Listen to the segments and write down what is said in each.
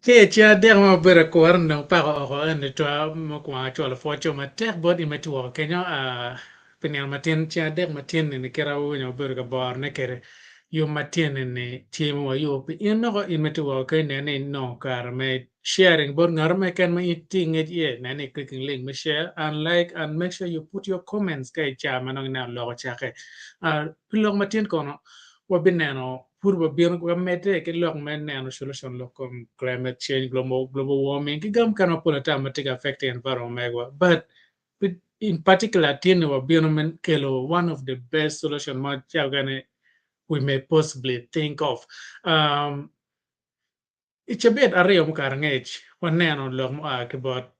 Ki i ceng adek ma wabedo akura ni dong pako oko eni twa mukwongo acwalo pwoc co matek bot in ma itye woko kenyo pi nino matin ceng adek matin ni kit awinyo wabedo ka borone kwede yub matin ni tye ma wayubo pi in noko in ma itye woko kenyo nen ni inongo kare me sharing bot ngat mo keken ma in itye ki ngec iye nen ni i clicking link me share and like and make sure you put your comments ka i ca ma nongo ineno lok ocakke pi lok matin kono wabineno pud wabino wamedde ki lok me neno solution lok kom climate change, global, global warming ki ga mukene mapol ata ma tye ka affecting environment megwa but in particular tye ni wabino me kelo one of the best solution ma ca mukene we may possibly think of. Um, I cabit aryo mukato angec, waneno lok mua ki bot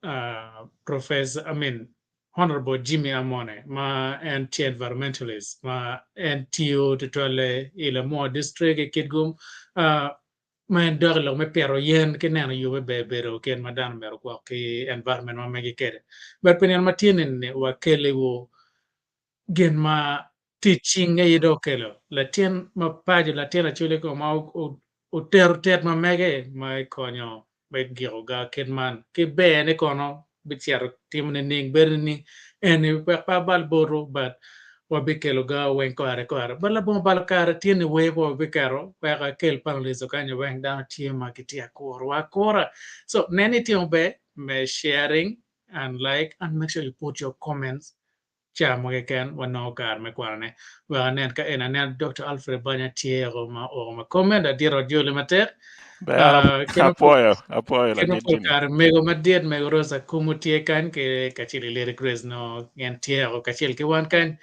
Professor, I mean, Honourable Jimmy Amone ma en tye environmentalist ma en tiyo tutwalle i Lamwo District i Kitgum ma en dok i lok me pito yen ki neno yo me ber bedo kit ma dano myero ogwok ki environment ma megi kwede. But pi nino ma tye ni wakeliwu gin ma tic cing aye dong okelo latin ma paco latin acoli kong ma otero tet ma mege ma ekonyo me giko ga kit man ki ber ne kono bicito timo nining bedo nining eni wek pe abal botwu but wabikelo ga weng kore kore but labongo balo kare tye ni wer pe wabiketo wek akel panelists okanyo weng dano tye ma gitye akurowa akura so nen ni itimo ber me sharing and like and make sure you put your comments Ca mo keken wanongo kare me kwanone. Wek anen ka en aneno Dokta Alfred Banya tye oko ma ooko ma comment ladit ojoli matek. Ber, apwoyo, apwoyo Kit ma ladit pol Jimmy. kare mego madit mego Rosa Kumu tye kany ki kacel ki Lady Grace no en tye oko kacel ki wan kany.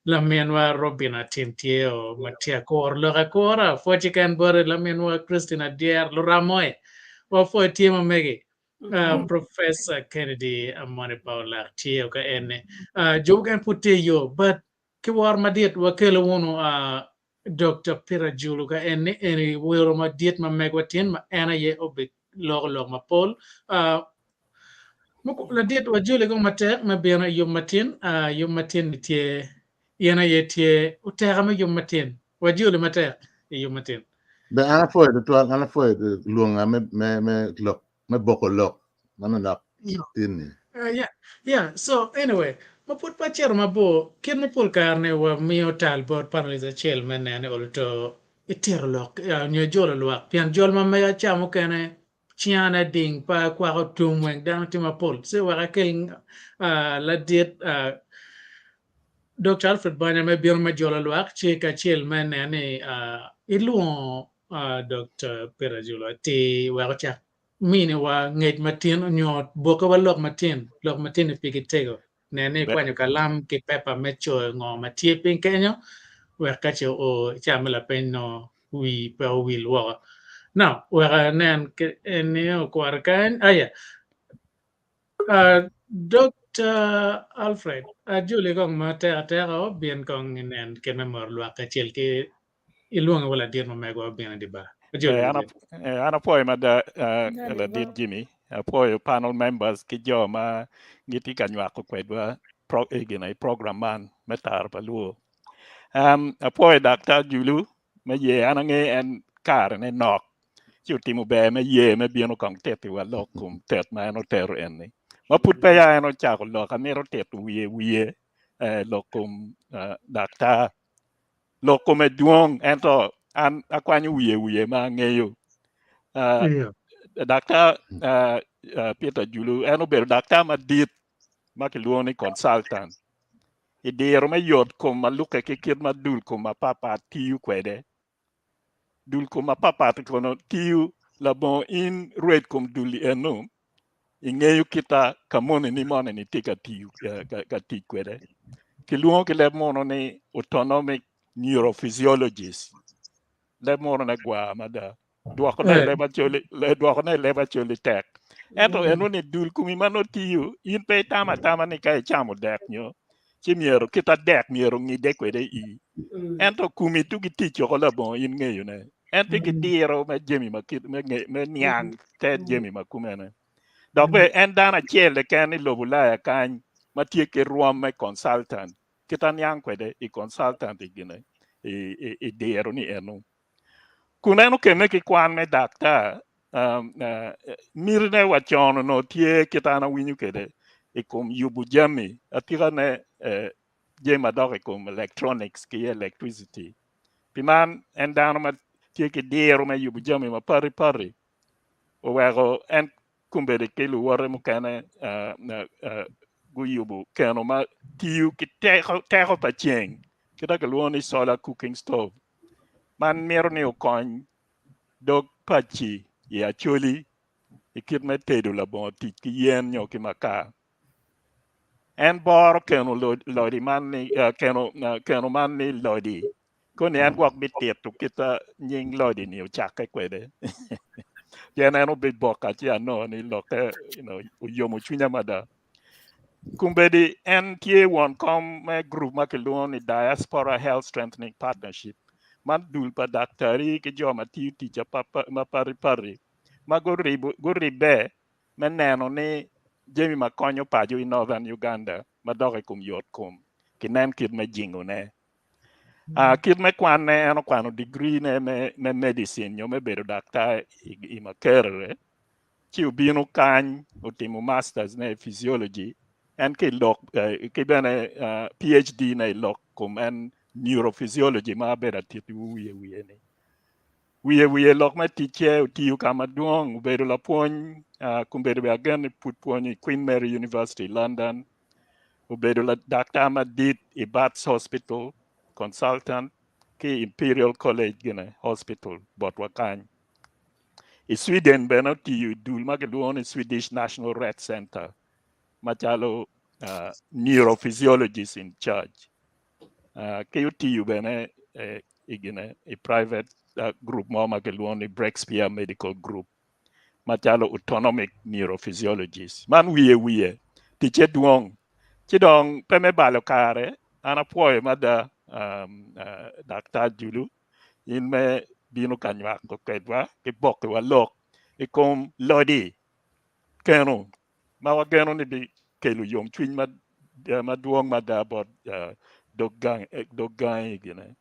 Laminwa Robin Atim tye o ma tye akuro lok akura pwoc keken bote laminwa Christine Adyer luramoe wapwoyo tye ma megi. Uh, Professor Kennedy Amone Paulak tye ka ene. Uh, jo mukene pud tye yo, but ki woro madit wakelo wunu uh, Dr. Peter Julu ka ene eni wero madit ma megwa tin ma en aye obiloko lok mapol. Uh, ladit wajoli kong matek me bino i yub matin. Uh, yub matin ni tye in aye tye oteka me yub matin. Wajoli matek i yub matin. Be an apwoyo tutwal, an apwoyo lwonga me, me, me lok, me boko lok manonok tin-ni. Uh, yeah, yeah. So anyway, ma pud pe acito mabor, kit ma pol kare ni wamiyo tal bot panelist acel me nene olo to itito lok uh, nyo ijolo lwak pien jol ma mega ca mukene cingane ding pa kwako tum weng dano tye mapol. So wek akel uh, ladit uh, Dr. Alfred Banya me bino me jolo lwak ci kacel me neno ni uh, ilwongo uh, Dr. Peter Julu atir wek ocak miniwa ngec matin nyo bokewa lok matin, lok matin ni pigi tego. Nen ni ikwanyo kalam ki pepa me coyo ngo ma tye piny kenyo wek ka ce oo i ca me lapeny nongo wii pe owil woko. Now, wek anen eni okwaro kany. Aya. Uh, Dr. Alfred, ajoli kong ma tek ateka obin kong inen kit me moro lwak kacel ki ilwonge wa ladit ma megwa obino di bar. Ajoli Eh, an ladit. ap- eh, an apwoyo mada eh, ladit Jimmy, apwoyo panel members ki jo ma gitye ka nywako kwedwa pro, eh, gin i program man me taro pa luo. Um, apwoyo Daktar Julu me ye an ange en karene nok ci otimo ber me ye me bino kong titiwa lok kom tet ma en otero eni. Ma pud peya en ocako lok amito tito wiye wiye eh, lok kom eh, daktar. Lok kome dwong ento an akwanyo wiye wiye ma angeyo. Uh, Yeah. daktar uh, uh, Peter Julu en obedo daktar madit ma kilwongo ni consultant i diro me yot kom ma lukke ki kit ma dul kom mapatpat tiyo kwede. Dul kom mapatpat kono tiyo labongo in rwed kom dul eno ingeyo kita ka moni ni moni ni tye ka tiyo ka tic kwede. Kilwongo ki leb munu ni autonomic neurophysiologist. Leb munu ne gwar mada. Dwoko ne leb acholi, dwoko ne leb acholi tek. Ento eno ni dul kumi ma nongo tiyo, in pe itamo atama ni ka icamo dek nyo ci myero kita dek myero ngide kwede i. Ento kumi tugi tic oko labongo in ngeyo ne. En tye ki diro me jami ma kit me nge me niang te jami ma kumene. Dok bene en dano acel keken i lobo Ulaya kany ma tye ki rwom me consultant kit aniang kwede i consultant i gine i diro ni eno. Kun en okemme ki kwan me daktar, mitine wa con onongo tye kit an awinyo kwede i kom yubo jami atikane jami madok i kom electronics ki electricity. Pi man en dano ma tye ki diro me yubo jami mapati pati oweko en kombeddi ki luwote mukene guyubo keno ma tiyo ki teko pa ceng kita kilwongo ni solar cooking stove man mito ni okony dog paci i Acholi i kit me tedo labongo tic ki yen nyo ki makar. En boro keno lodi man ni keno man ni lodi Koni en gwok bitito kit nying lodi-ni ocakke kwede. Pien en obiboka ci anongo ni lokke you know, oyomo cwinya mada. Kombeddi en tye won kom me gurup ma kilwongo ni Diaspora Health Strengthening Partnership, man dul pa daktari ki jo ma tiyo tic maparipari ma guribbe me neno ni jami ma konyo paco i Northern Uganda madok i kom yotkom kinen kit me jingone. Uh, kit me kwanne, en okwano degree-ne me, me medicine nyo me bedo daktar i, i Makerere. Ci obino kany, otimo masters ne i physiology, en ki lok, eh, ki bene uh, PhD ne i lok kom en neurophysiology ma abedo atitiwu wiye wiye ni. Wiye wiye lok me ticce, otiyo ka madwong, obedo lapwony, uh, kombedo bene agen ni pud pwonyo i Queen Mary University i London, obedo daktar madit i Barts Hospital, consultant ki Imperial College gine Hospital botwa kany. I Sweden bene otiyo i dul ma kilwongo ni Swedish National Rett Center macalo uh, neurophysiologist in charge. Uh, ki otiyo bene eh, i gine i private uh, group mo ma kilwongo ni Breakspear Medical Group macalo autonomic neurophysiologist. Man wiye wiye ticce dwong. Ci dong pe me balo kare, an apwoyo mada um, uh, Daktar Julu in me bino ka nywako kwedwa ki bokiwa lok i kom lodi keno ma wageno ni bikelo yomcwiny madwong mada bot dog gangi gine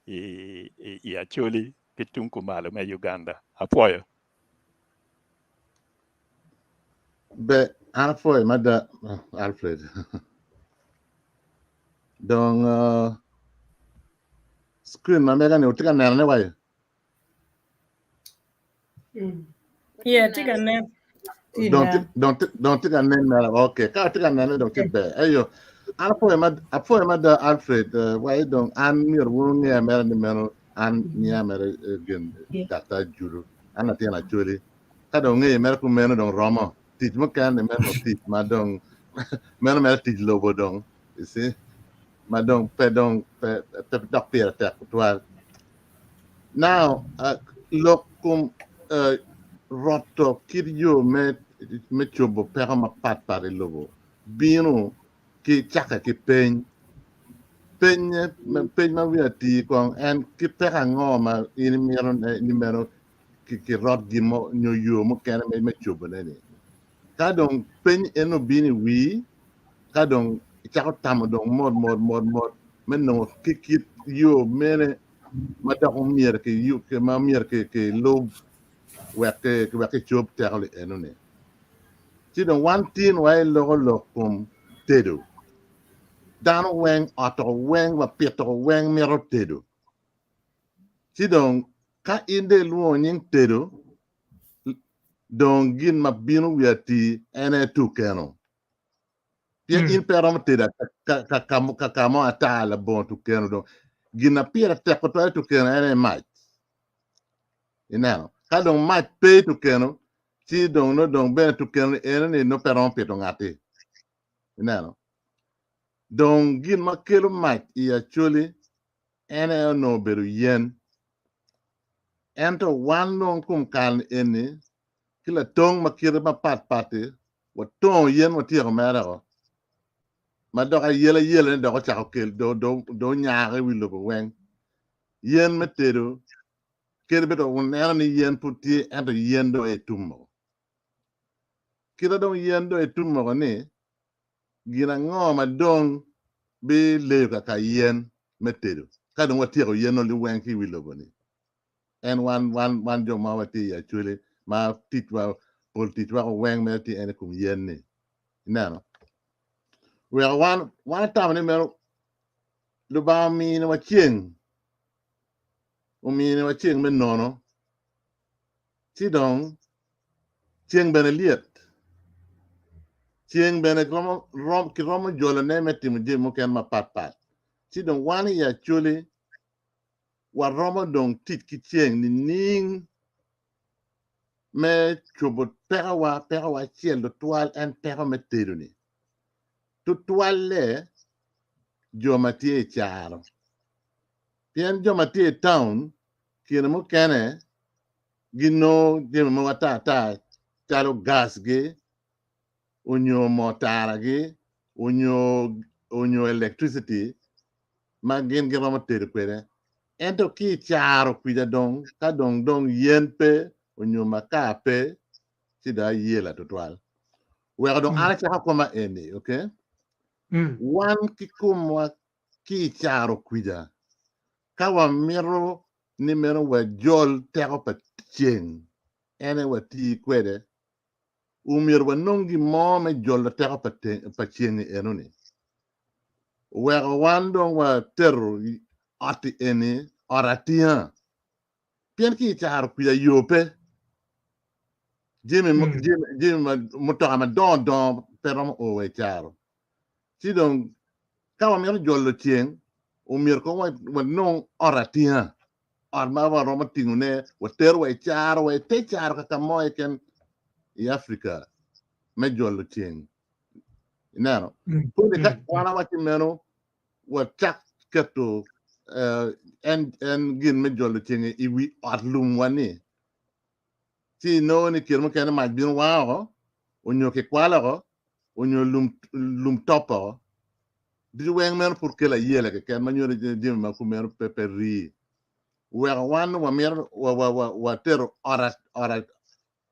i Acholi ki tung kumalo me Uganda. Apwoyo. Be an apwoyo mada Alfred. Dong uh, screen ma mega ni wutye ka neno ne wayo? Yeah, tye ka nen. Dong tye- dong tye- dong tye ka nen mere. Okay, ka tye ka nene dong tye ber. Eyo, an apwoyo mad apwoyo mada Alfred, eh, wai dong an myero wun wungeya mere ni meno an nyiya mere eh, gin Daktar Julu. An latin Acholi. Ka dong ngeyo mere kumeno dong romo. Tic mukene ni meno tic ma dong meno mere tic lobo dong. You see? Ma dong pe dong pe pe dok pire tek tutwal. Now, uh, lok kom uh, roto kit yo me, me cobo peko mapat pat i lobo bino ki cakke ki peny. Peny, peny ma wiye atir kong en kit peko ango ma in imito ni meno ki, ki rot gin mo nyo yo mukene me, me cobone ni. Ka dong peny en obino i wii, ka dong icako tamo dong mot mot mot mot me nongo ki kit yo mene ma dok omyero ki ma myero ki ki lub wek ki wek kicob teko li eno ni. Ci dong wan tin wa iloko lok kom tedo. Dano weng otoko weng wa pitoko weng mito tedo. Ci dong ka in dong ilwongo nying tedo dong gin ma bino wi atir en aye tukeno. Pien in pe iromo tedo ka ka mo ata labongo tukeno dong. Gin na pire tek tutwal i tukeno en aye mac. Ineno? Ka dong mac pe i tukeno, ci dong nongo dong bene tukeno eno ni nongo pe romo pito ngatti. Ineno? Dong gin ma kelo mac i Acholi en aye onongo obedo yen. Ento wan dong kom kare-ni eni ki latong ma kite mapat pat-ti watongo yen watyeko mere o ma dok ayela yelane dok ocako kel dong onyako i wi lobo weng. Yen me tedo kadi bed wuneno ni yen pud tye ento yen dong aye tum o. Kite dong yen dong aye tum o ni gin ango ma dong bileyo kaka yen me tedo ka dong watyeko yen-nu liweng ki i wi lobo-ni? En wan, wan, wan jo ma watye i Acholi ma ticwa, pol ticwa weng mere tye en i kom yen-ni. Ineno? Weko wan, wan atamo ni meno Lubanga ominiwa ceng, ominiwa ceng me nono, ci dong ceng bene lyet, ceng bene romo, rom, kiromo jolone me timo jami mukene mapatpat. Ci dong wan i Acholi waromo dong tic ki ceng nining me cobo pekowa? Pekowa acel tutwal en peko me tedo-ni. Tutwalle jo ma tye i caro. Pien jo ma tye i taun kine mukene ginongo jami mogo ata ata calo gasgi onyo moo taragi onyo onyo electricity ma gin giromo tedo kwede. Ento ki i caro kwica dong ka dong dong yen pe onyo makar pe ci dong ayela tutwal. Weko dong an acako koma eni, okay? Wan ki komwa ki i caro kwica ka wamito ni meno wajol teko pa ceng en aye wati kwede, omyero wanong gin mo me jolo teko pa ceng enoni. Oweko wan dong watero ot-ti eni ot atinga, pien ki i caro kwica yo pe. Jami jami ma mutoka madongo dongo pe romo o wa i caro. Ci dong ka wamito jolo ceng, omyero kong wanong ot atinga, ot ma waromo tingone watero wa i caro, wa i te caro kaka mo keken i Africa me jolo ceng. Ineno? Koni ka wan awaci meno wacak keto en en gin me jolo ceng i wi ot lumwa ni ci inongo ni kine mukene mac bino wango oko onyo kikwalo oko onyo lum lum top oko. Ducu weng meno pud kelo ayela keken ma nyuto ni jami ma kumeno pe pe rii. Weko wan wamito wa wa wa watero ot ot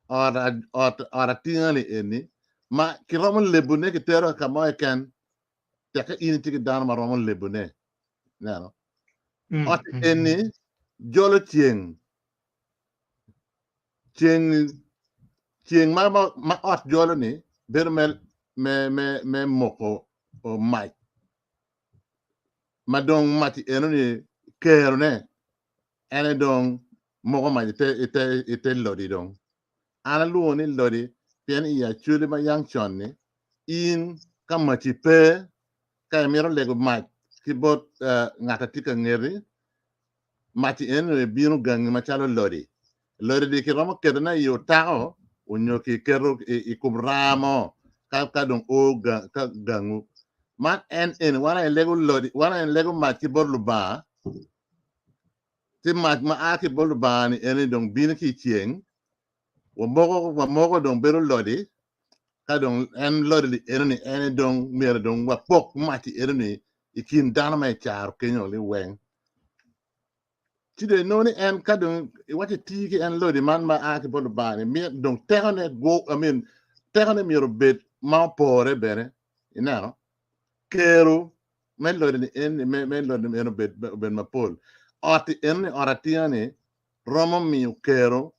ot ot ot atinga ni eni ma kiromo lebone kitero ka mo keken tekke in itye ki dano ma romo lebone. Ineno? Ot eni jolo ceng ceng ceng ma ma ot jolo ni bedo me me me me moko mac ma dong mac enoni kerone en aye dong moko mac ite ite ite lodi dong an alwongo ni lodi pien i Acholi ma yang con-ni in ka maci pe ka imito lego mac ki bot ngat a tye ka ngeti mac eni bino gangi macalo lodi. Lodi di kiromo ketone i otako onyo kiketo i kom raa mo ka ka dong o ka gangu. Man en eni wan aye lego lodi wan aye lego mac ki bot Lubanga ci mac ma a ki bot Lubanga ni eni dong bino ki i ceng wamoko wamoko dong bedo lodi ka dong en lodi li eno ni en dong myero dong wapok mac eno ni i kin dano ma i caro kenyo liweng. Ci dong inongo ni en ka dong iwaco iti ki en lodi man ma a ki bot Lubanga ni myero dong tekone gwo I mean tekone myero obed ma opore bene ineno kero me lodi ni en me me lodi ni en obed obed mapol ot eno ni ot atinga ni romo miyo kero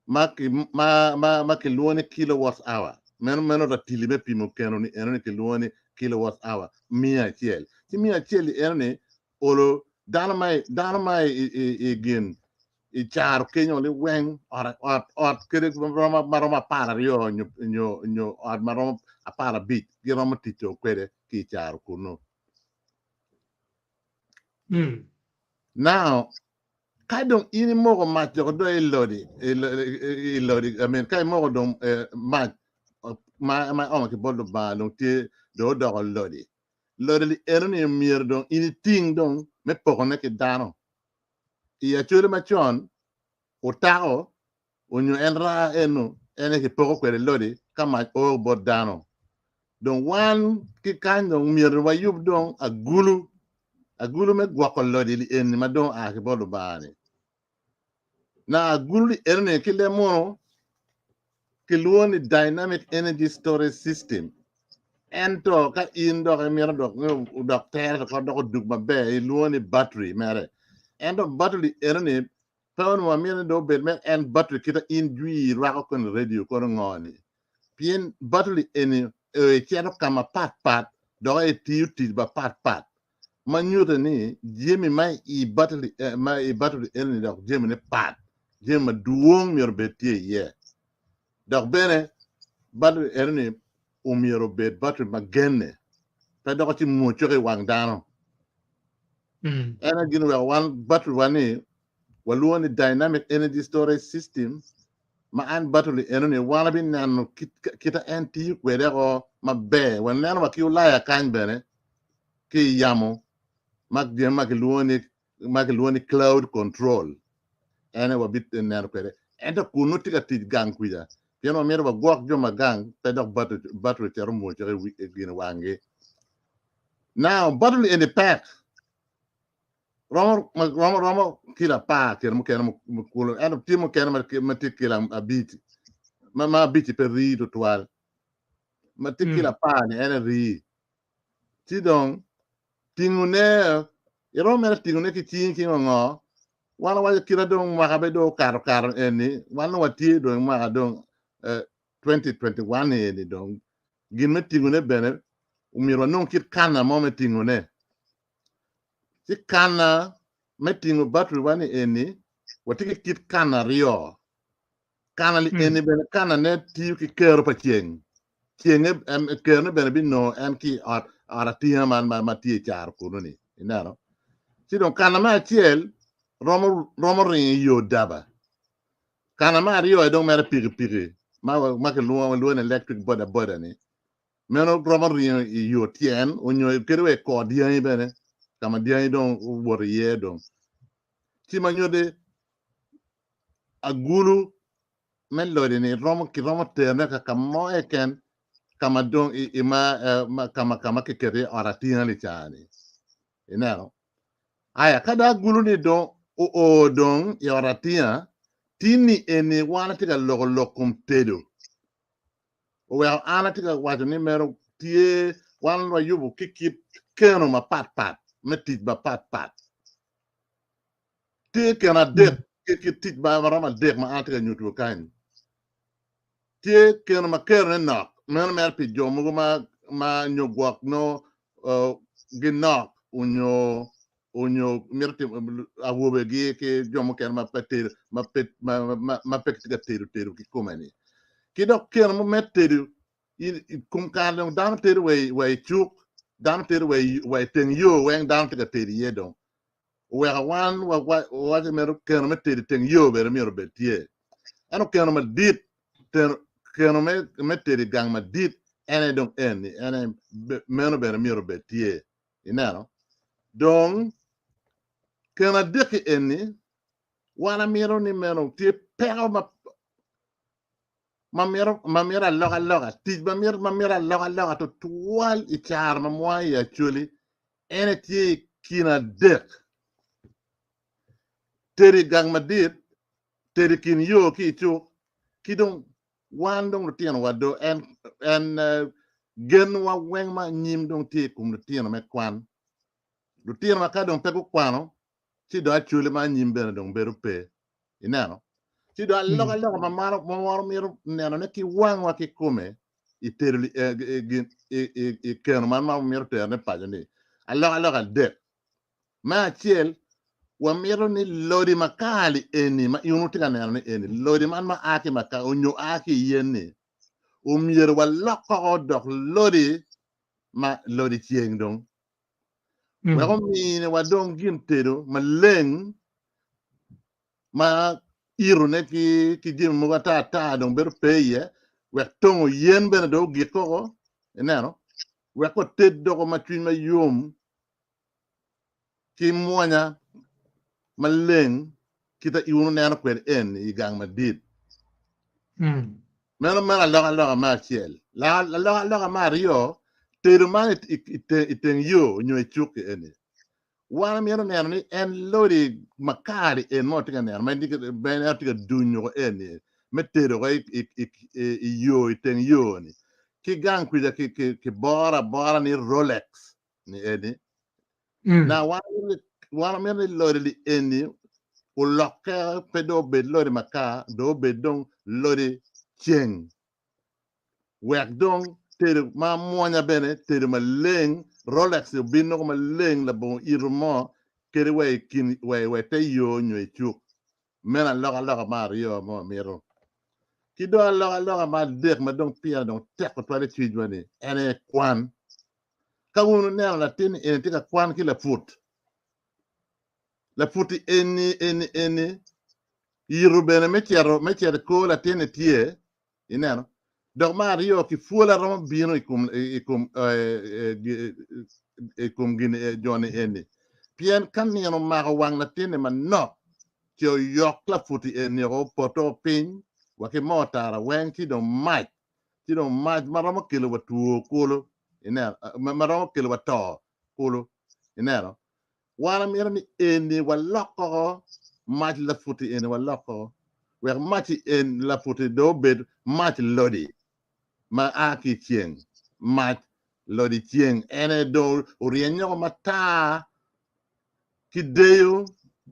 ma ki ma ma ma kilwongo ni kilowatt hour meno meno ratili me pimo keno ni eno ni kilwongo ni kilowatt hour 100 ci 100 ni eno ni olo dano ma dano ma i i i gin i caro kenyo liweng ot ot ot kede maromo maromo 12 nyo nyo nyo ot maromo 15 giromo tic kwede ki i caro kunu. Now Ka dong in imoko mac dok dong i lodi, i lodi, I mean, ka imoko dong mac ma ma omo ki bot Lubanga dong tye dong odoko lodi. Lodi li eno ni myero dong in iting dong me pokone ki dano. I Acholi macon, otako onyo en raa eno en aye kipoko kwede lodi ka mac o bot dano. Dong wan ki kany dong myero wayub dong agulu, agulu me gwoko lodi li eni ma dong oa ki bot Lubanga ni. Na agulu li eno ni ki leb munu kilwongo ni dynamic energy storage system. Ento ka in dok imito dok dok tere dok dok odug maber ilwongo ni battery mere. Ento battery eno ni Pe onongo wamito ni dong obed me en battery kita in jwi irwako koni radio kono ngo ni pien battery eni ecito ka mapat pat dok etiyo tic mapat pat ma nyute ni jami ma i battery ma i battery eni dok jami ne pat jami madwong myero obed tye iye dok bene battery eni ni omyero obed battery ma genne pe dok ci mwoc i wang dano. En aye gin oweko wan battery wa ni walwongo ni dynamic energy storage system ma an battery eno ni wan abineno kita en tiyo kwede ko maber waneno wa ki Ulaya kany bene ki i yamo ma gin ma kilwongo ni ma kilwongo ni cloud control en aye wabineno kwede ento kunu tye ka tic gang kwica pien wamito wagwok jo ma gang pe dok battery cito mwoc i gin wanggi. Now battery eni pek romo romo romo kilo apar kine mukene kulu ento tye mukene ma tye kilo abic ma ma abic pe rii tutwal ma tye kilo apar ni en rii ci dong tingone iromo mere tingone ki cingi ki ngo wan wawaco kite dong mwaka be dong okato kato eni wan dong watye dong mwaka dong 2021 eni dong gin me tingone bene omyero wanong kit kana mo me tingone. Ci kana me tingo battery wa ni eni watye ki kit kana aryo. Kana li eni bene kana ne tiyo ki kero pa ceng. Ceng kero ne bene binongo en ki i ot ot atinga man ma tye i caro kunu ni. Ineno? Ci dong kana me acel romo romo ringo i yo daba. Kana me aryo aye dong mere pikipiki ma ma kilwongo walwongo ni electric boda boda ni meno romo ringo i yo tyen onyo kadi wa i kor dyangi bene ka ma dyangi dong owoto iye dong ci ma nyutti agulu me lodi ni romo kiromo terone ka ka mo keken ka ma dong i ma ka ma ka ma kiketo iye ot atinga ni ca-ni ineno Aya, ka dong agulu-ni dong oo dong i ot atinga, tin-ni eni wan atye ka loko lok kom tedo. Oweko an atye ka waco ni meno tye wan wayubo ki kit keno mapatpat me tic mapatpat. Tye keno adek ki kit tic ma romo adek ma an atye ka nyuto kany. Tye keno ma kerone nok, meno mere pi jo mogo ma ma nyo gwok nongo ginok onyo onyo mito timo awobegi ki jo mukene ma pe tedo ma pe ma pe gitye ka tedo tedo kikome-ni. Ki dok keno mo me tedo i kom kare dong dano tedo wa i wa i cuk, dano tedo wa i wa i teng yo weng dano tye ka tedo iye dong. Oweko wan wawaco meno keno me tedo i teng yo bene myero obed tye. Ento keno madit keno me tedo i gang madit en aye dong eni en aye meno bene myero obed tye. Ineno? Dong keno adek-ki eni wan amito ni meno tye peko ma ma mito ma mito alokaloka tic ma mito ma mito alokaloka tutwal i caro ma mwa i Acholi en aye tye i kin adek tedo i gang madit tedo i kin yo ki i cuk ki dong wan dong lutinowa do en en genwa weng ma anyim dong tye i kom lutino me kwan lutinowa ka dong pe gukwano ci dong Acholi ma anyim bene dong bedo pe Ineno? Ci dong alokaloka ma maro ma wan omito nenone ki wangwa kikome i tedo i keno man ma wamito terone paco-ni, alokaloka adek. Me acel, wamito ni lodi makar-li eni ma in wutye ka neno-ni eni, lodi man ma a ki makar onyo a ki i yen-ni, omyero walok koko odok lodi ma lodi ceng dong. Wek ominiwa dong gin tedo maleng ma irone ki ki jami mogo ata ata dong bedo pe iye, wek tongo yen bene dong ogik koko, ineno. Wek wated doko ma cwiny ma yom ki mwonya maleng kita in wuneno kwede en i gang madit. Meno meno alokaloka me acel. Alokaloka me aryo, tedo man i teng yo nyo i cuk-ki eni. Wan amito neno ni en lodi makar-ri en ma watye ka neno ma en tye ka dunyo eni me tedo i yo i teng yo-ni ki gang kwica kiboro abora ni Rolex ni eni. Na wan wamito ni lodi li eni olokke pe dong obed lodi makar dong obed dong lodi ceng. Wek dong tedo ma mwonya bene tedo maleng, Rolex obin nongo maleng labongo ito mo kadi wa i kin wa i te yo nyo i cuk. Meno alokaloka me aryo ma wamito. Ki dong alokaloka me adek ma dong pire dong tek tutwal i cwinywa ni en aye kwan. Ka wun wuneno latin ni eni tye ka kwan ki laput, laput-ti eni eni eni yito bene me cito me cito i kor latin-ni tye Ineno? Dok me aryo, ki pwola romo bino i kom, i kom, i kom gin jo-ni eni. Pien ka nino omako wang latinni manok, ce oyok laputi eni oko opoto piny wa ki moo tara weng, ci dong mac, ci dong mac ma romo kelo wa two kulu, ineno, ma romo kelo wa to kulu, ineno? Wan amito ni eni walok oko mac laputi eni walok oko wek mac en laputi dong obed mac lodi ma a ki i ceng mac lodi ceng en aye dong oryeny oko matar ki deyo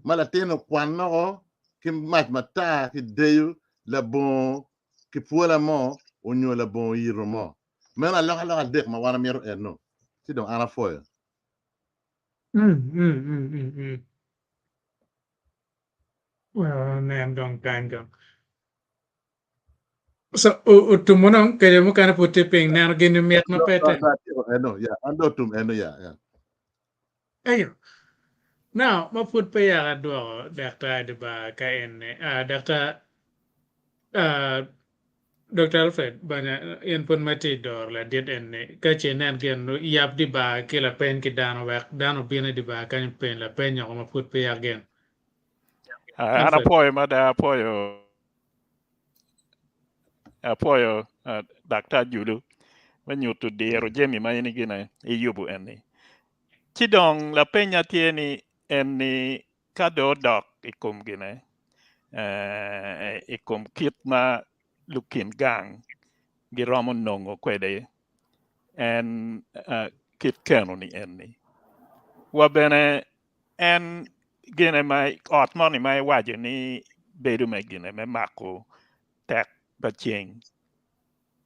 ma latin okwan oko ki mac matar ki deyo labongo kipwola mo onyo labongo yito mo. Meno alokaloka adek ma wan amito eno ci dong an apwoyo. Well, nen dong kany dong. So, otumo dong kede mukene pud tye piny neno gin mit ma pe te. Eno, ya, an dong otum eno, ya, ya. Eyo. Now, ma pud pe yaka adwoko daktar di bar ka eni. Ah, daktar, ah, Doktor Alfred banya in pud ma itye i doro ladit eni ka ce inen gin yab di bar ki lapeny ki dano wek dano obin i di bar kany openy lapeny oko ma pud peya gin. An Alfred. apwoyo mada apwoyo apwoyo Daktar Julu me nyuto diro jami ma in igine iyubo eni. Ci dong lapenya tye ni eni Ka dong odok i kom gine, i kom kit ma lukin gang giromo nongo kwede en kit keno-ni eni, wa bene en gine ma ot moni ma iwaco ni bedo me gine me mako tek pa ceng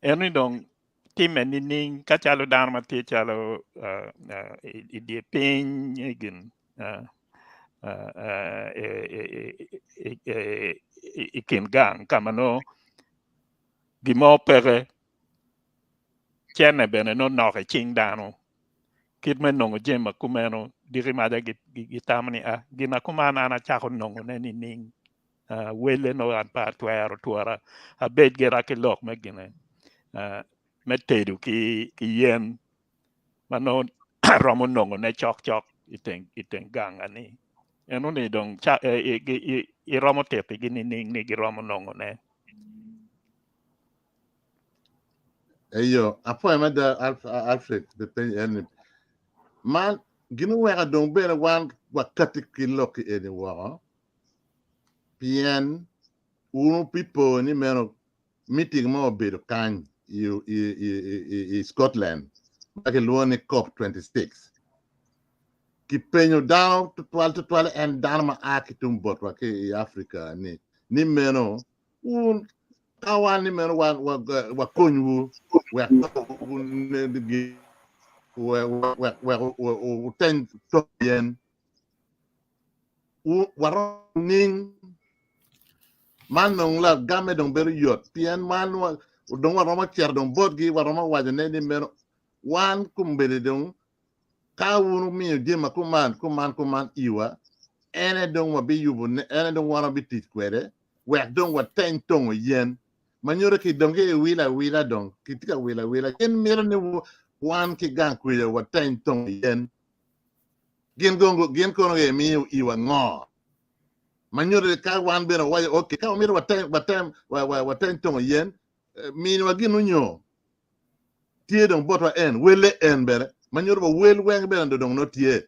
eno ni dong timme nining ka calo dano ma tye calo i dye piny i gin i kin gang ka ma nongo gin mo peke cene bene nongo nok i cing dano kit me nongo jami ma kumeno diki maca gitamo ni gin ma kuman an acako nongone nining wele nongo an pe atwero twora abed gira ki lok me gine me tedo ki yen ma nongo aromo nongone cokcok i teng ganga-ni. Enoni dong iromo titigi nining ni giromo nongone? Eyo, apwoyo mada Alfred pi penyo eni. Man gin oweko dong bene wan wakati ki lok-ki eni woko pien wun wupipo ni meno meeting mo obedo kany i Scotland ma kilwongo ni COP 26. Kipenyo dano tutwal tutwal en dano ma a ki tung botwa ki i Africa ni ni meno wun ka wan ni meno wan wakonywu wek wek wuteny tok yen waromo ning man dong lagamme dong bedo yot pien man dong waromo cito dong botgi waromo wacone ni meno wan kombeddi dong ka wun wumiyo jami ma kuman kuman kuman iwa en aye dong wabiyubo en aye dong wan wabitic kwede wek dong wateny tongo yen ma nyuto ki dong ki iwilo awila dong kitye ka wilo awila gin mito ni. wan ki gang kwija wateny tongo yen. Gin gongo gin kono gimiyo iwa ngo? Ma nyuto ni ka wan bene wawaco okay ka wamito wateny watem wateny tongo yen miniwa gin onyo tye dong botwa en welle en bene ma nyuto wa wel weng bene dong nongo tye.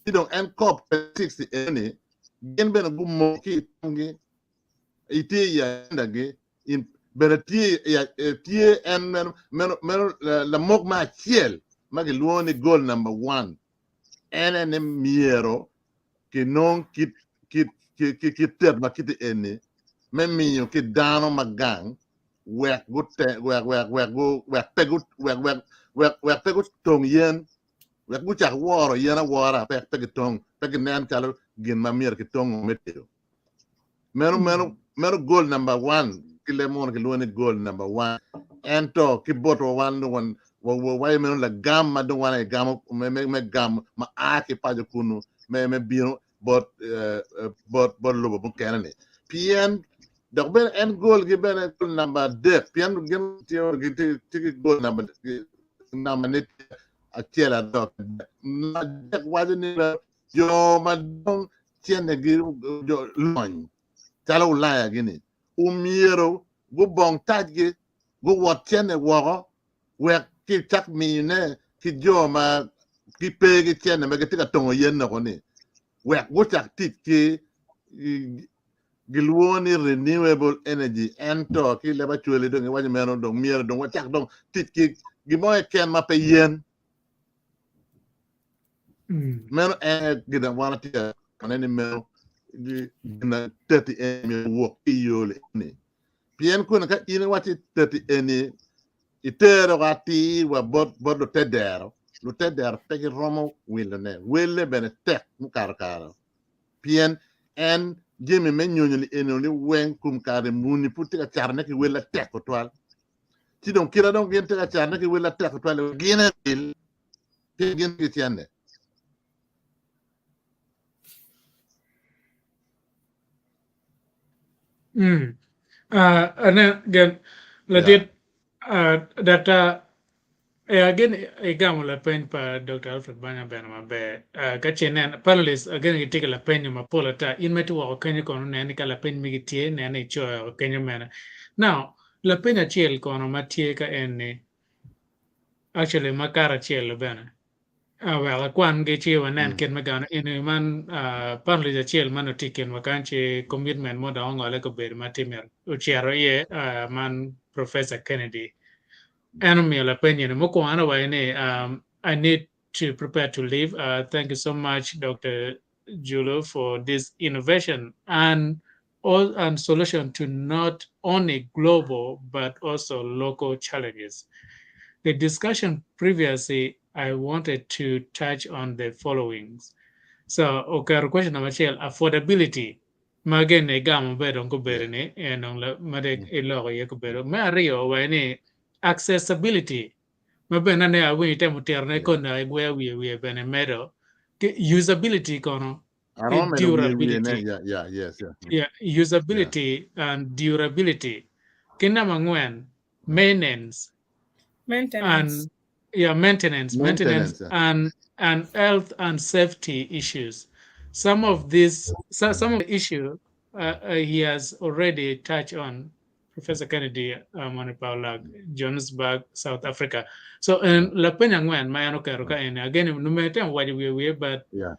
Ci dong en cop 26 eni gin bene gumoko ki i tamgi itye i agenda gi in bene tye tye en meno meno meno lamok me acel ma gilwongo ni goal number one en ene myero kinong kit kit kit kit tet ma kiti eni me miyo ki dano ma gang wek gute wek wek wek gu wek pe gu wek wek wek wek pe gutong yen wek gucak woro yen awora pe pe gitong pe ginen calo gin ma myero kitongo me tedo. Meno meno meno goal number one ki leb munu kilwongo ni goal number one ento ki botwa wan dong wan wawaco meno lagam ma dong wan aye gamo me, me, me gamo ma a ki paco kunu me, me bino bot, eh, bot, bot lobo mukene ni pien dok bene en goal gi bene goal number adek pien gin tye tye tye ki goal number number ni acel aryo number adek waco ni jo ma dong cennegi lony calo Ulaya gini omyero gubong tacgi guwot cenne woko wek kicak miyone ki jo ma gipe ki cenne ma gitye ka tongo yen noko-ni wek gucak tic ki gilwongo ni renewable energy ento ki leb Acholi dong giwaco meno dong myero dong wacak dong tic ki gin mo keken ma pe yen. Meno en aye gin ma wan watye ka kone ni meno gin teti eni myero owok ki i yo eni. Pien kune ka in iwaco ni teti eni itere woko atir wa bot bot lutedero, lutedero pe giromo wilone, welle bene tek mukato kare. Pien en jami me nyonyo ni eni ni weng kum kare muni pud tye ka catone ki wel atek tutwal. Ci dong kite dong gin tye ka catone ki wel atek tutwal gin aye wil. Pien gin gicenne. Mm. Uh, ane gen Yeah. ladit uh, Dr. Eh, again igamo lapeny pa Dr. Alfred Banya bene maber. Uh, ka ce nen panelists again gitye ki lapenyo mapol ata. In ma itye woko kenyo kono nen ni ka lapeny megi tye nen ni icoyo kenyo mene. Now, lapeny acel kono ma tye ka en ni Actually makato acel-lu bene. Wek akwangi ci wanen kit me gano eni man panelist acel ma nongo tye i kinwa kany ci commitment mo dok ongole kabedo ma tye myero ocito iye man Professor Kennedy. En omiyo lapeny eni mukwongo en owaco ni I need to prepare to leave. Thank you so much Doctor Julu for this innovation and all and solution to not only global but also local challenges. The discussion previously, I wanted to touch on the followings. So, oketo question number acel, affordability. Ma again igamo maber dong gubedo ni, en dong ma dong iloko iye gubedo. Me aryo owaco ni accessibility. Ma bene ane awinyo itemo tirone koni igweyo wiye wiye bene medo. Ki usability kono Aromo medo wiye wiye ne. durability. Yeah, yeah, yes, yeah. Yeah, usability and durability. Ki number angwen, maintenance Maintenance. and yeah, maintenance, maintenance Maintenance. Yeah. and and health and safety issues. Some of these, so, some of the issue he has already touched on. Professor Kennedy Monipaola, Johannesburg, South Africa. So, en lapeny angwen ma en oketo ka eni, again, nume temo waco wiye wiye, but Yeah.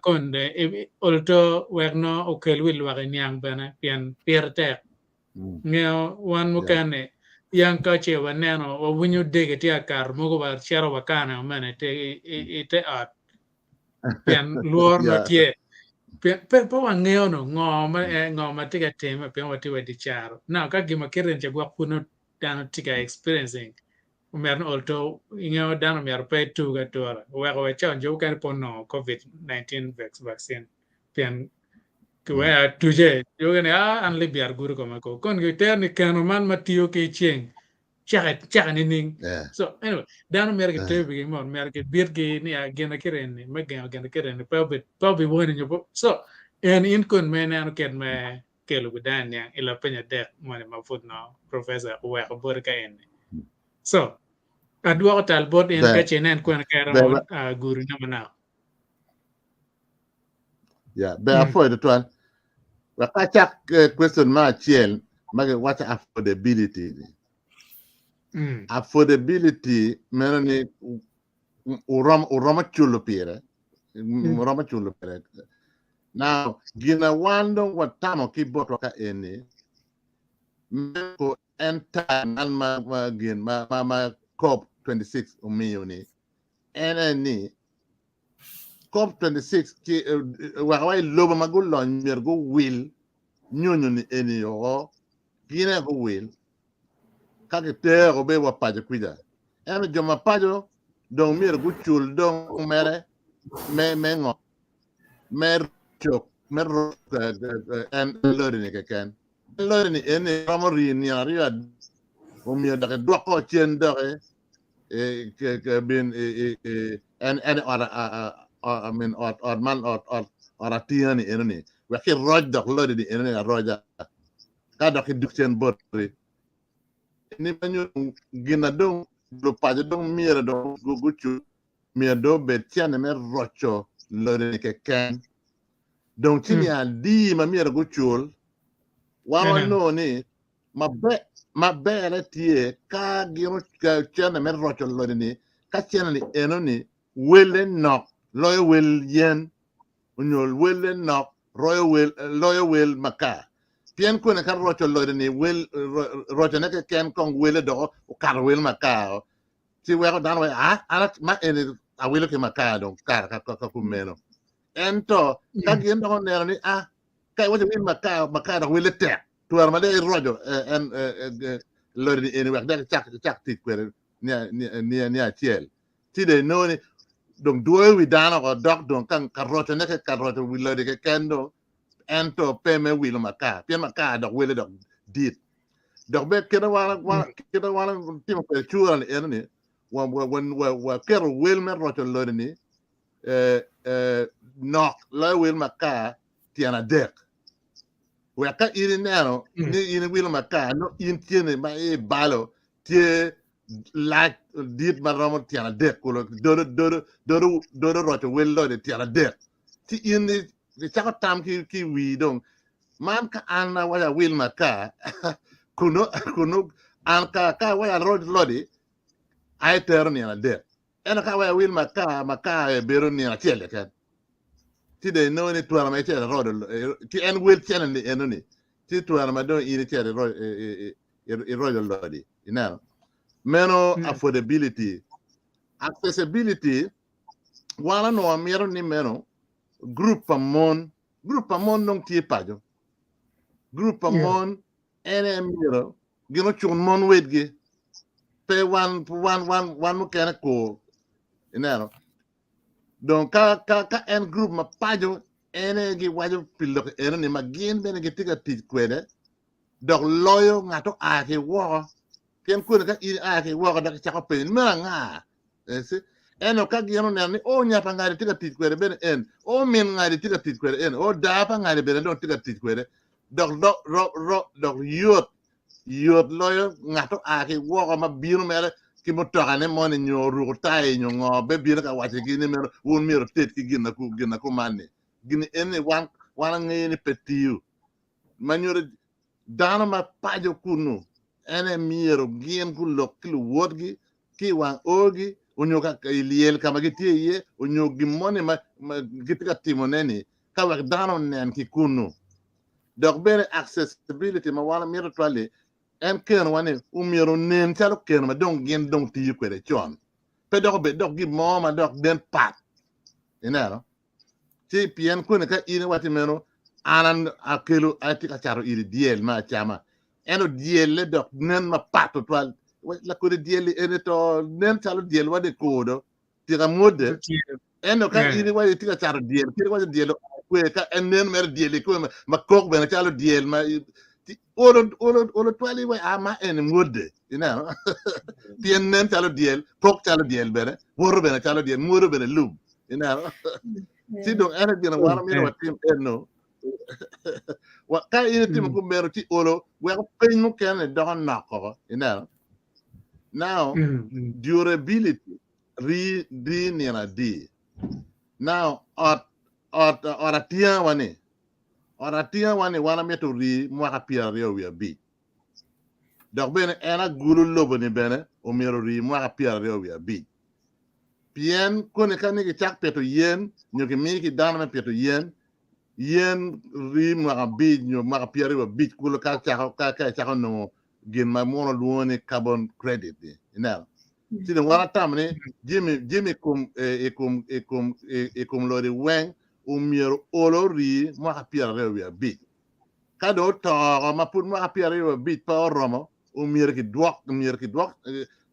kon de olto wek no okel wi lwak iniang bene pien pire tek. Ngeyo wan mukene yang ka ce waneno wawinyo dege tye akato mogo wacito wakane omene i te ot pien lworo no tye. Pien pe pe wangeyo no ngo ma ngo ma tye ka time pien watye wa i dye caro. Now ka gin ma kite ni ca gwok pud nongo dano tye ka experiencing omyero ni olto ingeyo dano myero pe etug atura oweko wa con jo mukene pe onongo covid 19 vaccine pien kiweyo atuce jo mukene ah an libyar gudo koma ko kon gitero ni keno man ma tiyo ki ceng cake cake nining so anyway dano myero giter wigi mot myero gibitgi ni ah gin akite eni me gengo gin akite eni pe obed pe obiwoni nyo so en in kon me ineno kit me kelo wi dano niang i lapeny adek moni ma pud nongo professor oweko boti ka eni. So. Adwoko tal bot in Ber. ka ce inen kwena ka Ber iromo ba- guru ne manok. Yeah, ber apwoyo tutwal. Wek acak question me acel ma giwaco affordability ni. Affordability meno ni uromo uromo culo pire. Uromo culo pire. Now, gina wan dong watamo ki botwa ka eni, meno en time man ma, ma gin ma, ma, ma COP 26 omiyo ni, en en ni COP 26 ki wek wa i lobo ma gulony myero guwil nyonyo ni eni oko, gin aye guwil ka gitero be wa paco kwica. Ento jo ma paco dong myero gucul dong mere me me ngo me cok me ro en lori ni keken. Lori ni eni romo rii nino aryo omiyo dok idwoko cen doki bin en en ot I mean ot ot man ot ot ot atinga ni eno ni wek iroc dok lori ni eno ni aroca ka dok iduk cen boti ni manyo gin na dong lupaco dong myero dong gucul myero dong obed cene me roco lori ni keken dong ci ni adi ma myero gucul wan wanongo ni maber maberre tye ka gin cene me roco lori ni ka cene ni eno ni wele nok loyo wel yen onyo wele nok royo wel loyo wel makar pien kwene ka roco lori ni wel roco ne keken kong wele doko okato wel makar ci weko dano waco ah an ma eni awilo ki makar dong kara ka ka kumeno ento ka gin dok oneno ni ah ka iwaco ni makar makar dok wele tek twero ma dong iroco en lori ni eni wek dok icak icak tic kwede ni acel ci dong inongo ni dong dwoyo wi dano oko dok dong ka ka rocone ka roco wi lori keken dong ento pe me wilo makar pien makar dok wele dok dit dok bene kite wan wan kite wan timo kwede cura ni eno ni wa wa wa waketo wel me roco lori ni nok loyo wel makar tyen adek wek ka in ineno ni in iwilo makar nongo in tyeni ma ibalo tye lac dit ma romo tyen adek kulu dodo dodo dodo dodo roco wel lodi tyen adek ci in icako tam ki ki wii dong man ka an awaco awil makar kuno kuno an ka ka awaco aroc lodi aye tero nino adek ento ka awaco awil makar makar aye bedo nino acel keken ci dong inongo ni twero ma icito irodo ki en wel cene ni eno ni ci twero ma dong in icito iroco lodi ineno meno affordability accessibility wan onongo wamito ni meno group pa mon group pa mon dong tye paco group pa mon en aye myero gin ocun mon wedgi pe wan wan wan wan mukene kur ineno dong ka ka ka en group ma paco en aye giwaco pi lok eno ni ma gin bene gitye ka tic kwede dok loyo ngat oa ki woko pien kwene ka in ia ki woko dok icako penyo ni meno anga ento ka gin oneno ni o nya pa ngati tye ka tic kwede bene en o min ngati tye ka tic kwede en o daa pa ngati bene dong tye ka tic kwede dok dok yot yot loyo ngat oa ki woko ma bino mere ki mutokane moni nyo oruko tai nyo ngo be bino ka waco gi ni meno wun myero wuted ki gin na kuman ni gini eni wan wan angeyo ni pe tiyo ma nyuto dano ma paco kunu en aye myero gin gulok ki luwotgi ki i wang orgi onyo ka i lyel ka ma gitye iye onyo gin moni ma gitye ka timone-ni ka wek dano onen ki kunu. Dok bene accessibility ma wan wamito twal-li en kenowa ni omyero onen calo keno ma dong gin dong tiyo kwede con pe dok obed dok gin mo ma dok nen pat ineno. Ci pien kwene ka in iwaco meno, an akelo atye ka cato iri dyel me acama, ento dyelle dok nen mapat twatwal. Lakodi dyel-li eni to nen calo dyelwa ni kur do, tika mwodde. Ento ka in iwaco itye ka cato dyel, kit iwaco dyel oa kwe, ka en nen mere dyel-li kome ma kok bene calo dyel ma olo olo olo twal iwaco a ma eni mwodde, ineno? Pien nen calo dyel, kok calo dyel bene, woto bene calo dyel, mwodo bene lum. Ineno? Ci dong en gin wan omyero watim eno. Wa ka in itimo kumeno ci olo weko peny mukene doko nok oko. Ineno? Now, durability rii rii nino adi? Now, ot ot ot atinga wa ni ot atinga wa ni wan amito rii mwaka 25. Dok bene en agulu lobo ni bene omyero orii mwaka 25. Pien koni ka ni kicak pito yen nyo kimii ki dano me pito yen, yen rii mwaka 5 nyo mwaka 25 kulu ka cako ka ka icako nongo gin ma muno lwongo ni carbon credit ni ineno. Ci dong wan atamo ni jami jami i kom i kom i kom i kom lodi weng omyero olo orii mwaka 25. Ka dong oto oko ma pud mwaka 25 pe oromo, omyero kidwok myero kidwok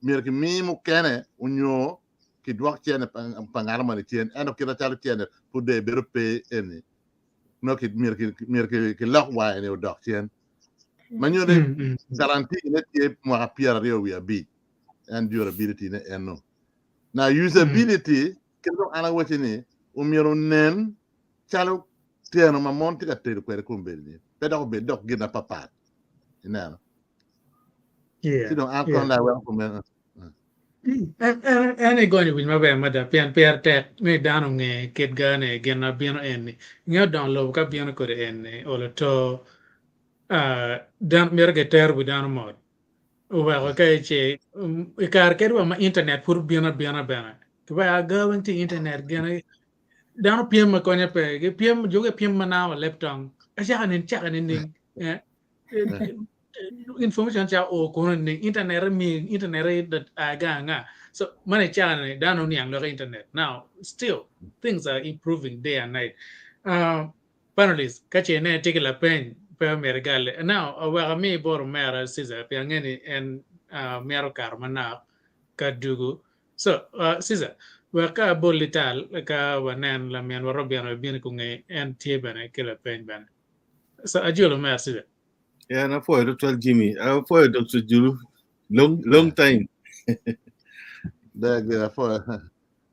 myero kimi mukene onyo kidwok cene pa ngat moni cen ento kit macalo cene pud dong ebedo pe eni nongo myero myero kilok wange ni odok cen ma nyuto ni guarantee ne tye mwaka 25 en durability ne eno. Now usability kit dong an awaci ni omyero onen calo tyeno ma mon tye ka tedo kwede kombeddi ni pe dok obed dok gin mapapat ineno. Ci dong an kono dong aweko kumeno. En igonyo winyo maber mada pien pire tek ni dano onge kit gane gin ma bino eni. Inge odongo lobo ka bino kode eni olo to dano myero giter wi dano mot. Oweko ka ice i kare kadi wa ma internet pud obino abina bene kiweko aga weng tye i internet gin dano pyem ma konye pe gipyem jo gipyem mana wa leb tong acaka nin caka nining information ca o kono nining internet mi internet aga anga so man i caka ni dano oniang lok internet now still things are improving day and night. Panelists ka ce ne tye ki lapeny pe omyero igalle now oweko ami bot omera Caesar pi ange ni en mito kato manok ka dugu. So Caesar wek ka abolli tal ka wanen laminwa Robin obino i kunge en tye bene ki lapeny bene. So ajolo omera Caesar. Yeah, an apwoyo tutwal Jimmy. Apwoyo Dr. Julu. Long long time. Ber gire apwoyo.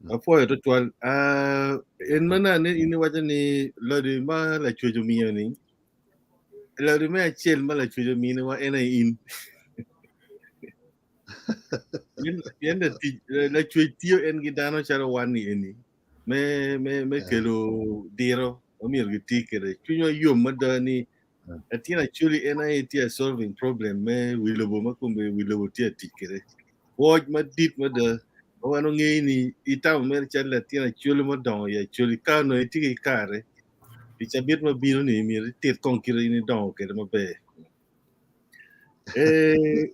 Apwoyo tutwal. Uh, en mana ni in iwaco ni lodi ma lacwec omiyo ni lodi me acel ma lacwec ominiwa en aye in. Pien latic lacwec tiyo en ki dano calo wan ni eni me me me kelo diro ma myero giti kwede. Cwinywa yom mada ni latin Acholi en aye tye a solving problem me wi lobo ma kombe wi lobo tye a tic kwede. Pwoc madit mada ma wan ongeyo ni itamo mere calo latin Acholi ma odongo i Acholi ka onongo itye ki kare i cabit ma bino ni myero itit kong kite in idongo kwede maber. Eh,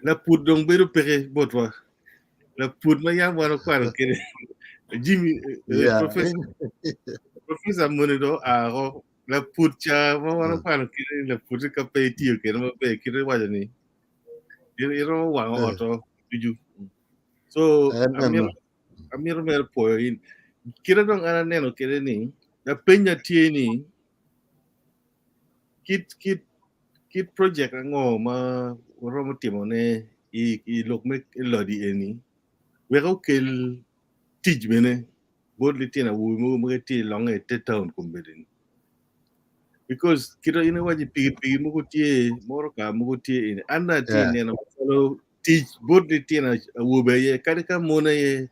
laput dong bedo peke botwa. Laput ma yam wan okwano kede Jimmy, professor, professor moni do ako laput ca ma wan okwano kede ni laput ka pe itiyo kede maber kite iwaco ni iromo wango oto ducu. So amito mere pwoyo in. Kite dong an aneno kede ni lapenya tye ni kit kit kit project ango ma waromo timo ne i i lok me lodi eni wek okel tic bene bot litino awobe mogo ma gitye i longe i te town kombeddi ni because kit ma in iwaco pikipiki mogo tye motoka mogo tye eni an dong atye neno macalo tic bot litino awobe aye kadi ka mon aye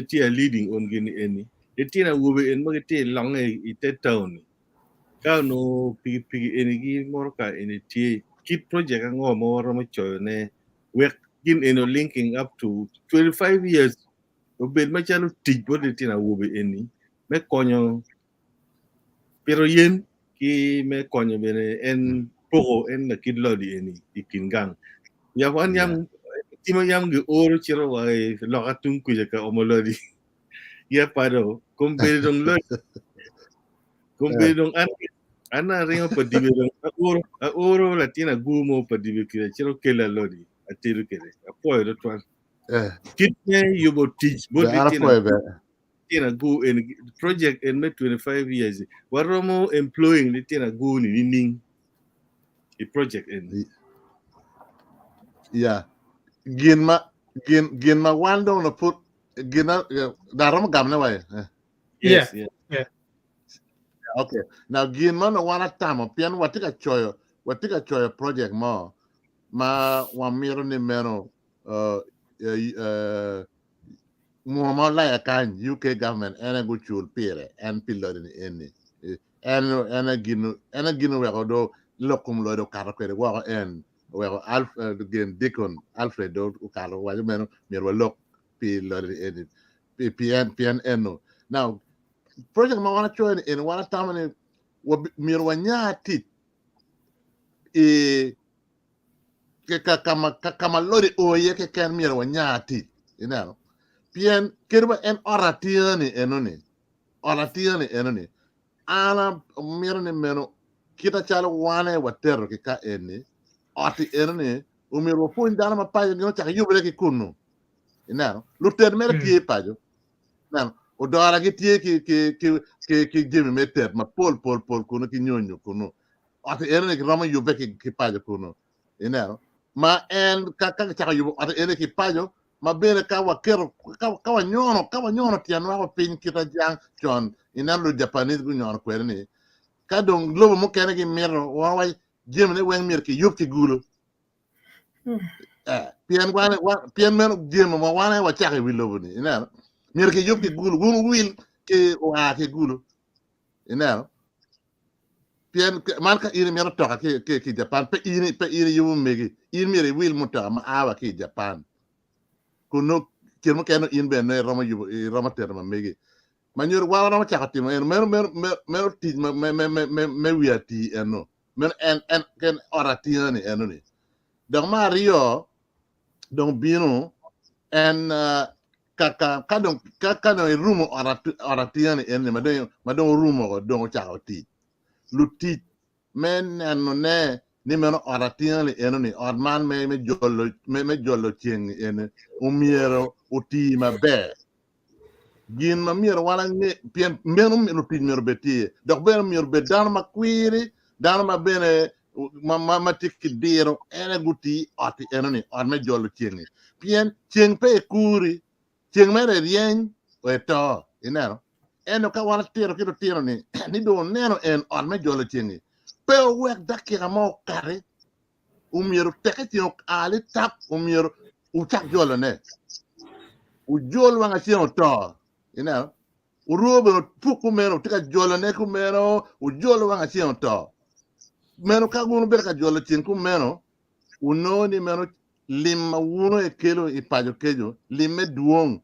tye a leading on gini eni litino awobe eni ma gitye i longe i te town ni Ka onongo pikipiki eni ki motoka eni tye, kit project ango ma waromo coyo ne wek gin eni linking up to 25 years obed macalo tic bot litino awobe eni me konyo pito yen ki me konyo bene en poko en lakit lodi eni i kin gang. Ya wan yam timo yam gioro cito wa i loka tung kuca ka omo lodi. Ye pado kombeddi dong lodi Kombeddi dong an an aringo pa dibe dong aoro aoro latin agur mo pa dibe kire cito kela lodi atedo kede apwoyo tutwal. Kit me yubo tic bot An litino apwoyo bene. litino agur en project en me 25 years waromo employing litino agur ni nining i project en. Yeah. Gin ma gin gin ma wan dong na pud gin na da romo gamne wa. Yes, yeah. Yeah. Okay. Now gin ma no wan atamo pien watye ka coyo watye ka coyo project mo. ma wamito ni meno uh, uh, ngo ma olaya kany UK government en aye gucul pire en pi lodi ni eni en en aye gin en aye gin oweko do lok kom lodi okato kwede woko en oweko Alf gin Deacon Alfred do okato waco meno myero walok pi lodi ni eni pi pien pien eno now project ma wan acoyo ni eni wan atamo ni myero wanya tic i ka ka ka ma lodi o iye keken myero wanya tic ineno pien kadi wa en ot atinga ni eno ni ot atinga ni eno ni an amito ni meno kit acalo wane watero ki ka eni ot-ti eno ni omyero wapwony dano ma paco gin ocak yubone ki kunu ineno lutet mere tye i paco ineno odora gitye ki ki ki ki ki jami me tet mapol pol pol kunu ki nyonyo kunu ot eno ni kiromo yubbe ki ki paco kunu ineno ma en ka ka kicako yubo ot eno ki paco ma bene ka waketo ka, ka wanyono ka wanyono tyenwa woko piny kita jang con ineno lu Japanese gunyono kwede ni ka dong lobo mukene gimito wan waco jamine weng myero kiyub ki gulu Eh, pien wan wan- pien meno jami ma wan aye wacako i wi lobo ni ineno myero kiyub ki gulu wun wuwil ki oa ki gulu ineno pien man ka in imito toka ki, ki, ki Japan pe in pe in iyubo megi in myero iwil mutoka ma a wa ki i Japan kun nongo kine mukene in bene iromo yubo iromo tedo ma megi ma nyuto wan waromo cako timo eno meno meno meno tic me me me me me wi atii eno meno en en en ot atinga ni eno ni dok me aryo dong bino en uh, ka ka ka dong ka ka dong irumo ot ot atinga ni eni ma dong ma dong orumo ko dong ocako tic lutic me neno ne ni meno ot atinga ni eno ni ot man me me jolo me me jolo ceng ni eni omyero oti maber gin ma myero wan ange pien meno lutic myero obed tye iye dok bene myero obed dano ma kwiri dano ma bene ma, ma, ma tye ki diro en aye guti i ot-ti eno-ni ot me jolo ceng-ngi pien ceng pe ekuri ceng mere eryeny eto ineno ento ka wan atito ki lutino-ni ni dong oneno en ot me jolo ceng-ngi pe owek dakika mo okati omyero teke ceng oa litap omyero wucak jolone wujol wang aceng oto ineno Orwo bene opuk kumeno, tye ka jolone kumeno, wujolo wang aceng oto. Meno ka wun wubedo ka jolo ceng kumeno, wunongo ni meno lim ma wun ekelo i paco kenyo, limme dwong.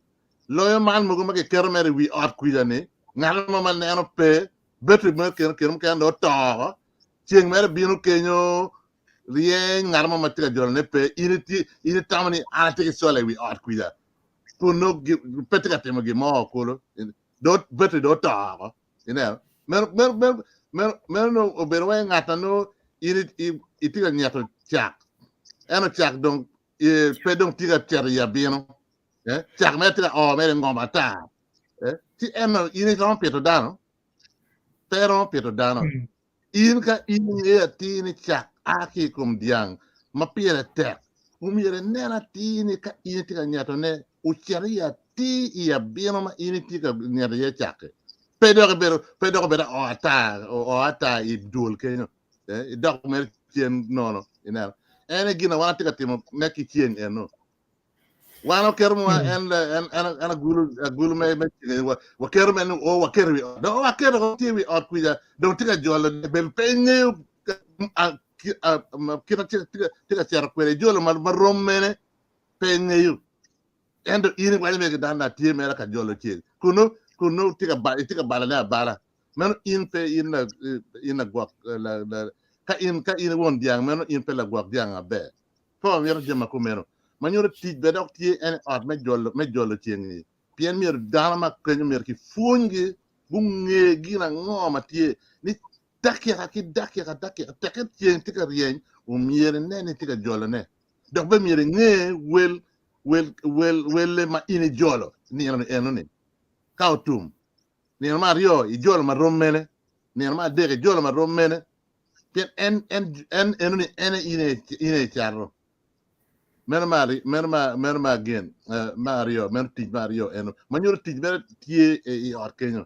Loyo man mogo ma kiketo mere i wi ot kwija-ni, ngat mo ma neno pe, betri mo kine mukene dong oto oko, ceng mere bino kenyo, ryeny, ngat mo ma tye ka jolone pe, in itye, in itamo ni an atye ki sola i wi ot kwija. Kun nongo pe tye ka timo gin mo kulu, dong betri dong oto oko. Ineno? Meno, meno, meno, meno, meno nongo obedo wai ngat ma nongo in itye ka nyeto cak. Ento cak dong pe dong tye ka cito i abino. Eh? Cak mere tye ka o mere ngom ata. Eh? Ci eno in iromo pito dano? Pe iromo pito dano. In ka in ingeyo atir ni cak a ki i kom dyang ma pire tek, omyero inen atir ni ka in itye ka nyetone, ocit iye atir i abino ma in itye ka nyeto iye cak-ki. Pe dok ibedo, pe dok obedo o ata, o ata i dwol kenyo, eh, idok mere cen nono, ineno. En aye gin ma wan atye ka timo ne ki ceng eno. Wan waketo mo en en en en agulu agulu me me ceng wa waketo me o waketo i wi ot. Dong waketo ko tye i wi ot kwija dong tye ka jolo bene pe ingeyo kit ma tye tye ka cito kwede jolo ma rom mene pe ingeyo. Ento in iwaco mere ki dano ni atye mere ka jolo ceng kunu kunu tye ka itye ka balone abala. Meno in pe in la in lagwok la la ka in ka in won dyang meno in pe lagwok dyang maber. Pe wamito jami ma kumeno. Ma nyuto tic bene dok tye en i ot me jolo me jolo ceng-ngi pien myero dano ma kenyo myero kipwonygi gunge gin ango ma tye ni dakika ki dakika dakika tekke ceng tye ka ryeny omyero inen ni tye ka jolone dok bene myero inge wel wel wel welle ma in ijolo nino ni eno-ni ka otum Nino me aryo ijolo ma rom mene? Nino me adek ijolo ma rom mene? Pien en en en enoni en aye in aye in aye icato. Meno me ari meno me meno me agin eh, me aryo meno tic me aryo eno ma nyuto tic mere tye i ot kenyo.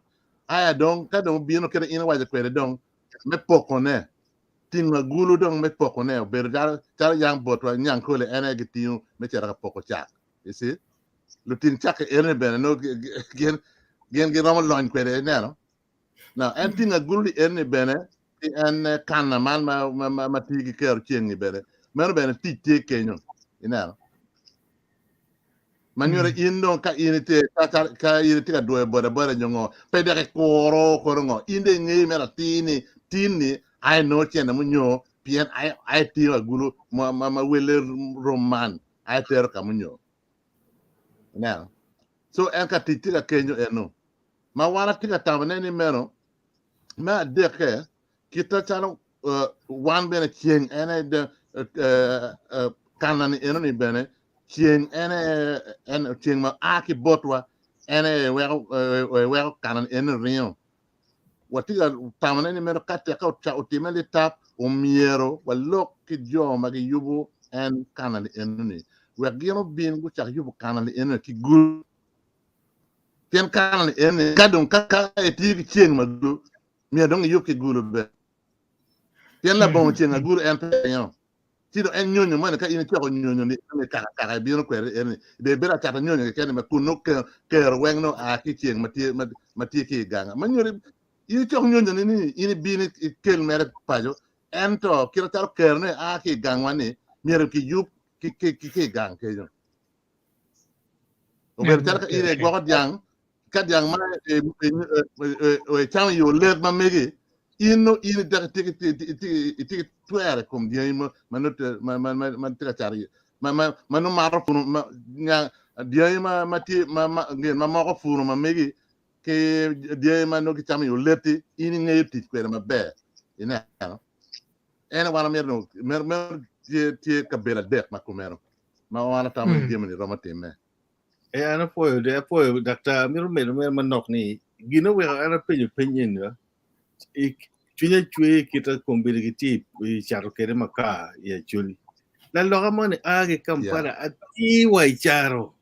Aya dong ka dong obino kite in iwaco kwede dong me pokone. Tingo agulu dong me pokone obedo calo calo yang botwa Nyankole en aye gitingo me cito ka poko cak. You see? Luting cak-ki eni bene nongo gin gin giromo lony kwede ineno. Now en tingo agulu-ni eni bene ki en kana man ma ma ma, ma tye ki kero ceng-ngi bene meno bene tic tye kenyo ineno. Ma nyuto in dong ka in itye ka, ka, ka in itye ka dwoyo boda boda nyo ngo pe dok ikuro kono ngo in dong ingeyo mere atir ni tin ni ai nongo cene munyo pien ai ai tingo agulu ma, ma, ma wele rom man ai tero ka munyo ineno so en ka tic tye ka kenyo eno ma wan atye ka tamone ni meno me adekke kita calo uh, wan bene ceng en aye de, uh, uh, kana ni eno ni bene ceng en aye en ceng ma a ki botwa en aye weko uh, weko kana ni eno ringo watye ka tamone ni meno ka tek ka otime litap omyero walok ki jo ma giyubo en kana ni eno ni wek gin obin gucak yubo kana ni eno ki gul pien kana ni eno ka dong ka ka etye ki ceng ma gulu myero dong iyub ki gulu bene pien labongo ceng agulu en pe ringo ci dong en nyonyo moni ka in icoko nyonyo ni eni kaka kaka ibino kwede eni be bedo acata nyonyo keken ma kun nongo kero weng nongo a ki ceng ma tye ma tye ki i ganga ma nyuto in icok nyonyo ni ni in ibino ikel mere paco ento kit macalo kero ne a ki i gangwa ni myero kiyub ki ki ki i gang kenyo obedo calo ka in igwoko dyang ka dyang ma ecamo i olet ma megi in no in idok itye ki twero i kom dyangi ma ma tye ka cato ma ma nongo mato puno dyangi ma tye ma moko puno ma megi ki dyangi ma nongo gicamo i olet-ti in ingeyo tic kwede maber ineno en wan omyero meno tye kabedo adek ma kumeno ma wan atamo ni jami-ni romo timme. E an apwoyo de apwoyo daktar amito medo mere manok ni gin oweko an apenyo peny eni ba i cwinya cwer kita kombeddi gitye i cato kede makar i Acholi laloka moni a ki Kampala atir wa i caro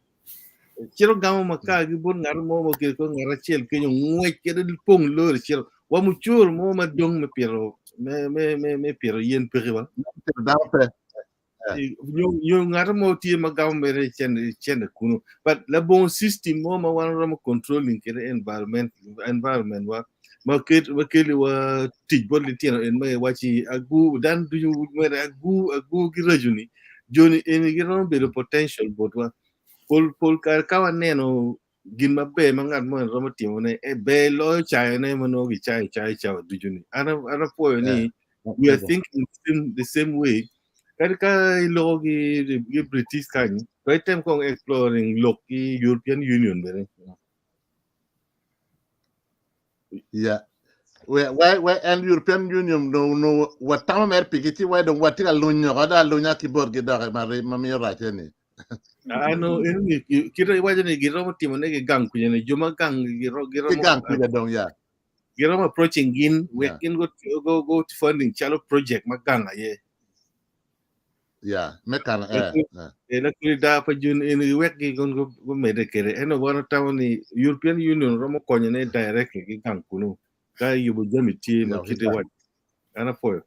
cito gamo makar ki bot ngat mo ma okelo kor ngat acel kenyo ngwec kede pong lori cito wa mucoro mo madong me pito me me me me pito yen peki wa Dano pe. Nyo ngat mo tye ma gamo mere cente kunu but labongo system mo ma wan romo controlling kede environment environment wa ma ket ma keli wa tic bot litino en ma iwaci agu dan ducu mere agu agu ki racu ni joni eni giromo bedo potential botwa pol pol kare ka waneno gin maber ma ngat moni romo timone e ber loyo cayone ma nongo gicayo caya cawa ducu ni an an apwoyo ni we are thinking the same, the same way kadi ka iloko gi gi British kany to item kong exploring lok ki European Union bene Yeah. We we we en European Union no no watamo mer pigi ci we dong watye ka lunyo kada alunya ki botgi doki ma ma miyo race ni. Ano en ni kite iwaco ni giromo timo ne gi gang kunya ni jo ma gang giromo ki gang kunya dong ya. Giromo approaching gin wek gin go go go funding calo project ma gang aye. Ya, me kana eh. Eh la kuri da pa jun en wek gi gon go go mede kede eno wan tamo ni European Union romo konyo ne directly gi gang kunu ka yubo jami tye ma kite waco. An apwoyo.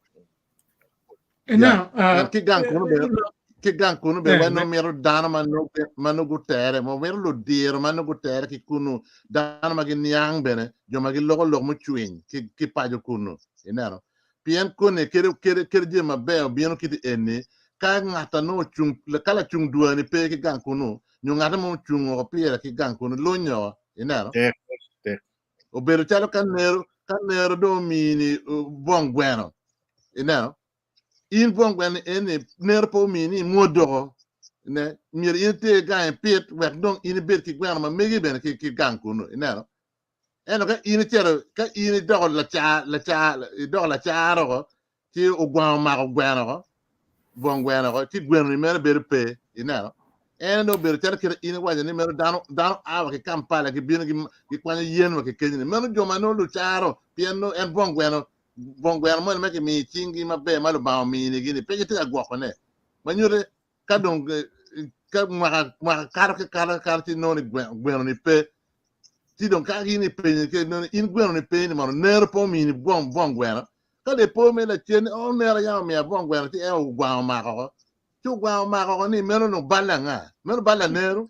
Now, ki gang kunu bene ki gang kunu bene wan mito dano ma nongo ma nongo gutere ma mito ludiro ma nongo gutere ki kunu dano ma giniang bene jo ma giloko lok mucwiny ki ki paco kunu ineno pien koni kede kede kede jami maber obino kiti eni ka ngat nongo ocung ka lacung dwani pe ki gang kunu nyo ngat mo ocung oko pire ki gang kunu lunyo ineno Tek tek. Obedo calo ka nero ka nero dong omini bong gweno ineno in bong gweno eni nero pe omini imwodoko ne myero in iter gang ipit wek dong in ibed ki gweno ma megi bene ki, ki gang kunu ineno ento ka in icito ka in idoko laca laca idoko lacaro ko ci ogwang omako gweno ko bong gweno ko ci gweno ni mere bedo pe ineno en dong obedo calo kite in iwaco ni meno dano dano a wa ki Kampala gibino gikwanyo yen wa ki kenyo ni meno jo ma nongo lucaro pien nongo en bong gweno bong gweno moni ma kimiyo i cinggi maber ma Lubanga ominigi ni pe gitye ka gwokone ma nyuto ka dong ka mwaka mwaka kato ki kato kato ci nongo ni gweno ni pe ci dong ka in ipenyo ke nongo in gweno ni pe ni mono nero pe omini bong bong gweno. Ka dong ipo me lacen ni oh nera yam omiya bong gweno ci en ogwang omako oko. Ci ogwang omako oko ni meno onongo bal anga? Meno bal laneru?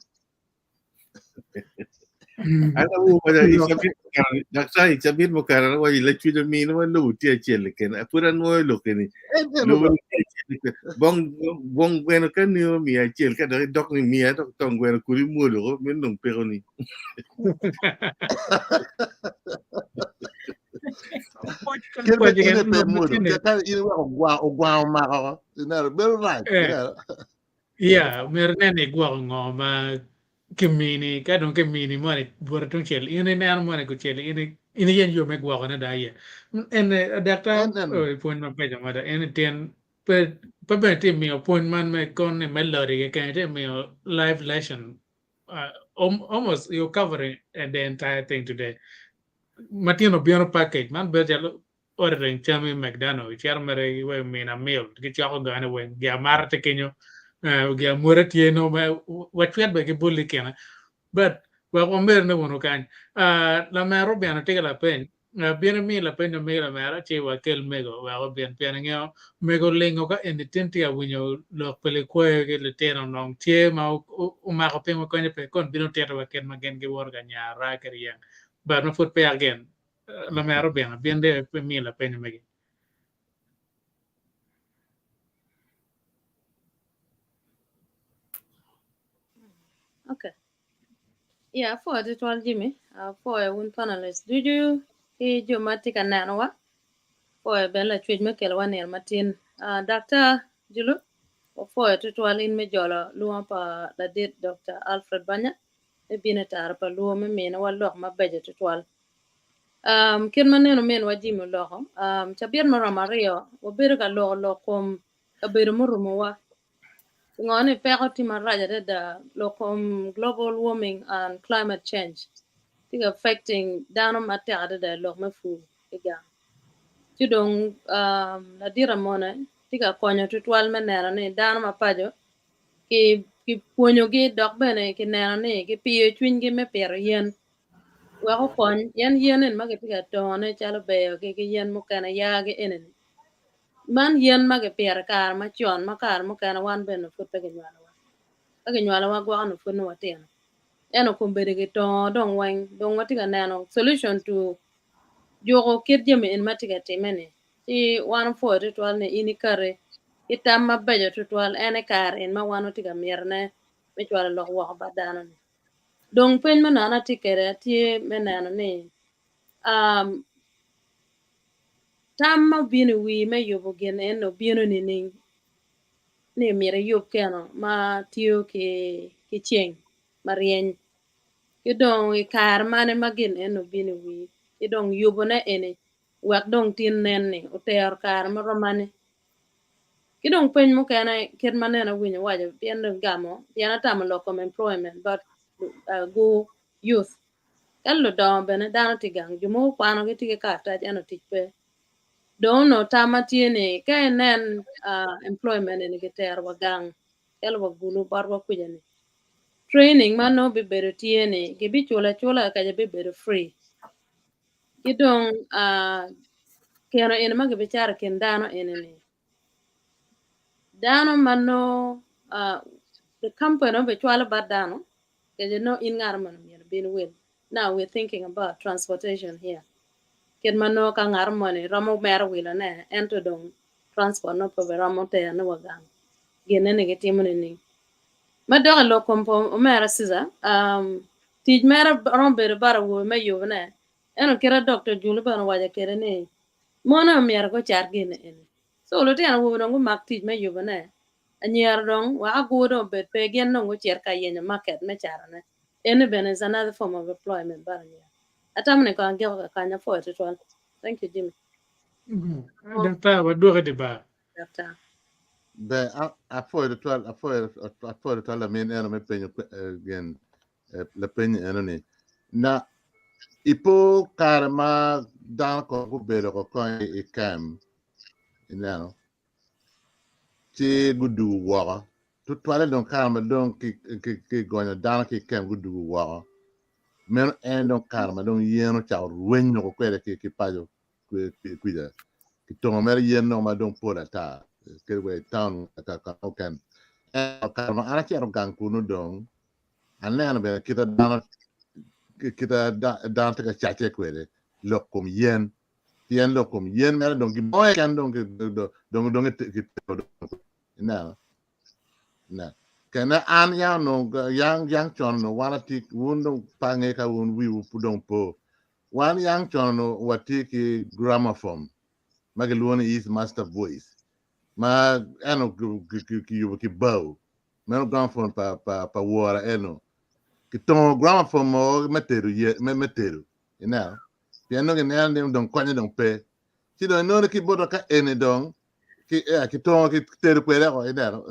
An awo waco i cabit mukene, daktar i cabit mukene an awaco lacwec ominiwa lobo tye acel keken. Pud anwoyo lok eni. Lobo tye acel keken. Bong bong gweno ka nino miya acel ka dok idok ni miya dok tong gweno kodi imwolo ko meno dong peko ni. Kit ma in pe imwodo ka in iweko ogwang omako oko ineno bedo rac. Yeah, myero inen ni igwoko ngo ma kimini, ka dong kimini moni buto tungcel in ineno moni kucel in in iyeny yo me gwokone dong aye. En daktar i pwony mabeco mada en tyen pe pe bene tye miyo pwony man me kon ni me lodi keken tye miyo life lesson almost you covering the entire thing today. Ma tyen obino package man bedo calo ordering cam i McDonald icito mere iweko mina meal gicoko gane weng gi amata tye kenyo gi amwoda tye nongo ma wacwet bene ki boli kine but wek wamedde ne wunu kany lamera obino tye ki lapeny bin imi lapeny ma megi lamera ci wakel mego wek obin pien ingeyo mego olingo ka eni tin tye ka winyo lok pa likwayo ki litino onongo tye ma omako piny ma konye pe kon bino tito wa kit ma gin giwoto ka nyara ki ryeng but ma pud peya gin lamera obino bin dong imi lapeny megi. Okay. Yeah, apwoyo tutwal Jimmy. Apwoyo wun panelist ducu ki jo ma tye ka nenowa. Apwoyo bene lacwec me kelowa nino matin. Uh, Dr. Julu, wapwoyo tutwal in me jolo lwongo pa ladit Dr. Alfred Banya me bino i tara pa luo me minowa lok mabeco tutwal. Um, kit ma neno minwa Jimmy oloko, um, cabit muromo aryo wabedo ka loko lok kom kabedo murumowa. Ngo ni peko tye marac adada lok kom global warming and climate change tye ka affecting dano matek adada i lok me pur i gang. Ci dong um, ladit Amone tye ka konyo tutwal me neno ni dano ma paco ki kipwonyogi dok bene kineno ni kipiyo cwinygi me pito yen wek okony yen yen eni ma kitye ka tongone calo beyogi ki yen mukene yaagi eni-ni Man yen ma kipito i kare macon ma kare mukene wan bene pud pe kinywalowa. Ka kinywalowa gwoko nongo pud nongo watino. Ento kombeddi kitongo dong weng dong watye ka neno solution to juko kit jami eni ma tye ka timme-ni. Ci wan opwoyo tutwal ni in ikati ki tam mabeco tutwal en aye kare eni ma wan watye ka mitone me cwalo lok woko bot dano-ni. Dong peny ma nongo an atye kwede tye me neno ni um Tam ma obino i wii me yubo gin eni obino nining ni myero iyub keno ma tiyo ki ceng ma ryeny ki dong i kare mane ma gin eni obino i wii ki dong yubone eni wek dong tin nen ni otero kare marom mane ki dong peny mukene kit ma nene awinyo iwaco pien dong igamo pien atamo lok kom employment bot gu youth Ka ludongo bene dano tye gang, jo mogo kwano gitye ki karatac ento tic pe. Dong onongo tamma tye ni ka inen employment eni kitero wa gang calo wa Gulu botwa kuca ni training ma nongo bibedo tye ni kibiculo acula kace bibedo free ki dong keno eni ma kibicato i kin dano eni ni Dano ma nongo the company obicwalo bot dano kece nongo in ngat moni myero ibin iwil now we thinking about transportation here kit ma nongo ka ngat moni romo mere wilo ne ento dong transport nongo pe romo tero ne wa gang gine ni gitimo nining ma dok i lok kom pa omera Caesar tic mere romo bedo bot awobe me yubo ne ento kite Doctor Julu bene owaco kwede ni Mon aye omyero gucat gin eni. So lutino awobe dong gumak tic me yubone. Anyira dong wek agur dong obed pe gin dong gucit ka yenyo market me catone. Eni bene is another form of employment bot anyira. Atamo ni kong agiko kakany apwoyo tutwal. Thank you Jimmy. Daktar wadwoki di bar. Daktar. Ber, apwoyo tutwal, apwoyo, apwoyo tutwal lamin eno me penyo gin lapeny eno ni. Na ipo kare ma dano ko gubedo ko kony i kem ineno ci gudugu woko tutwale dong kare ma dong kigonyo dano ki kem gudugu woko meno en dong kare ma dong yen ocako rwenyo ko kwede ki paco kwica. Kitongo mere yen nongo ma dong pol ata kadi wa i taun ka ka mukene. Ento kare ma an acito gang kunu dong aneno bene kita dano kita dano tye ka cace kwede lok kom yen pien lok kom yen mere dong gin mo keken dong dong dong kitero dong ineno ineno kene an yang onongo yang yang con onongo wan atye wun dong pe ange ka wun wiwu pud dong po Wan yang con onongo watye ki gramophone ma kilwongo ni East Master Voice ma eno kiyubo ki bao. Meno gramophone pa, pa, pa wora eno. Kitongo gramophone mo me tedo, ye, me, me tedo. Ineno? Pien nongo gineno ni dong konye dong pe. Ci dong inongo ni ki botwa ka eni dong ki eh, kitongo kitedo kwede ko ineno.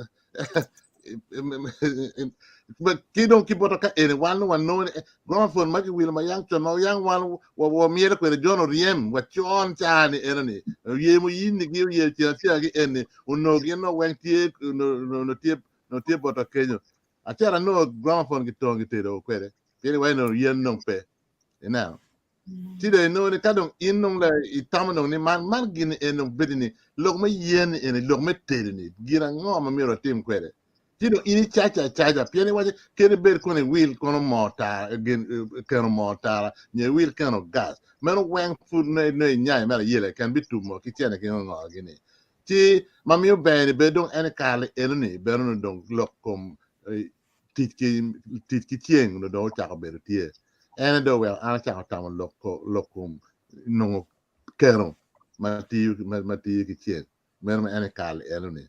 Ki dong ki bota ka eni wan wanongo ni gramophone ma kiwilo ma yang con ma yang wan wamyelo kwede John oryem wa con ca ni eno ni oyemo yini gi oye ceng acel gi eni onongo gin no weng tye no tye no tye bota kenyo acel anongo gramophone kitongo kitedo kwede pien iwaci ni yen dong pe ineno. Ci dong inongo ni ka dong in dong la itamo dong ni man man gin en dong bedo ni lok me yen ni eni lok me tedo ni gin ango ma myero watim kwede. Ci dong in icaco acaca pien iwaco kadi bed kono iwil kono moo tara gin keno moo tara nyo iwil keno gas meno weng pud nongo inyayo mere ayela keken bitumo ki cene ki ngo gini. Ci ma miyo ber ni bed dong en i kare eno ni bene onongo dong lok kom tic ki tic ki ceng onongo dong ocako bedo tye. En aye dong oweko an acako tamo lok lok kom nongo keno ma tiyo ma tiyo ki ceng meno ma en i kare eno-ni.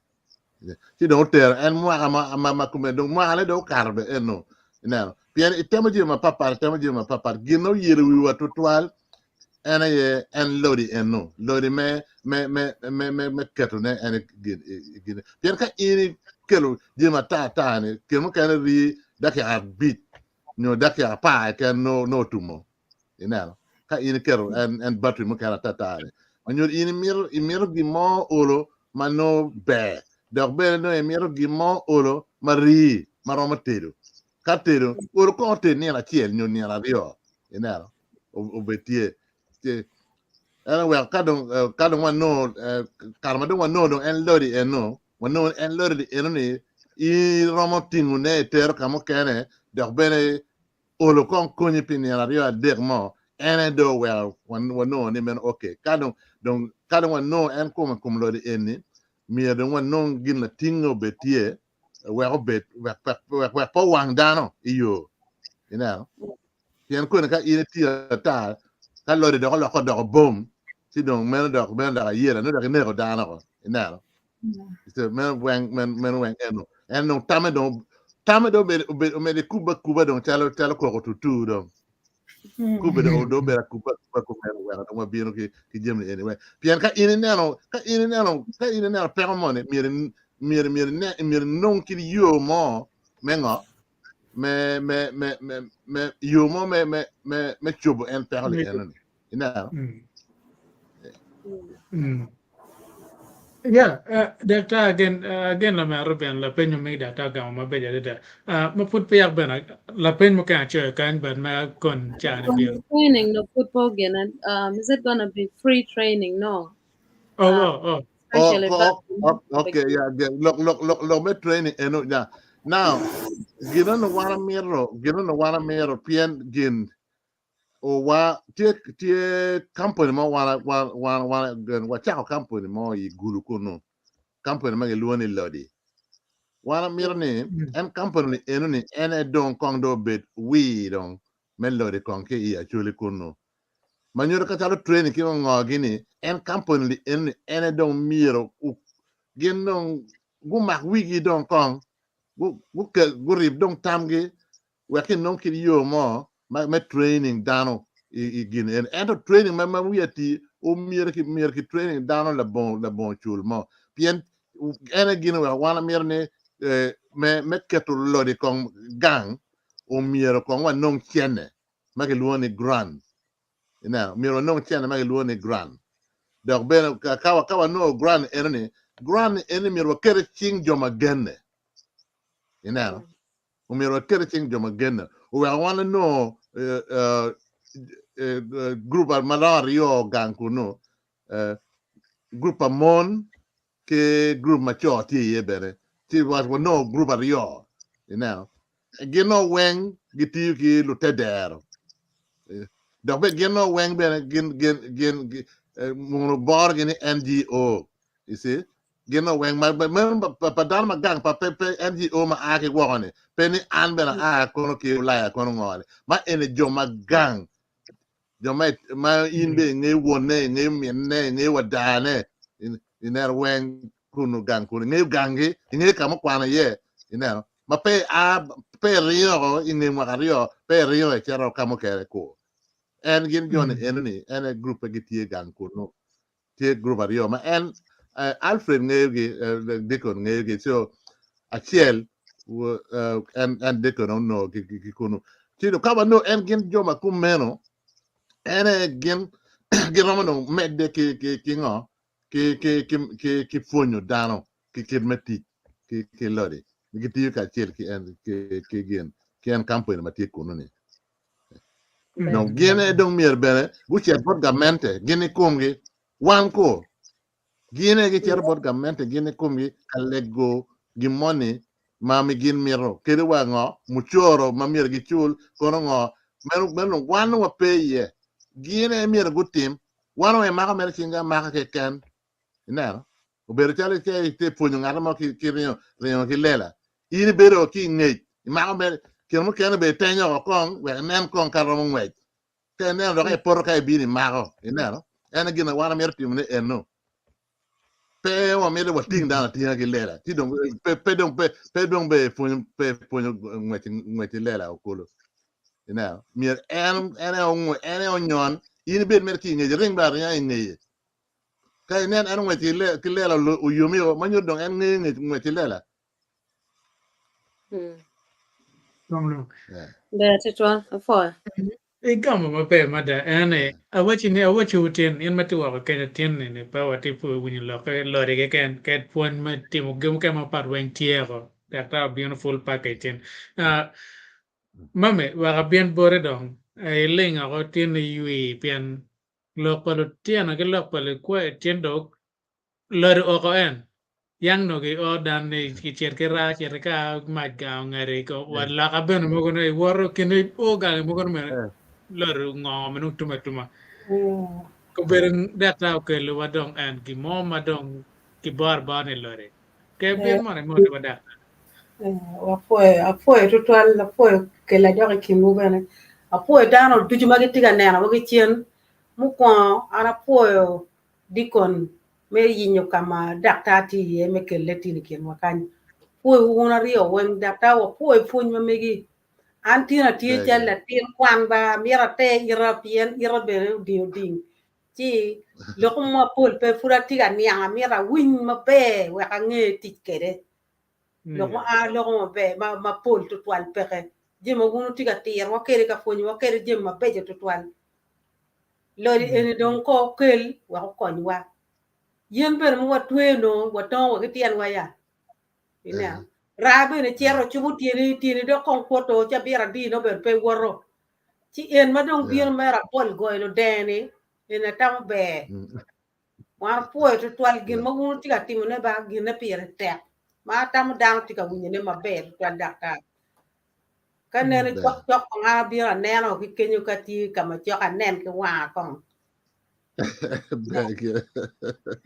Ci dong otero en mwaka ma ma ma kome dong mwakane dong okato bene eno ineno pien itemo jami mapatpat itemo jami mapatpat gin ma oyelo wiwa tutwal en aye en lodi eno lodi me me me me me me ketone en gin gin pien ka in ikelo jami ata ata ni kin mukene rii dakika abic nyo dakika apar keken no no otumo ineno ka in iketo en en battery mukene ata ata ni onyo in imito imito gin mo olo ma no ber dok bene no imito gin mo olo ma rii ma romo tedo ka tedo olo kong oted nino acel nyo nino aryo ineno obed tye tye en oweko ka dong ka dong wanongo kare ma dong wanongo dong en lodi eno wanongo en lodi eno ni iromo tingo ne itero ka mukene dok bene olo kong konyi pi nino aryo adek mo en aye dong oweko wanongo ni meno okay ka dong dong ka dong wanongo en kome kom lodi eni myero dong wanong gin latinge obed tye wek obed wek wek wek pe owang dano i yo ineno pien koni ka in itiyo ata ka lodi dok oloko odoko bom ci dong meno dok meno dok ayela nongo dok ineko dano ko ineno so meno weng meno weng eno en dong tamme dong tamme dong obedo obedo omedo ikubbe akuba dong calo calo koko tutu dong kubbe dong dong obedo akuba akuba kumeno weko dong wabino ki ki jami eni weng pien ka in ineno ka in ineno ka in ineno peko moni myero myero myero myero inong kit yo mo me ngo me me me me me yo mo me me me me cobo en peko ni eno ni ineno. Yeah, Daktar again again lamera Ruben lapenyo megi daktar ogamo mabeco adada. Ma pud peya bene lapeny mukene acoyo kany but ma kon caa ni bino. Training no pud pe ogene. Is it gonna be free training? No. Oh, oh, oh. Oh, oh, oh, okay, yeah, yeah. Look, look, look, look, me training eno, yeah. Now, gin ono wan amito, gin ono wan amito, pien gin o wa tye tye company mo wan wan wan wan gin wacako company mo i Gulu kunu, company ma gilwongo ni Lodi. Wan amito ni en company ni eno ni en aye dong kong dong obed wir dong me Lodi kong ki i Acholi kunu. Ma nyuto ka calo training ki ngo gini en company ni eno ni en aye dong myero gin dong gumak wigi dong kong gukel gurib dong tamgi wek inong kit yo mo me training dano i gin eni. Ento training ma wiye ati omyero ki myero ki training dano labongo labongo cul mo. Pien en aye gin oweko wan amito ni me me keto lodi kong gang omyero kong wanong cene ma kilwongo ni grant. Ineno, myero wanong cene ma kilwongo ni grant. Dok bene ka ka wanongo grant eno ni, grant eni myero waket i cing jo ma genne. Ineno, omyero waket i cing jo ma genne oweko wan wanongo gurup ma romo aryo gang kunu. group pa mon ki group ma co tye iye bene ci wanongo group aryo ineno gin nongo weng gitiyo ki lutedero dok bene gin nongo weng bene gin gin gin munu borogi ni NGO you see gin nongo weng ma meno pa dano ma gang pa pe pe NGO ma a ki woko ni pe ni an bene aa kono ki Ulaya kono ngo ni ma eni jo ma gang jo ma ma in be ingeyo wonne ingeyo minne ingeyo wadane ineno weng kunu gang kunu ingeyo gangi ingeyo ka ma okwano iye ineno ma pe a pe iringo oko inge mwaka aryo pe iringo icito ka mukene kur en gin joni enoni en aye group pe gitye gang kunu tye group aryo ma en Alfred ngeyogi Deacon ngeyogi so acel en en Deacon onongo ki kunu ci dong ka wanongo en gin jo ma kumeno en aye gin giromo dong medde ki ki ki ngo ki ki ki ki ki pwonyo dano ki kit me tic ki ki lodi gitiyo kacel ki en ki ki gin ki en kampuni ma tye kunu ni Dong gin aye dong myero bene gucit bot gamente gin i komgi. Wan ko, gin aye gicito bot gamente gin i komgi ka lego gin moni ma mi gin mito. Kadi wa ngo, mucoro ma myero gicul, kono ngo, meno meno dong wan dong wape iye. Gin aye myero gutim. Wan wa imako mere cingi amaka keken. Ineno? Obedo calo ka itye pwonyo ngat mo ki ki ringo ringo ki lela. In ibedo ki i ngec, imako mere, kine mukene bene itenyo oko kong wek inen kong ka romo ngwec. Ka ineno dok ipoto ka ibino imako, ineno? En aye gin ma wan wamito timone eno. Pe wamito wating dano atinga ki lela, ci dong pe pe dong pe pe dong be pwonyo pe pwonyo ngwec ngwec ki lela okulu. Ineno? Myero en en aye ongwe en aye onyon, in ibed mere ki i ngec, iring bene aringa i ngeye. Ka inen en ongwec ki lela oyomio, ma nyuto dong en ngeyo ngwec ki lela. Ber tutwal, apwoyo. Igamo maber mada en ni awaci ni awaci wu tin in ma tye woko kenya tin ni ni pe watye pur winyo lokke lodi keken ked pwony me timo gin mukene mapat weng tye ko daktar obino full package tin. Mami wek abin boti dong iling oko tin iywi pien Lok pa lutino ki lok pa likwayo tyen dong lodi oko en. Yang nongo ki o dan ni kicit ki raa cit ka mac gang ongati ko wa loka bene mogo nongo iwoto kine o gangi mogo nongo bene lodi ongo ma nongo tum atuma. Obedo daktar okelo wa dong en gin mo ma dong kiboro abora ni lodi. Ke bin mono imoti wa daktar. Apwoyo, apwoyo tutwal, apwoyo kela dok i kinwu bene. Apwoyo dano ducu ma gitye ka neno wa ki cen. Mukwongo an apwoyo dikon me yinyo ka ma daktar tye iye me kelle tin i kinwa kany. Apwoyowu wun aryo weng, daktar wapwoyo pwony ma megi. An tin atye cal latin kwan ba amito ater ita pien ita bene oding oding. Ci lok mo mapol pe pud atye ka niang amito awiny maber wek ange tic kwede. Lok ma a loko maber mapol tutwal peke. Jami ma wun wutye ka tirowa kwede ka pwonyowa kwede jami mabeco tutwal. Lodi eni dong ko okel wek okonywa. Yen bene ma watweyo nongo watongo wa ki tyenwa ya. Ineno? Raa bene cito cubo tyeni, tyeni dok kong kwoto cabit adi nongo bene pe woto. Ci en ma dong bino mere abol goyo ludenge-ni, eni atamo ber. Wan wapwoyo tutwal gin ma wun wutye ka timone ba ginne pire tek ma atamo dano tye ka winyone maber tutwal daktar. Ka nene cok cok kong an abino aneno ki kenyo ka tye ka ma cok anen ki wanga kong.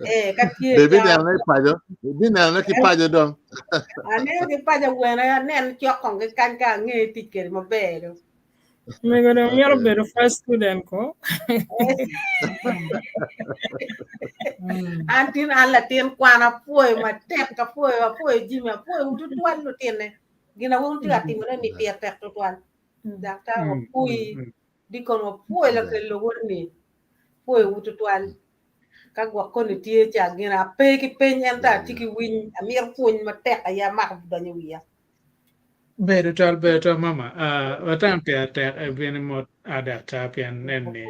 Eh, ka tye Be ibinenone i paco? Ibinenone ki paco dong. Aneno ki paco awene anen cok kong ki kany ka ange tic kwede maber dong. Mego dong myero bedo first student ko. An tin an latin kwan apwoyo matek apwoyo apwoyo Jimmy apwoyo wun tutwal lutine gin ma wun wutye ka timone ni pire tek tutwal daktar wapwoyi dikon wapwoyo lakel lowotni pwoyowu tutwal ka gwok koni tye ca gin ape ki peny ento atye ki winy amito pwony matek aye amako donyo i wiya. Ber tutwal, ber tutwal mama. Uh, watam pire tek ebino mot a daktar pien en ni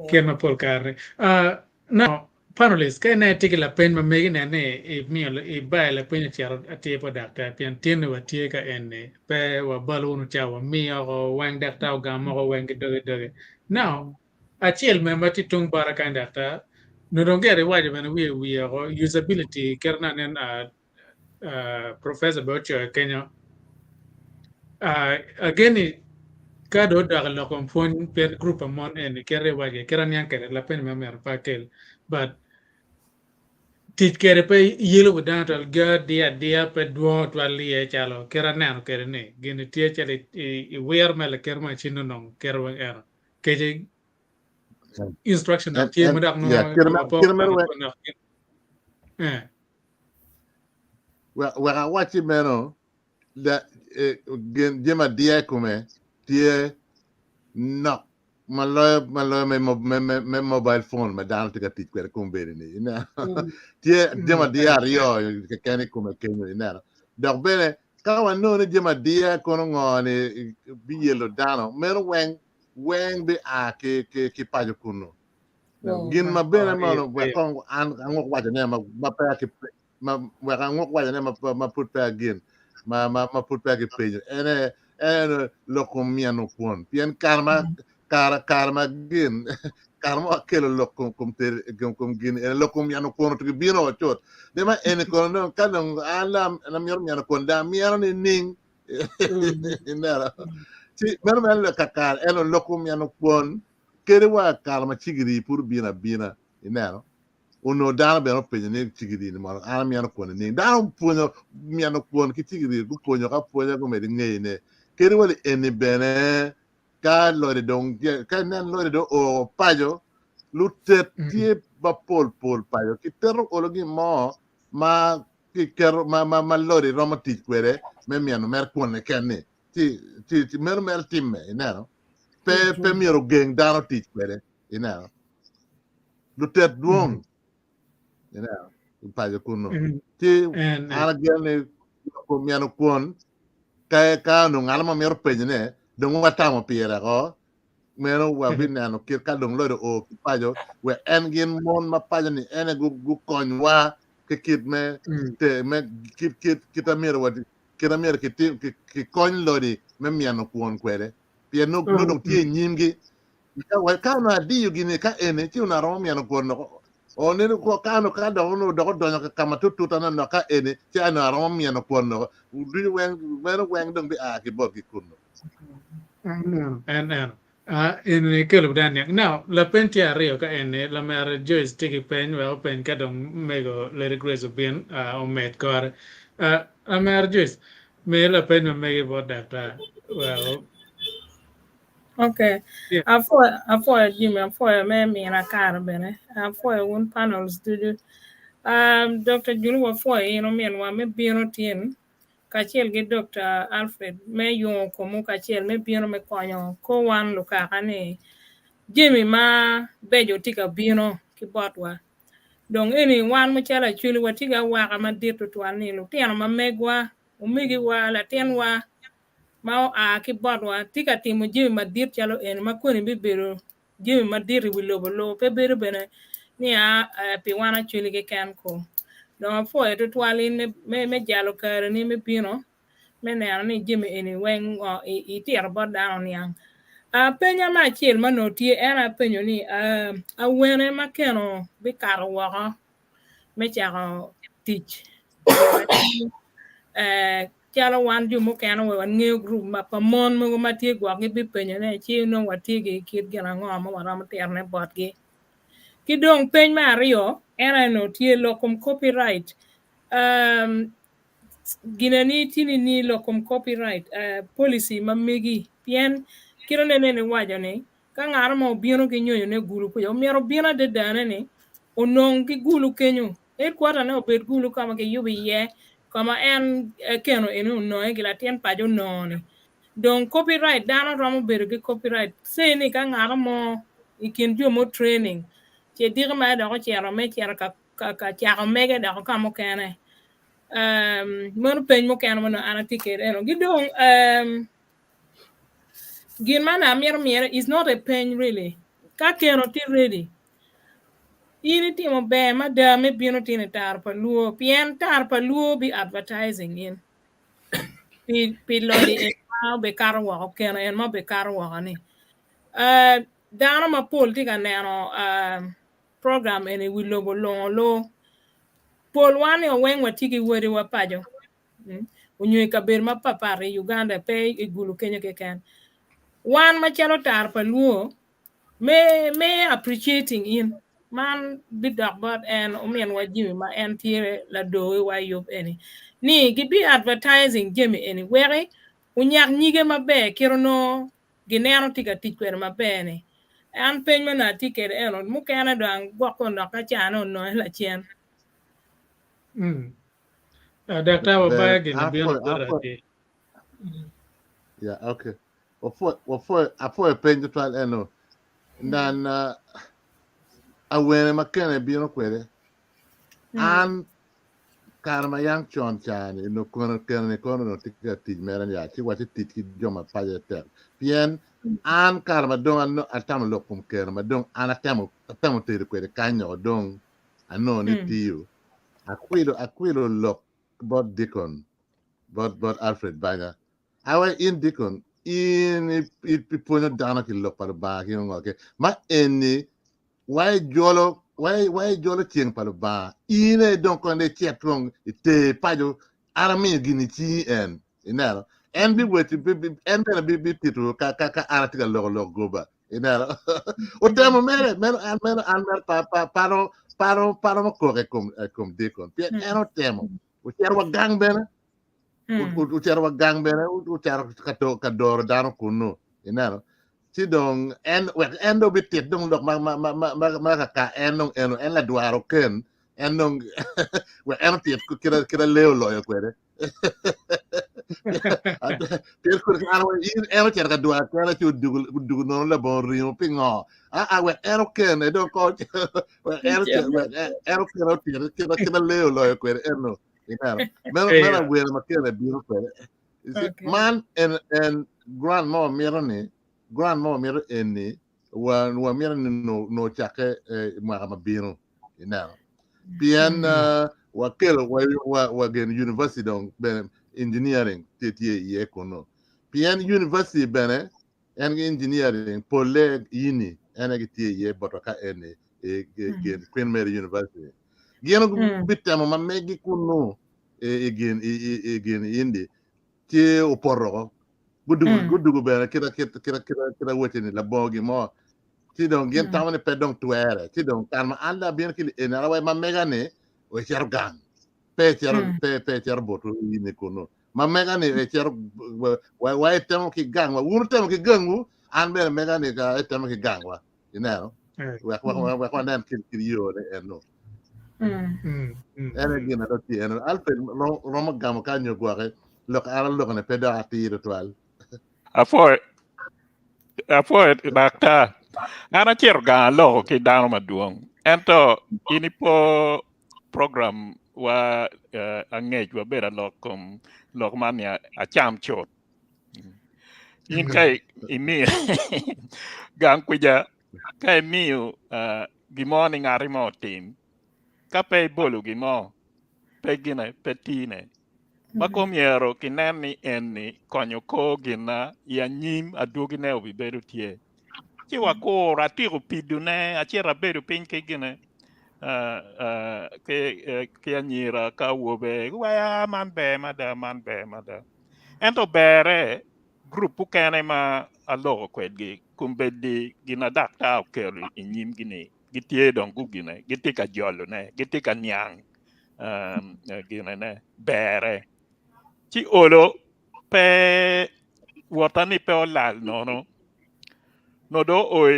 kit ma pol kare ni. Uh, now, panelist, ka ine itye ki lapeny ma megi nen ni imiyo ibayo lapeny ocito atir bot daktar pien tin ni watye ka eni pe wabalo wunu cawa wamiyo oko weng daktar ogam moko weng ki doge doge. Now, acel me ma tye tung bota kany daktar, Nongo dong gire iwaco bene wiye wiye oko usability kit ma nen professor bene ocoyo kenyo again ka dong odok i lok kom pwony pien group pa mon eni kit iwaco kit aniang kwede lapeny ma myero pe akel but tic kwede pe yelo wi dano twal ga diyo adiya pe dwongo twal iye calo kit aneno kwede ni gini tye calo iwiro mere lakit macin nongo kite weng eno kece instruction dok tye ma dok nongo wek awacci meno jami adiya i kome tye nok ma loyo ma loyo me mobile phone ma dano tye ka tic kwede kombeddi-ni ineno tye jami adiya aryo keken i kome kenyo ineno dok bene ka wanongo ni jami adiya kono ngo ni biyelo dano meno weng weng bi a ki ki ki paco kunu gin ma bene mono wek kong an anguk waco ne ma pe ki ma wek anguk waco ne ma pud pe agin ma ma ma pud pe kipenyo ene en lok kom myeno kwon pien kare ma kare kare ma gin kare ma wakelo lok kom kom ter kom gin ene lok kom myeno kwon otugi bino cut de ma eni kono dong ka dong an la myero myeno kwon da myero ni ning Ineno? Ci meno mere kakare ento lok kom myeno kwon kadi wa kare ma cigiri pud obino abina ineno onongo dano bene openyo ni cigiri ni mono an amyeno kwon nining dano opwonyo myeno kwon ki cigiri gupwonyo ka pwonya gumedo ngeyone kadi wa eni bene ka lodi dong ka inen lodi dong oo paco lutet tye mapol pol paco kiteto olo gin mo ma kiketo ma ma ma lodi romo tic kwede me myeno mere kwone ken-ni ci ci ci meno mere timme ineno pe pe myero ogeng dano tic kwede ineno lutet dwong ineno i paco kunu ci an ageno ni myeno kwon ka ka onongo ngat mo mito penyone dong watamo pire ko meno wabineno kit ka dong lodo o ki paco wek en gin mon ma paco ni ene gukonywa ki kit me te me kit kit kit amyero wa kit amyero ki kony lodi me myeno kwon kwede pien nongo nongo dong tye i nyimgi ka wa ka onongo adiyo gini ka eni ci onongo aromo myeno kwon dok o neno ko ka onongo ka dok onongo dok odonyo ka kama tutut anonok ka eni ci onongo aromo myeno kwon dok ducu weng meno weng dong bia ki botgi kunu. En eno. Ah, eni kelo bene niang. Now, lapeny tye aryo ka eni, lamere Joyce tye ki peny, wek openy ka dong mego Lady Grace obin, ah, omed kore. Ah, lamere Joyce, mi lapeny ma megi bot daktar. Wek o- Okay. Yeah. Apwoyo, apwoyo Jimmy, apwoyo me mina kare bene. Apwoyo wun panels ducu. Um, Dr. Julu wapwoyo in ominwa me bino tin kacel ki Dokta Alfred me yungo komwu kacel me bino me konyo kor wan lukaka ni jami ma beco tye ka bino ki botwa. Dong eni wan macalo Acholi watye ki awaka madit tutwal ni lutino ma megwa, omegiwa, latinwa ma oa ki botwa tye ka timo jami madit calo eni ma koni bibedo jami madit i wi lobo lobo pe bedo bene ni a pi wan Acholi keken ko. Dong apwoyo tutwal in me jalo kareni me bino me neno ni jami eni weng ngo itito bot dano oniang. Penya me acel ma onongo tye en apenyo ni awene ma keno bikato woko me cako tic calo wan jo mukene wa wangeyo gurup pa mon mogo ma tye gwok gibipenyone ci nongo watye ki kit gin ango ma waromo tirone botgi. Ki dong peny me aryo en aye onongo tye lok kom copyright gine ni tye ni lok kom copyright policy ma megi pien kit ma nene iwaco ni ka ngat mo obino ki nyonyone gulu kuca omyero obin adadane ni onong ki gulu kenyo headquarter ne obed gulu ka ma kiyubo iye ka ma en keno eni ononge ki latin paco onongo ni dong copyright dano romo bedo ki copyright say ni ka ngat mo i kin jo mo training ce diki mere dok ocito me cito ka cako mege dok ka mukene meno peny mukene ma nongo an atye kwede eno ki dong gin ma nongo amito mire is not a peny really ka keno tye ready in itimo ber mada me bino tino i taro pa luo pien taro pa luo bi advertising in pi lodi en ma obikato woko keno en ma obikato woko ni dano mapol tye ka neno. program eni i wi lobo lungo loo. Pol wan ni weng watye ki wadiwa paco onyo i kabedo mapapat i Uganda pe i Gulu kenyo keken. Wan macalo tar pa Luo me me appreciating in man bidok bot en ominwa Jimmy ma en tye ladowi wa i yub eni ni gibi advertising jami eni weki onyak nyige maber kit onongo gineno tye ka tic kwede maber ni. An peny ma onongo atye kwede eno mukene dong gwok onok ka cane ononge lacen. Mm. Daktar wabaya gin bino bota atir. Yeah, okay. Wapwoyo peny tutwal eno. Nan awene ma kene bino kwede. An kare ma yang con ca-ni onongo kono kene-ni kono onongo tye ka tic mere ni ya ci waci tic ki jo ma paco tek pien an kare ma dong atamo lok kom keno ma dong an atemo atemo tedo kwede kany o dong anongo ni tiyo akwilo akwilo lok bot Deacon bot bot Alfred Banya awe in Deacon in ipwonyo dano ki lok pa Lubanga ki ngo ki ma eni Wa ijolo, wa ijolo ceng pa Lubanga. In aye dong kong icit kong iter paco, an amiyo gin i cingi en. Ineno? En biweci, en bene bitito ka, ka, ka an atye ka loko lok goba. Ineno? Otemo mere, meno an, meno an mere pa, pa, paro, paro, paro mo kok i kom, i kom Deacon. Pien en otemo. Ocito wa gang bene. Ocito wa gang bene, ocito ka doro dano kunnu. Ineno? Ci dong en wek en dong bitit dong lok ma ma ma ma ma kaka en dong eno en ladwaro ken en dong wek en otit kit kit lee oloyo kwede. Pien kodi an in en ocito ka dwaro kene ci odugo odugo nono labongo ringo pingo? Aa wek en okene dong ko wek en wek en okene otit kit kit lee oloyo kwede eno. Ineno? Meno meno awene ma kene bino kwede. Man en en grant ma wamito ni grant ma wamito eni wa wamito ni no no cakke i mwaka ma bino ineno pien uh, wakelo wa, wa, wa gen university dong bene engineering tye tye iye kuno pien university bene en ki engineering polle yini en aye gitye iye botwa ka eni i gin Queen Mary University gin bitemo ma megi kunu i gin i gin indi ci opoto oko gudugo gudugo bene kita kita kita kita kita weche ni labongo gin mo ci dong gin tamo ni pe dong twere ci dong kare ma an dong abino ki eni an awaco ma mega ni ecito gang pe ecito pe pe ecito botwu ini kunu ma mega ni ecito wa wa etemo ki gang wa wun wutemo ki gangwu an bene mega ni ka etemo ki gangwa ineno wek wek wanen kit kit yo ne eno en aye gin na dong tye eno Alfred romo gamo ka nyo gwoke lok an aloko ni pe dok atir tutwal Apwoyo apwoyo daktar. An acito gang aloko ki dano madwong. Ento in ipo program wa uh, angec wabedo alok kom lok man ni acam cut. In ka imiyo gang kwija ka imiyo uh, gin mo ni ngati mo otim ka pe ibolo gin mo pe gine pe tine ma ko myero kinen ni eni konyo kor ginna i anyim adwogine obibedo tye ci wakur atiko pidone acito abedo piny ki gine uh, uh, ki, uh, ki anyira ka awobe guwaya man ber mada man ber mada Ento berre, gurup mukene ma aloko kwedgi kombeddi gin ma daktar okelo i nyimgi-ni gitye dong gugine, gitye ka jolone, gitye ka niang ginene, berre. Ci olo pe wota ni pe olal nono, nongo dong oo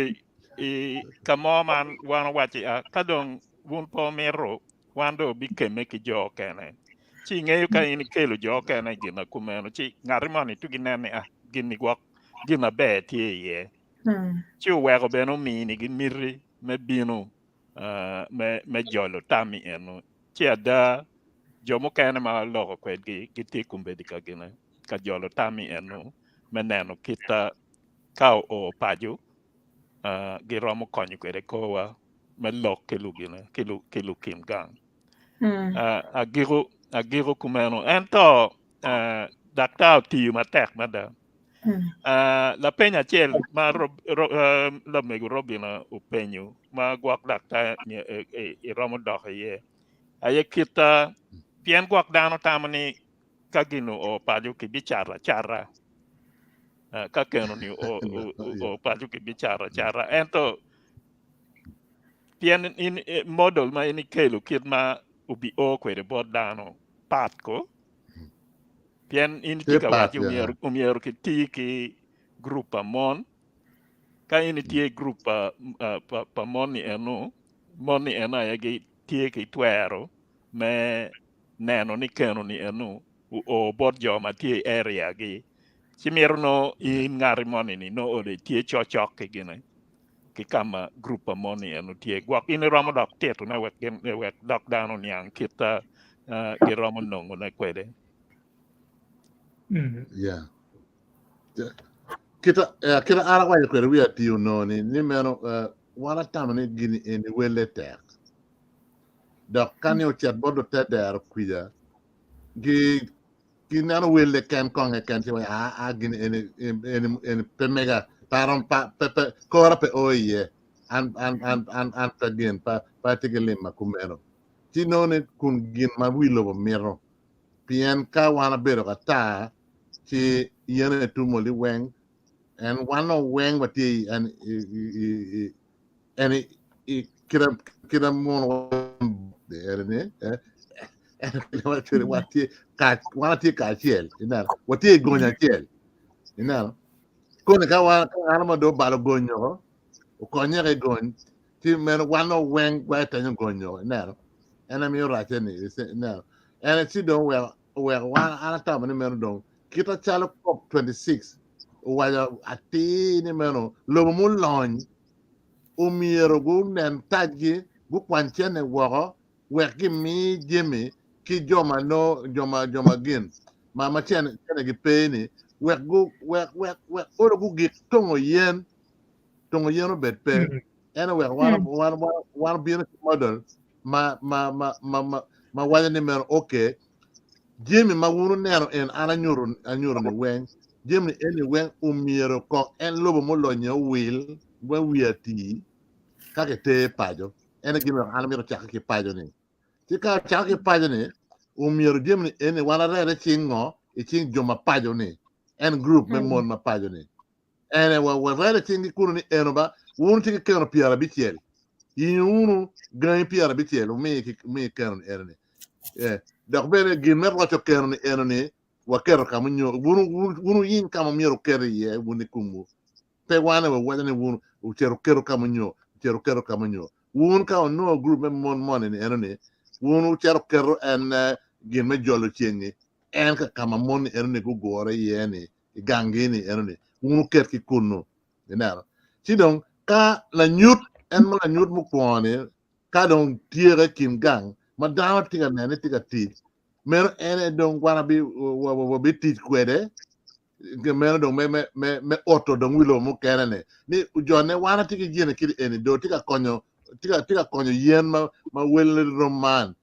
i ka mo man wan owacci ka dong wun pe wumito wan dong wabikemme ki jo okene. Ci ingeyo ka in ikelo jo okene i gin ma kumeno, ci ngati moni tugi nen ni ah, gin-ni gwok gin maber tye iye. Ci oweko bene ominigi miti me bino uh, me, me jolo tammi eno. Ci ada jo mukene ma aloko kwedgi gitye kombeddi ka gine ka jolo tammi eno me neno kita ka oo paco uh, giromo konyo kwede korwa me lok ki lugine ki lu, ki lukin gang. Uh, agiko agiko kumeno ento uh, daktar otiyo matek mada. Lapeny acel ma lamego Robina openyo ma gwok daktar iromo dok iye aye kit pien gwok dano tamo ni ka gin oo paco kibicato acata ka keno ni oo paco kibicato acata ento pien in model ma in ikelo kit ma obi o kwede bot dano pat ko pien in itye ka waco omyero kiti ki gurup pa mon ka in itye i gurup pa, pa, pa mon ni eno mon ni eno aye gitye ki twero me neno ni keno ni eno oo bot jo ma tye i area gi ci mito no in ngati moni ni no ode tye cokcok ki gine ki ka ma gurup pa mon ni eno tye gwok in iromo dok titone wek gin wek dok dano oniang kit uh, giromo nongone kwede. Yeah. Kita eh, kita an awaco kwede wi ati onongo ni ni meno eh, wan atamo ni gini eni welle tek. Dok ka ni ocit bot lutedero kwija gi gineno welle ken kong keken ci waco a a gini eni eni eni pe mega pe arom pa pe pe kora pe o iye an an an an an pe gin pa pe atye ki lim ma kumeno ci nongo ni kun gin ma wi lobo mito pien ka wan abedo ka tar ci yen aye tumo liweng en wan nongo weng watye i en i i i en i i kita kita mono eni eh watye ka wan watye kacel ineno watye i gony acel ineno koni ka wan ka an ma dong obalo gony oko okonye ki gony ci meno wan nongo weng watenyo gony oko ineno en aye miyo racce ni ineno en ci dong oweko oweko wan an atamo ni meno dong kita calo cop 26 owaco atir ni meno lobo mulony omyero gunen tacgi gukwany cene woko wek gimi jami ki jo ma no jo ma jo ma gin ma ma cene cene gi pe ni wek gu wek wek wek olo gugik tongo yen tongo yen obed pe en oweko wan wan wan wan obino ki model ma ma ma ma ma ma waco ni meno okay jami ma wun wuneno en an anyuto anyuto ni weng jami eni weng omyero kong en lobo mulonye owil ma wiye ati ka kiter paco en aye gin weko an amito cake ki paco ni ci ka ocake ki paco ni omyero jami ni eni wan arere cing ngo i cing jo ma paco ni en group me mon ma paco ni ene wa warere cing gi kunu ni eno ba wun tye ki keno 90 yinyo wunu gangi 90 wumi ki wumi keno ni eno ni eh dok bene gin me roco keno ni eno ni waketo ka munyo wun wun wuyiny ka ma myero wuket iye wun i komwu Pe wan aye wawaco ni wun wucito wuketo ka munyo, wucito wuketo ka munyo. Wun ka wunongo gurup me mon moni ni eno ni, wun wucito wuketo en gin me jolo ceng-ngi, en ka ka ma mon-ni eno ni gugure iye ni, i ganggi ni eno ni, wun wuket ki kunnu. Ineno? Ci dong ka lanyut, en ma lanyut mukwongo ni, ka dong tyeke i kin gang ma dano tye ka nene tye ka tic, meno en aye dong wan wabitic kwede meno dong me me me me oto dong wi lobo mukene ni ni jone wan atye ki gine kit eni do tye ka konyo tye ka tye ka konyo yen ma ma wel rom man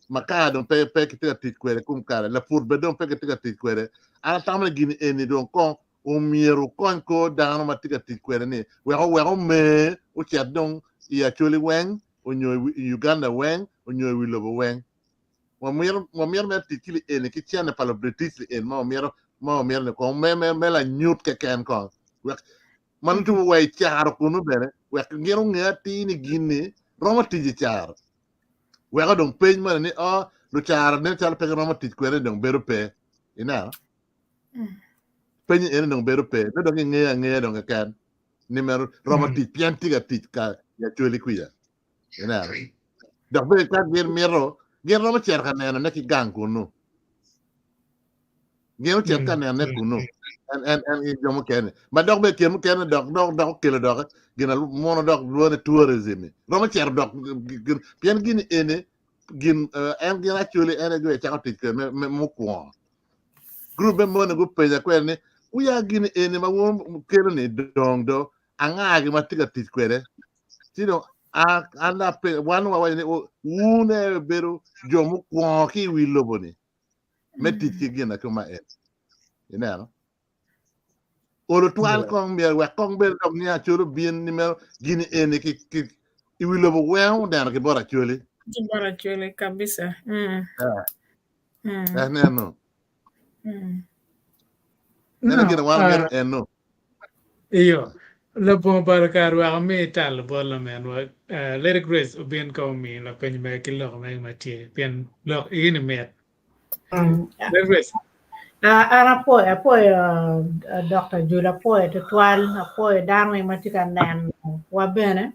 makar dong pe pe kitye ka tic kwede kum kare laput be dong pe kitye ka tic kwede an atamo ni gini eni dong kong omyero okony kor dano ma tye ka tic kwede ni wek owek omer ocit dong i Acholi weng onyo i Uganda weng onyo i wi lobo weng Wamito wamito mere tic ki li-eni ki cene pa Lubritic li-eni ma wamito ma wamito ni kong me me me lanyut keken kong wek ma nongo wa i caro kunu bene wek gin onge atir ni gin-ni romo tic i caro weko dong peny moni ni o lucaro nen calo pe giromo tic kwede ni dong bedo pe ineno peny eni dong bedo pe nongo dong gingeyo angeya dong keken ni meno romo tic pien tye ka tic ka i Acholi kwica Ineno? Dok bene ka gin mito, gin romo cito ka nenone ki gang kunnu. Gin ocit ka nenone kunnu. En, en, en ki jo mukene. Ma dok bene kine mukene dok, dok, dok okelo dok gin muno dok lwongo ni tourism-ni. Romo cito dok, gin, pien gin eni, gin, eh, en gin actually en aye gin cako tic kwede me, me mukwongo. Group me moni gupenya kwede ni, wuya gin eni ma wun kelo-ni dong do, anga-gi ma tye ka tic kwede? Ci dong an ape wan wawaco ni wun aye bedo jo mukwongo ki i wi lobo-ni me tic ki gin ma en. Ineno? Olo twal kong myero wek kong bene dok ni Acholi obin ni meno gini eni ki ki i wi lobo weng oneno ki bot Acholi. Ki bot Acholi kabisa. Mm. Eh, Mm. eh, neno. Mm. Neno No, gin wan myero eno. iyo. Labongo balo kare wek ami talo bot laminwa. Lady Grace obin ka omi lapeny mere ki lok mege ma tye pien lok igi ni mit. Lady Grace. An apwoyo apwoyo Dr. Jul apwoyo tutwal apwoyo dano weng ma tye ka neno wa bene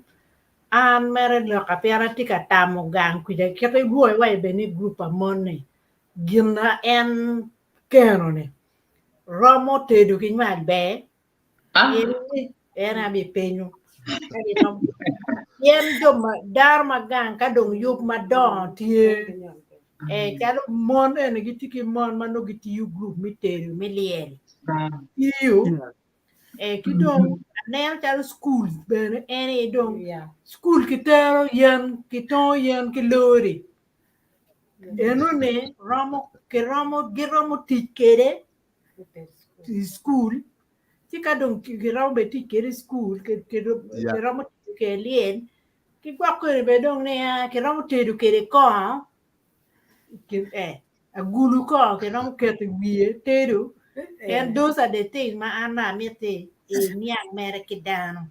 an mere loka pien atye ka tamo gang kwija kit ilwongo iwaco bene ni gurup pa mon ni gin na en keno ni romo tedo ki nywal ber pien ni en abipenyo pien jo ma dano ma gang ka dong yub madongo tye eh, calo mon eni gitye ki mon ma nongo gitiyo gurup me tedo me lyel tiyo eh, ki dong aneno calo cukul bene en aye dong cukul kitero yen kitongo yen ki lori enoni romo kiromo giromo tic kede i cukul ci ka dong giromo bene tic kede i cukul kiromo tic kede lyel ki gwok kodi bene dong niya kiromo tedo kede kongo eh, agulu kongo kiromo keto i wiye tedo and those are the things ma an amiti iniang mere ki dano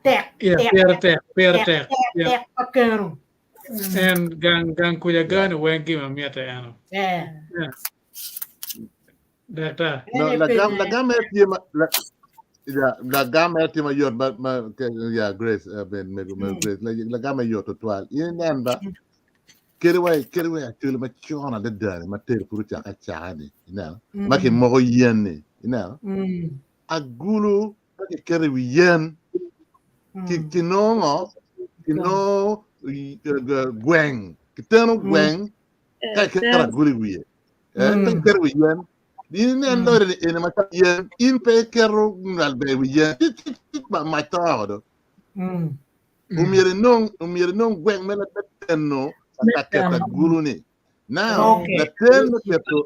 tek Yeah, tek pire tek, pire tek tek. tek Yeah. tek pa keno En gang gang kuja gani weng gima mitte eno. eh Yeah. Daktar. No, ene lagam penyo lagam mere tye ma la, ya lagam mere tye mayot ma ma ke, ya Grace ben mego mego Grace la, lagam mere yot tutwal. In inen ba kede wa kede wa actually ma con adada ni ma tedo pud ocake acaka ni ineno ma kimoko yen ni ineno agulu ka kiketo i wi yen ki kinongo kinongo gweng kiteno gweng ka iketo agulu i wiye eh, ka iketo i wi yen in inen lori ni eni macalo yen in pe iketo nywal ber i wi yen ci ci ci mac to oko do omyero inong omyero inong gweng me teno ka keto agulu ni now Okay. laten me keto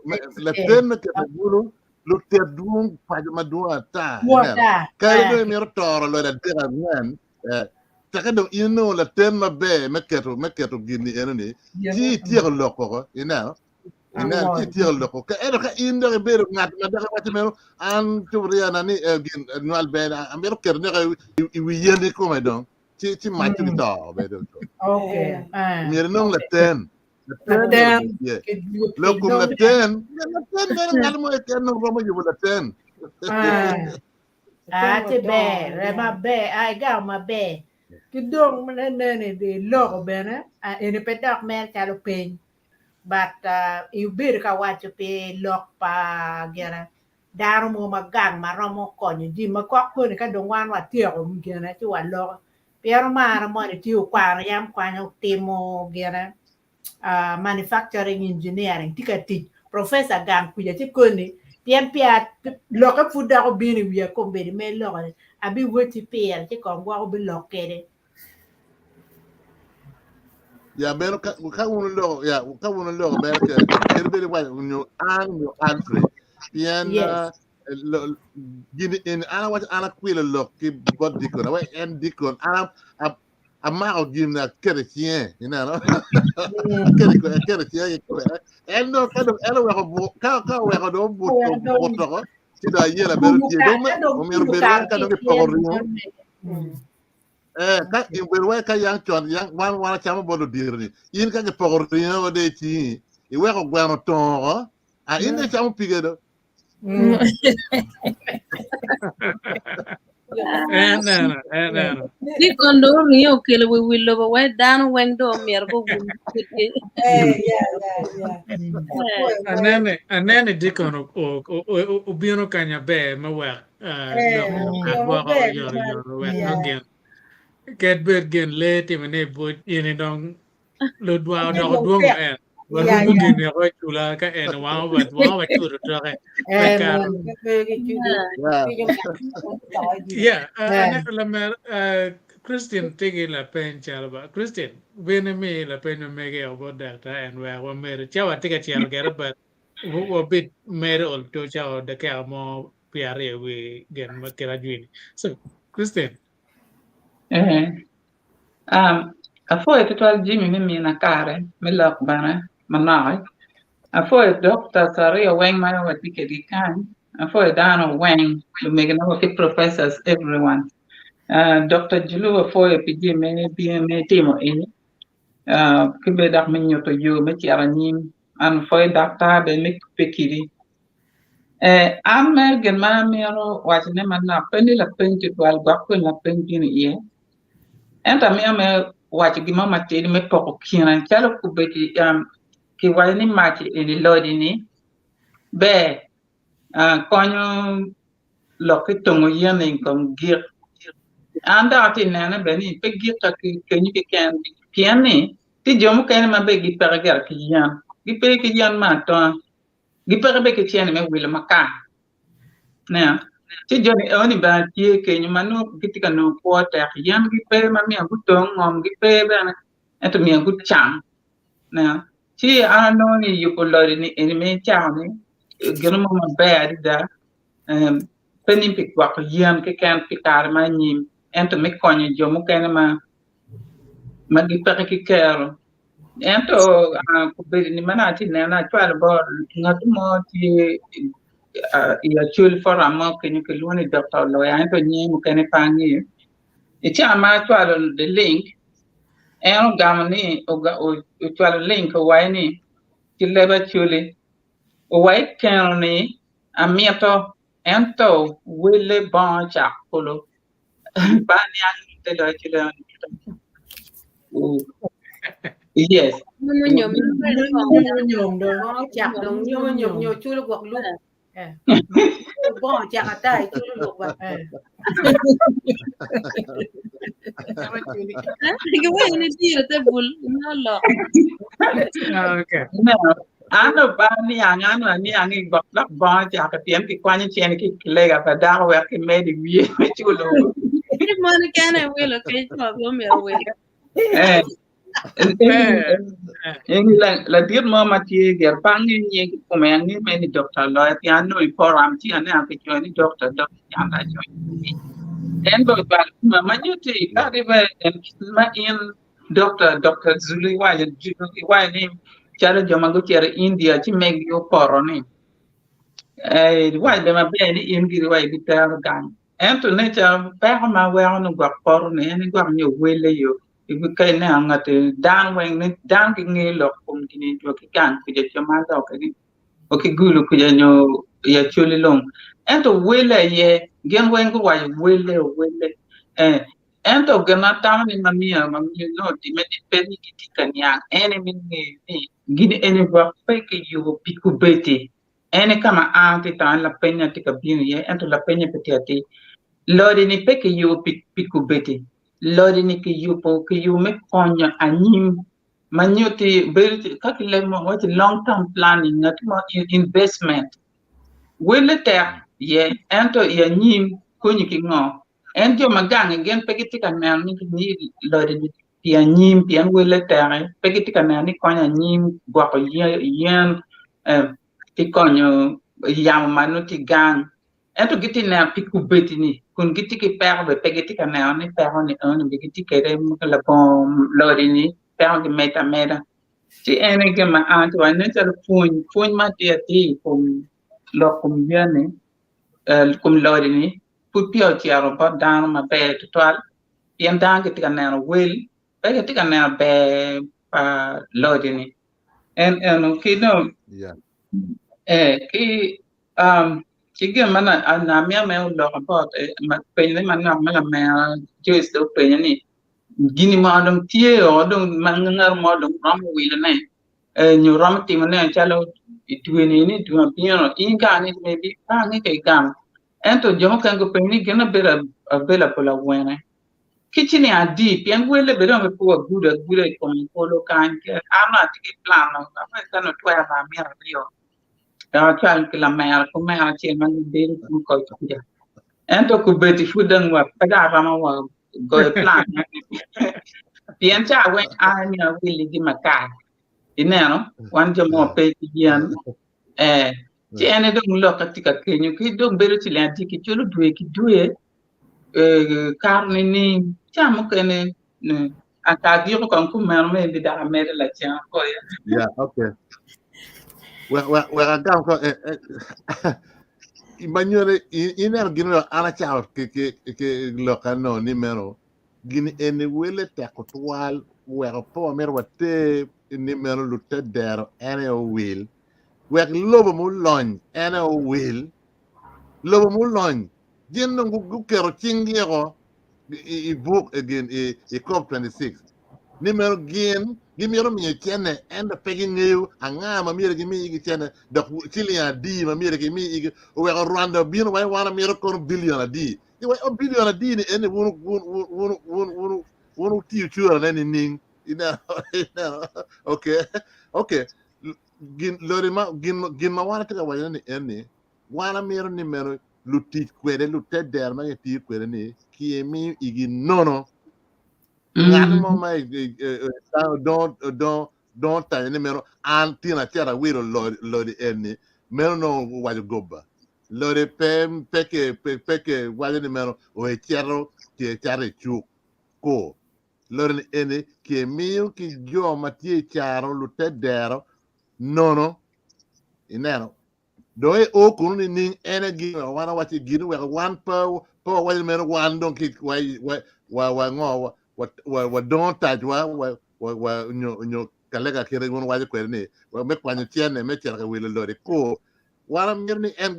laten me keto agulu lutet dwong paco madwong ata Dwong ineno ata, kadi eh. dong imito toro loyo adek angwen eh, teke dong in inongo laten maber me keto me keto gin-ni eno-ni ci ityeko lok woko ineno ineno ci ityeko lok woko ento ka in dok ibedo ngat ma dok iwaco meno an cuburyana ni eh, gin eh, nywal ber amito keto neka i wi yen kikome dong ci ci mac ci to bedo Okay. Eh. myero inong laten laten Laten. myero obed tye Ki- lok kom dong- laten laten meno ngat mo keken dong romo yubo laten Ah. Ah, tye ber, eh, maber, ah, igamo maber. Ki dong nene i loko bene, ah, eni pe dok mere calo peny, but ah, ibedo ka waco pi lok pa gine dano mo ma gang ma romo konyo jami ma kok koni ka dong wan watyeko gine ci waloko. Pien omara moni tye okwano yam kwanyo timo gine uh, manufacturing engineering tye ka tic professor gang kuca ci koni pien pia lokke pud dok obino i wiya kombeddi me loko ni abiwoti pire ci kong gwok obilok kede ya meno ka ka wun oloko ya ka wun oloko mere ke kadi bed iwaco nyo an nyo Alfred pien yes uh, lo- gini en an awaco an akwilo lok ki bot dikon awe en dikon an a- amako gin aketo i cinge ineno aketo i aketo i cinge kikome en dong ka dong en oweko bu- ka ka oweko dong obuto Oweko dong obuto oko ci dong ayela bedo kumo tye ka dong me ka dong omyero kumo bed kar wai ka ki dong kipoko tyen ringo Eh, ka obedo wai ka yang con yang wan wan acamo bot ludito ni in ka kipoko ringo de i cingi iweko gweno otongo oko a in dong icamo pige do En eno, en eno. Dikon dong oringo okelo wi wi lobo wai dano weng dong omyero guwiny kitgi. Eh, yeah, yeah, yeah. Apwoyo mere. Anene, anene dikon o- o- o- o- obino kanya ber me wek eh, Eh, lok yo agwoko maber yot tutwal. yot wek Yeah. nongo gin ked bed gin lee timone i buc ini dong ludwa Ene odoko dong dwong tek. en Yeah, warumo yeah. gin eko icula ka en wango wa wango wacudo toke pe En karo Pe gicudo. yeah. Winyo ngak to i yeah eh, aneno lamer Christine tye ki lapeny calo ba Christine bino imi lapeny ma mege eko bot daktar en wek wamedo cawa tye ka cito gire but wabit medo ol to cawa dakika mo. pyeraryo wi gin ma kit ajwini. So Christine. Eh, um, apwoyo tutwal Jimmy me mina kare me lok bene manok. Apwoyo doctors aryo weng ma watye kwedgi kany. Apwoyo dano weng, lumegina wa ki professors, everyone. Uh, Dr. Julu apwoyo pi jami me bino me timo eni. Uh, ki bene dok me nyuto yo me cito anyim. An apwoyo daktar bene me kubbe kidi. Eh, an mere gin ma amito wacone manok pe ni lapeny tutwal gwok kun lapeny bino iye. Ento amito me waco gin mo matidi me poko kine calo kubedi um, kiwaco ni mac eni lodi ni ber uh, konyo lok ki tongo yen i kom gik. An dok atye nene bene ni pe gik ka kenyo keken pien ni tye jo mukene ma bene gipeke gire ki yen gipe ki yen me atonga gipeke bene ki cene me wilo makar. Ineno? Ci joni eni bene tye kenyo ma nongo gitye ka nongo kwo tek yen gipe ma myero gutong ngom gipe bene ento myero gucam. Ineno? Ci an anongo ni yubo lodi ni eni me icako ni gin mo maber adada pe ni pi gwoko yen keken pi kare ma anyim ento me konyo jo mukene ma ma gipeke ki kero. Ento obedo ni ma nongo atye ka neno acwalo bot ngat mo tye i Acholi forum mo kenyo kilwongo ni Dr. Oloya ento nyinge mukene pe angeyo. I cawa ma acwalo the link en ogamo ni ocwalo link owaco ni ki leb Acholi owaco keno ni amito ento wele bongo cak kulu pe aniang te loyo ci loyo ni yes Nyom nyom dong. Bongo cak dong nyomo nyom nyo culo gwok luk. Eh, Bongo cak ata iculo luk ba. eh. Giweyo ni dire te bul nyo lok. Okay. No, an ba aniang an aniang ni gwok lok bongo cak pien kikwanyo cene ki i kilega pa dako wek kimed i wiye me culo. Ki mon kene wilo kec ma be omyero wil. Eh, Eh, eni ladit mo ma tye gire pe angeyo nyinge kikome angeyo mere ni Dr. Oloya pien anongo i forum ci aneno kicoyo ni Dr. Dr. Cam acoyo en bene ocwalo kuma ma nyutti kadi bene en ma in Dr. Dr. Zulu iwaco iwaco ni calo jo ma gucito i India ci meggi opoto ni eh, iwaco bene maber ni in giri wa ibitero gang ento nen calo peko ma weko ni gwok poto ni en gwok nyo wele yo ka ineno ngati dano weng ni dano gingeyo lok kom gini jo ki gang kuca jo ma loke ni o ki gulu kuca nyo i Acholi lung ento wele aye gin weng guwaco wele wele eh ento gin ma atamo ni ma myero ma myero nongo otime ni pe ni gitye ka niang en aye me ngeyo ni gini eni gwok pe kiyubo pi kubedi en aye ka ma an atye ka tamo ni lapeny-nya tye ka bino iye ento lapeny-nye pe tye atir lodi ni pe kiyubo pi kubedi lodi ni kiyubo kiyubo me konyo anyim ma nyutti bedo ka ki leb mo waci long term planning ngat mo investment wele tek iye ento i anyim konyi ki ngo en jo ma gange gin pe gitye ka neno ni lodi ni pi anyim pien wele teke pe gitye ka neno ni konyo anyim gwoko yen ki konyo yamo ma nongo tye gang ento gitye ka neno pi kubedi ni kun gitye ki peko bene pe gitye ka neno ni peko ni enoni bene gitye kwede labongo lodi ni peko gimedde ameda ci en aye gin ma an atye ka waco nen calo pwony pwony ma atir atir i kom lok kom yen ni kom lodi ni pud peya ocito bot dano maber tutwal pien dano gitye ka neno wel pe gitye ka neno ber pa lodi ni en eno ki dong ki ki gin ma amito mere oloko bot penyo manok ma lamera Joyce dong openyo ni gini mo dong tye o dong ma ngat mo dong romo wilone nyo romo timone calo i dwe-ni ni dwe mabino in ka ni maybe pe ange ka igamo ento jo mukene gupenyo ni gin abedo available awene ki ciling adi pien wele bene dong pe wagudo aguda i kom kolo kany an dong atye ki plan ka nongo twero amito aryo dok acwalo ki lamera ki omera acel ma gibedo tung koc kuca ento kubedi pud dong wa pe dong aromo wa goyo plan pien ca weng an amiyo awiligi makar ineno wan jo mo pe ki yen eh. Ci en aye dong lokke tye ka kenyo ki dong bedo ciling adi kiculo dwe ki dwe kato nining ca mukene ata agiko kong kumeno maybe dok amedo lacen akoya. Yeah, okay. Wek wek wek agam ko eh, eh, manyone ineno gin an acako ki ki ki lok ano ni meno gin eni wele tek tutwal weko pe wamito water ni meno lute dero en aye owil wek lobo mulony en aye owil lobo mulony gin dong guketo cinggi oko i buk gin i cop 26 ni meno gin gimito miyo cene ento pe gingeyo anga ma myero gimi igi cene dok ciling adi ma myero gimi igi oweko Rwanda obino wai wan amito kono bilion adi Iwaco o bilion adi ni eni wun wun wun wun wun wun wutiyo curane nining? Ineno ineno okay okay gin lori ma gin gin ma wan atye ka wacone ni eni wan amito ni meno lutic kwede luteder ma gitiyo kwede ni kimiyo igi nono ngat mo ma don don otanyo ni meno an tin acito awilo lodi eni meno nongo owaco goba Lode pe pe ke pe ke waco ni meno o ecito ki ecato i cuk ko. Lode ni eni ki emiyo ki jo ma tye i caro lute dero nono. Ineno? Dong e o kunu nining en aye gin weko wan awaco gin weko wan pe pe wawaco ni meno wan dong ki wa wa wa wa ngo wa wa wa dongo tacwa wa wa wa nyo nyo kalega kite wun waco kwede ni wa me kwanyo cene me cito ka wilo lode ko Wan amito ni en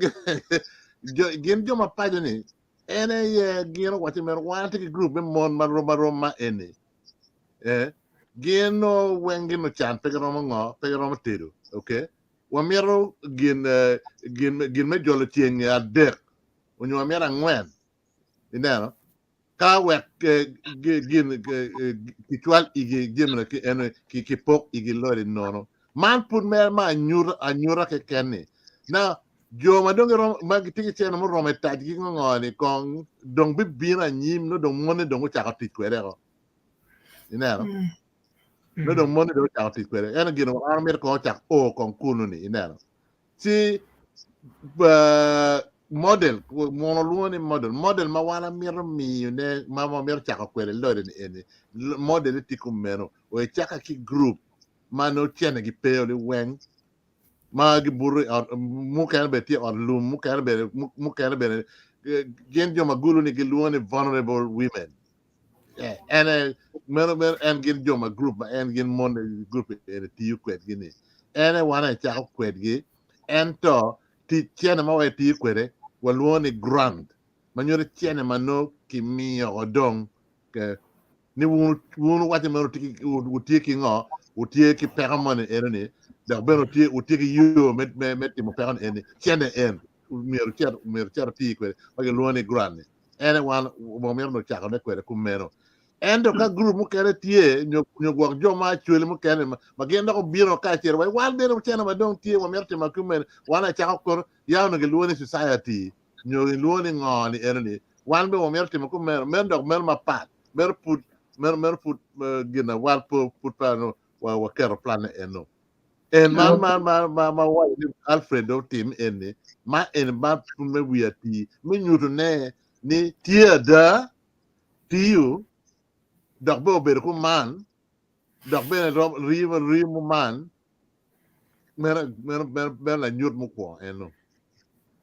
gin jo ma paco ni en aye gin owaco meno wan atye ki group me mon ma rom arom ma eni eh gin no weng gin ocan pe giromo ngo pe giromo tedo okay wamito gin gin gin me jolo ceng adek onyo wamito angwen ineno Ka wek gin kicwal igi jami ki eno ki kipok igi lori nono. Man pud mere ma anyuta anyuta keken ni. Na jo ma dong giromo ma gitye ki cene muromo i tacgi ngo ni kong dong bibino anyim no dong mone dong ocako tic kwede ko. Ineno? No dong mone dong ocako tic kwede. Eno gin an amito kong ocak o kong kunu ni ineno. Ci model mono lwongo ni model model ma wan amito miyo ne ma wamito cako kwede lode ni eni model tye kumeno o icaka ki group ma nongo cene gi pe oli weng ma gibuto i ot mukene bene tye i ot lum mukene bene mukene bene gin jo ma gulu ni gilwongo ni vulnerable women en meno meno en gin jo ma group ma en gin mon group eni tiyo kwedgi ni en aye wan aye cako kwedgi ento tic cene ma wa tiyo kwede walwongo ni grant ma nyuto cene ma nongo kimiyo o dong ni wun wun wuwaco meno wutye ki ngo wutye ki peko moni eno ni dok bene wutye wutye ki yo me me me timo peko ni eni cene en myero cet myero cet oti kwede ma gilwongo ni grant ni en aye wan wamito nongo cakone kwede kumeno. Ento ka gurup mukene tye nyo nyo gwok jo ma acwali mukene ma gin dok obino kacel wa wan bene cene ma dong tye wamito timo kumeno wan aye cako kono ya onongo gilwongo ni society nyo gilwongo ni ngo ni eno ni wan bene wamito timo kumeno meno dok meno mapat meno pud meno meno pud gin na wan pud pe waketo plan ne eno. En man ma ma ma ma waco ni Alfred otim eni ma en ma me wi ati me nyuto ne ni tye ada tiyo dok bene obedo kuman dok bene rom riyo riyo muman meno meno meno meno lanyut mukwongo eno.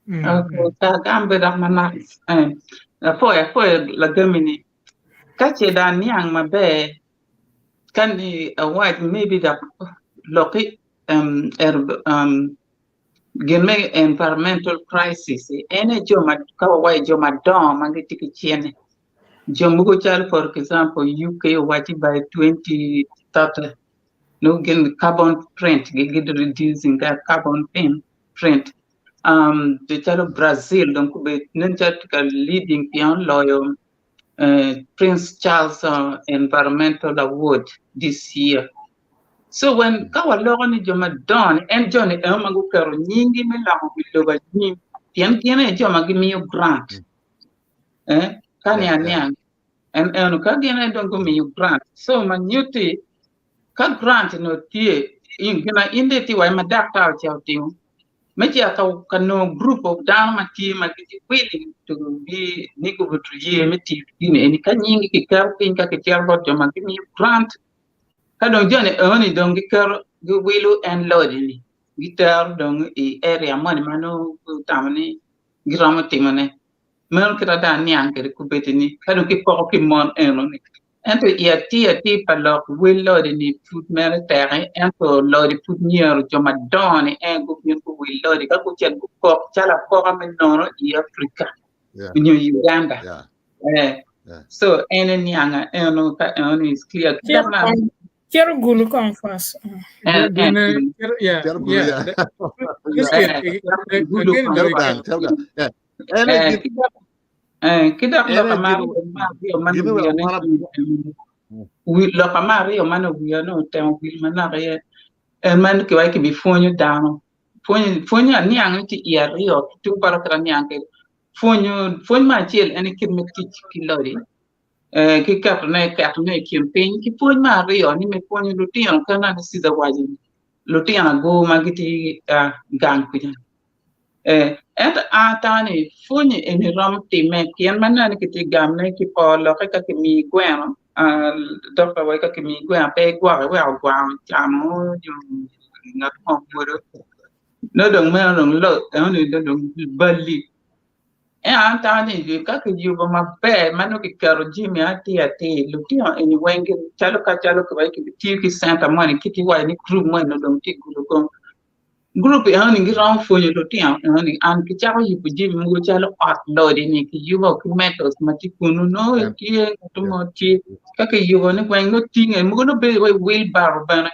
Okay, ka agam be dok manok. Eh, apwoyo apwoyo lagami ni. Ka ce dong aniang maber Ka ni awac maybe dok lokki um, er, um, gin me environmental crisis en aye jo ma ka wawaco jo madongo ma gitye ki cene jo mogo calo for example UK owaci by 2030 nongo gin carbon print gi gi reducing their carbon print um, jo calo Brazil dong kubed nen calo tye ka leading pien oloyo Prince Charles Environmental Award this year. So when ka waloko ni jo madongo ni en jo ni eno ma guketo nyinggi me loko wi lobo anyim pien gin aye jo ma gimiyo grant eh, ka ni aniang en eno ka gin aye dong gumiyo grant so ma nyutti ka grant no tye in gina in dong itye wa ma daktar ocito otimo. Me cito ka, ka nongo group of dano ma tye ma gitye willing to be ni gubedo ye me tiyo ki gini eni ka nyinggi kiketo piny ka kicito bot jo ma gimiyo grant ka dong joni enoni dong giketo giwilo en lodi-ni gitero dong i area moni ma nongo gutamo ni giromo timone. Meno kit ma dong aniang kwede kubedi ni ka dong kipoko ki mon enoni Ento i atir atir pa lok, wel lodi-ni pud mere teki, ento lodi pud myero jo madongo-ni en gubin guwil lodi ka gucit gukok calo akoka me nono i Afrika nyo i Uganda. So en enianga eno ka enoni is clear. Ki dok ma Cito gulu kong first. Cito gulu, yeah. Ki dok loka ma aryo ma loka ma aryo ma nongo wiya onongo otemo wil manok iye en ma kiwaco kibipwonyo dano pwonyo aniang ni tye iye aryo ki tung bota kit aniang kwede pwonyo pwony me acel en aye kit me tic ki lodi ki ketone ketone i kin piny ki pwony me aryo ni me pwonyo lutino kene ni Ciza owaco ni lutino ago ma gitye gang kuca. Ento an atamo ni pwonye eni romo timme pien ma neno ni kitye ka gamone ki por lokke ka kimiyi gweno dokta waci ka kimiyi gweno pe igwoke iweko ogwaro ocamo nyo ngat mo omwodo nongo dong meno dong enoni dong balli ento an atamo ni ka kiyubo maber ma nongo kiketo jami atir atir lutino eni weng calo ka calo kiwaco kitiyo ki centa moni kit iwaco ni gurup moni dong tye i gudo kong Gurup enoni giromo pwonyo lutino enoni and kicako yubo jami mogo calo ot lodi ni kiyubo ki metals ma tye kunu nongo tye ngat mo tye ka kiyubo ni weng nongo tinge mogo nongo bedo wai wilbaro bene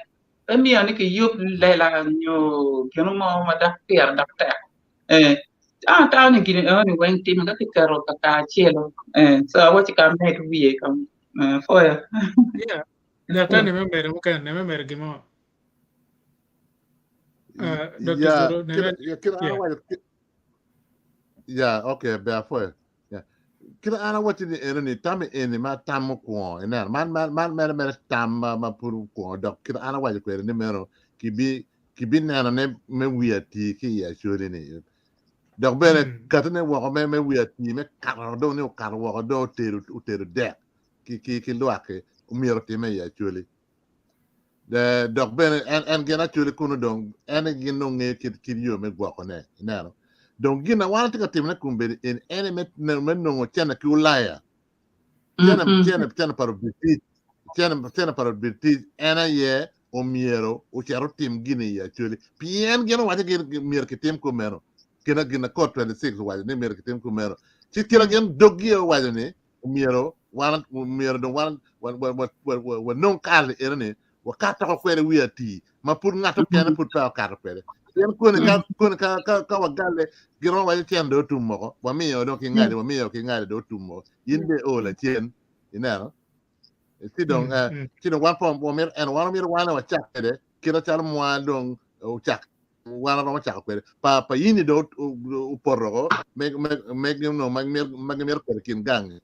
pe myero ni kiyub lela nyo gino mo ma dok pire dok tek an atamo ni gini enoni weng time ka kiketo kakacelo so awaci ka amed wiye apwoyo. Daktar ni me medo mukene me medo gin mo. Dr. Yeah, Zulu, kira, nene, yeah, kira yeah. an awaco yeah, okay, ber apwoyo. Yeah. Kira an awaco ni eno ni tam eni ma tam mukwongo ineno man man man mere mere tam ma ma pud okwongo dok kira an awaco kwede ni meno kibi kibi neno ne me wi ati ki i acholi ni dok bene katone woko me me wi ati me kato dong ni okato woko dong otedo otedo dek ki ki ki lwak-ki omyero otime i acholi. Dok bene en en gin actually kunu dong en aye gin dong ngeyo kit kit yo me gwokone ineno dong gin na wan watye ka timone kombeddi eni en aye me me nongo cene ki Ulaya cene cene cene pa British cene cene pa British en aye omyero ocit otim gini i Acholi pien gin owaco gin myero kitim kumeno kina gin na code 26 owaco ni myero kitim kumeno ci kina gin doggi owaco ni omyero wan omyero dong wan wanong kare ni eno ni wakat oko kwede wi ati ma pud ngat okene pud pe okato kwede pien koni ka koni ka ka ka wagalle giromo waco cen dong otum moko wamiyo dong ki ngadi wamiyo ki ngadi dong otum moko in be o lacen ineno ci dong ci dong wan po wamito en wan omyero wan wacak kwede kit macalo mwa dong ocak wan waromo cako kwede pa pa yini dong opoto oko me me me gino ma gimito ma gimito keto i kin gang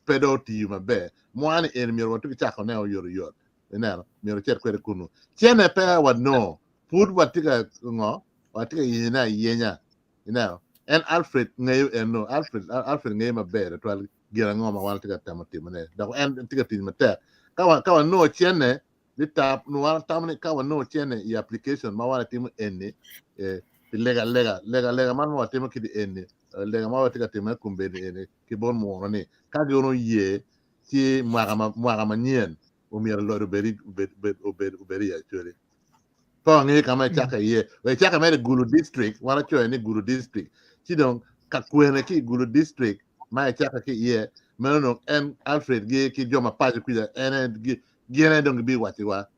pe dong otiyo maber mwa ni eni myero watuki cakone oyotoyot ineno myero ocit kwede kunu cene pe wanongo pud watye ka ngo watye ka yenyone ayenya ineno en Alfred ngeyo eno Alfred Alfred ngeyo maber tutwal gin ango ma wan watye ka temo timone dok en tye ka tic matek ka wa ka wanongo cene Litap nongo wan watamo ni ka wanongo cene i application ma wan watimo eni eh, pi lega lega lega lega man ma watimo kidi eni eh, lega ma watye ka timone kombeddi eni ki bot muno ni ka gin oye ci mwaka ma mwaka manyen omyero loc obed obed obed obed obed i Acholi. Pe wangeyo ka ma ecake iye. Wek ecake mere i Gulu district, wan wacoyo ni Gulu district. Ci dong ka kwene ki i Gulu district ma ecake ki iye, meno dong en Alfred gi ki jo ma paco kuca en aye gi gin aye dong gibiwacciwa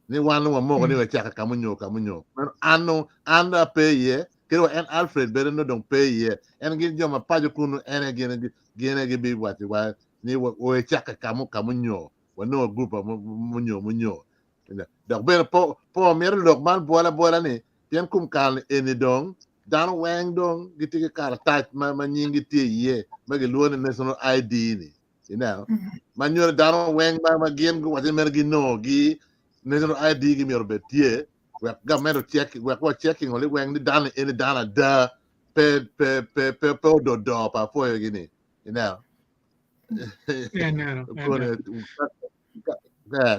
ni wan dong wamoko ni wecake ka munyo ka munyo. Meno an dong an dong ape iye, kadi wa en Alfred bene nongo dong pe iye. En gin jo ma paco kunu en aye gin gin aye gibiwacciwa ni wecake ka mu ka munyo, wanongo gurup pa munyo munyo. Dok bene po po wamito lok man bwola bwola ni pien kum kare ni eni dong dano weng dong gitye ki karatac ma ma nyinggi tye iye ma gilwongo ni national ID ni. Ineno? Ma nyuto dano weng ma, ma gin guwaco ni mere ginongo gi national ID gi myero obed tye. Wek government ocheck, wek wa checking oli weng ni dano eni dano ada pe pe pe pe pe ododo pa apwoyo gini. Ineno? Aneno, Kone aneno.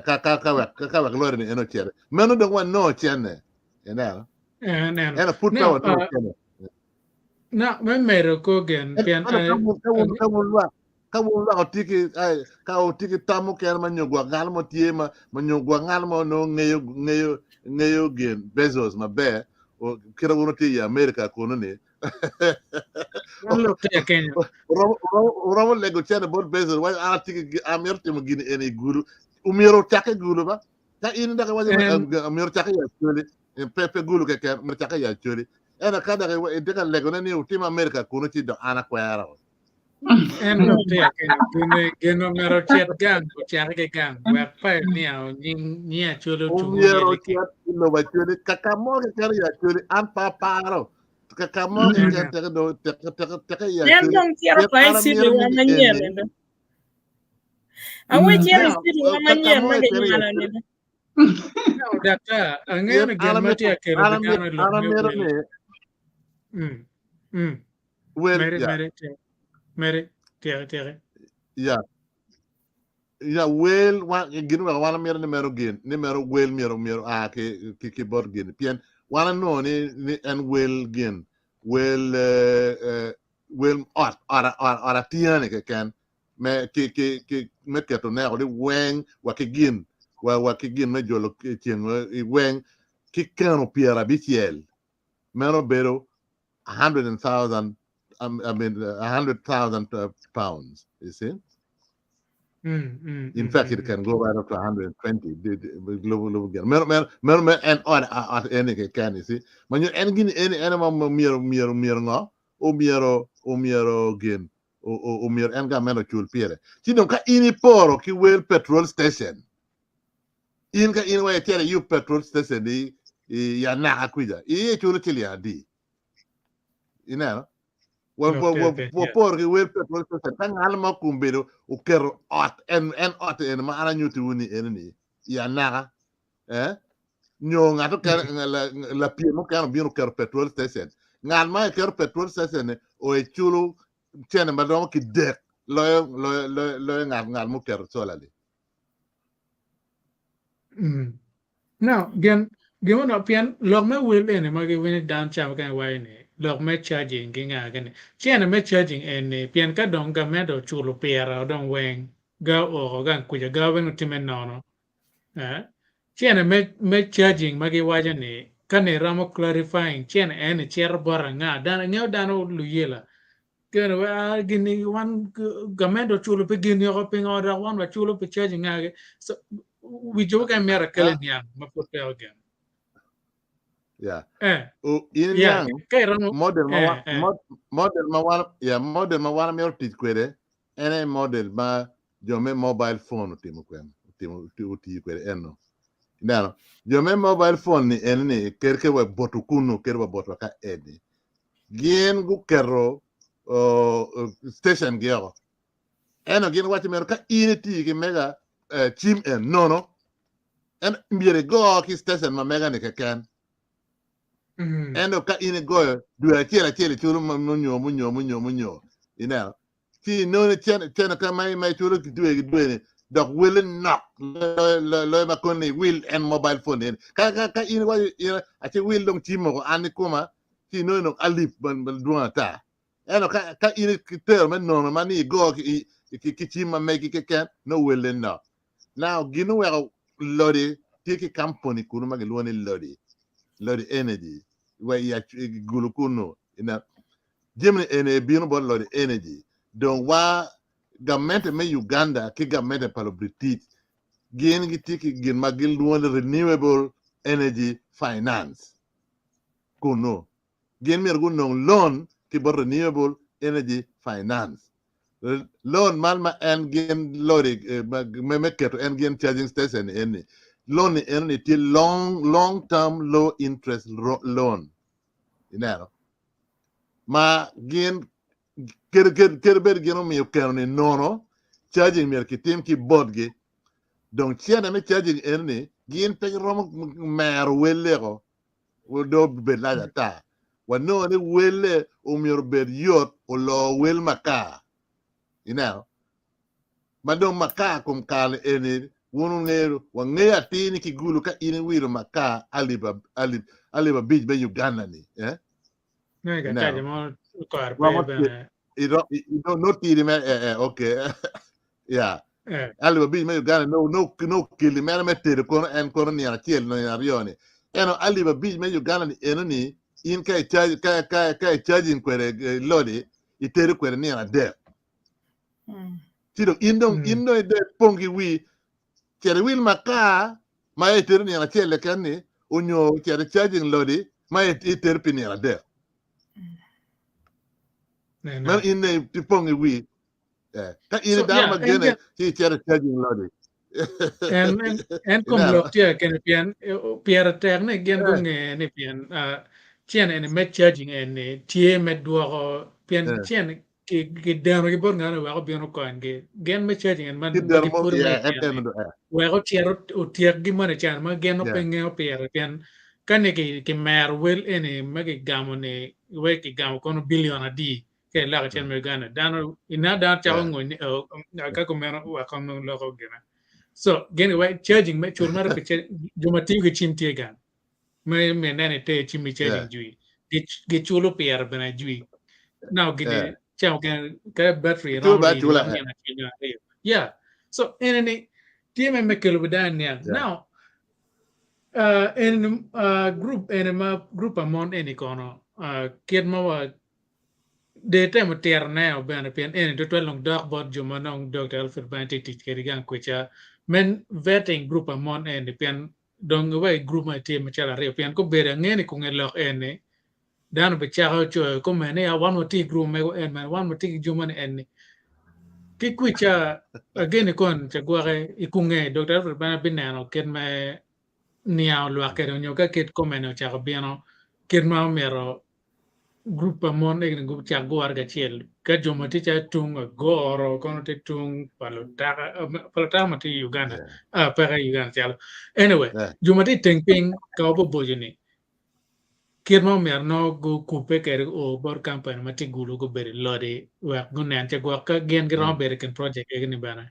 ka ka ka wek ka wek lori ni en ocere. Meno dong wanongo cene. Ineno? Aneno. Ento pud pe Now, wanongo cene. now, me medo kogen, Ento pien ento ka wun ka wun ka wun lwak ka wun lwak otye ki ai, ka wutye ki tam mukene ma nyo gwok ngat mo tye ma ma nyo gwok ngat mo nongo ngeyo ngeyo ngeyo gin Bezos maber o- kit ma wun wutye i America kunu ni man lok tye kenyo. Wuromo wuromo wuromo lego cene bot Bezos waco an atye ki amito timo gini eni i Gulu omyero ocakke i Gulu ba ka in dok iwaco ni En omyero ocakke i Acholi pe pe Gulu keken omyero ocakke i Acholi ento ka dok itye ka legone ni wutim America kunu ci dok an akwero. En lok tye kenyo gene geno myero ocit gang ocake ki gang wek pioneer onying nyi Acholi ocung Omyero oyelle ki. ocit i lobo Acholi kaka mo keken i Acholi an pe aparo kaka mo keken Aneno. teke dong teke teke teke i En Acholi dong cito pien pa i an city amito wa ni manyien eni ni do. Awe cito i Now, city wa kaka manyien mo ma keken i ginywalo ni Acholi do. Now, daktar, angeyo pien ni an gin ma amito tye akelo an pi amito dano i lok an me amito wel. ni Mm. Mm. wel Mere, ya mere, tiek. Mere, tieke, tieke. ya ya wel wan gin weko wan amito ni meno gin ni meno wel myero myero a ki ki ki bot gin pien wan anongo ni ni en wel gin wel eh, eh, wel ot ot ot ot atinga ni keken me ki ki ki me keto neko ni weng wa ki gin wa wa ki gin me jolo ceng i weng ki keno 90 meno bedo 100,000 I mean 100,000 pounds you see. In fact it can go right up to 120 lubo lubo gin meno meno meno meno en ot ot eni keken you see ma nyo en gin eni en ma myero myero myero ngo omyero omyero gin omyero en gamente ocul pire ci dong ka in iporo ki wel petrol station in ka in wa icito iyub petrol station i i anaka kwija iye culo ciling adi ineno wa wa wa wa poro ki wel petrol station ka ngat mo kombedo oketo ot en en ot eni ma an anyutiwu ni eni ni i anaka eh nyo ngat okene lapiem mukene obino oketo petrol station ngat ma eketo petrol station ni oeculo cene ma romo ki dek loyo loyo loyo loyo ngat ngat muketo sola ni. Now, gin gin onongo pien lok me wel eni ma giwinyo dano ca mukene waco ni lok me charging ki nga gini. Cene me charging eni pien ka dong gamente oculo pire dong weng ga ooko gang kuca ga weng otime nono. Eh? Cene me me charging ma giwaco ni ka ni romo clarifying cene eni cito bot anga dano ingeyo dano luyela Kene we a gini wan gamente oculo pi gini oko pingo dok wan waculo pi charging nga so wi jo mukene myero akele Ah, niang ma pud pe ogemo. yeah. Eh, O, in yeah, niang ka iromo model ma wan eh, eh. mod, model ma wan yeah, model ma wan myero tic kwede en aye model ma jo me mobile phone otimo kwede otimo otiyo kwede eno. Ineno jo me mobile phone ni eni ni ker ke wa boto kunu ker wa boto ka eni gin guketo station gi oko eno gin waco meno ka in itiyo ki mega cim en nono en myero igo ki station ma mega ni keken ento ka in igoyo dwe acel acel iculo munyo munyo munyo munyo ineno ci inongo ni cene ka ma ma iculo ki dwe ki dwe ni dok wele nok loyo ma koni iwil en mobile phone eni ka ka ka in iwaco in aci wil dong cim moko an i koma ci inongo dong alip madwong ata ento ka ka in itero me nono ma ni igo ki ki cim ma megi keken nongo wele nok now gin oweko lodi tye ki kampuni kunu ma gilwongo ni lodi lodi energy wa i gulu kunu ina Jami ni eni ebino bot Lodi Energy dong wa gamente me Uganda ki gamente pa Lubritic gin gitye ki gin ma gilwongo ni Renewable Energy Finance kunu. Gin myero gunong loan ki bot Renewable Energy Finance. Loan man ma en gin lodi me keto en gin charging station eni loan ni eni tye long long term low interest loan ineno. Ma gin kadi kadi bed gin omiyo keno ni nono charging myero kitim ki botgi dong cene me charging eni ni. Gin pe giromo mero welleko do bed lac ata. Wanongo ni welle omyero obed yot oloo wel makar. Ineno? Ma dong makar kom kare eni wun wungeyo, wangeyo atir ni ki Gulu ka in iwilo makar alip alip alip abic me Uganda ni, eh? Nongo Ineno? kakaja mo kore pe Romo bene. iro no no tidi me eh eh okay yeah. Eh. Alip abic me Uganda no no no kili mere me tedo kono en kono nino acel nino aryo ni. Eno alip abic me Uganda ni eno ni in ka i charge ka ka ka i charging kwede eh, lodi itedo kwede nino adek. Ci dong in dong in dong ide pong ki wi cito iwil makar ma itedo nino acel keken ni onyo cito i charging lodi ma itedo pi nino adek. Meno in ne ipong i wi. Eh, ka in So, dano yeah, ma en gene gen- ci icito i charging lodi. en en en kom Ineno? lok tye kene pien pire tek ni gin Eh, gunge ni pien ah, cen eni me charging eni tye me dwoko pien eh. cen ki gidenogi bot ngat ni wek obin okonygi gin me charging eni ma Ki ma deno mo gipwodo me yeah, en cen en ni do eh. wek ocit otyekgi moni can ma gin Yeah. pe ngeyo pire pien ka ni ki kimero wel eni ma gigamo ni wek gigamo kono bilion adi ka iloko cen me Uganda dano ina dano cako Yeah. ngony ni oh, ka kumeno wek kong nong loko gina so gin wek charging me cul mere pi charging jo ma tiyo ki cim tye gang me me neno ite cim i charging Yeah. jwi giculo pire bene jwi now gini Yeah. ca mukene ka battery Giculo romo ba ridi acula romo eh. nino acel nyo aryo yeah so ene ni tye me me kelo bi dano niang Yeah. now eni group eni ma group pa mon eni kono kit ma wa de temo tiro ne o bene pien eni tutwal dong dok bot jo ma nong Dr. Alfred Bany tye tic kwede gang kwica men vetting group pa mon eni pien dong iwek group ma tye macalo aryo pien kobedo ange ni kunge lok eni dano bicako coyo kome ni wan watye i group mego en man wan watye ki jo moni eni ki kwica ageni kon cagwoke i kunge Dr. Alfred Bany bineno kit me niango lwak kwede onyo ka kit kome ni ocako bino kit ma omyero Gurup pa mon egini gucak gure kacel ka jo ma tye calo tung agoro kono tye tung pa lutaka pa lutaka ma tye i Uganda ah peke i Uganda calo anyway jo ma tye i teng piny ka waboboco ni kit ma omyero nongo gukubbe kwede o bot kampani ma tye i Gulu gubedo i lodi wek gunen ci gwok ka gin giromo bedo i kin project egini bene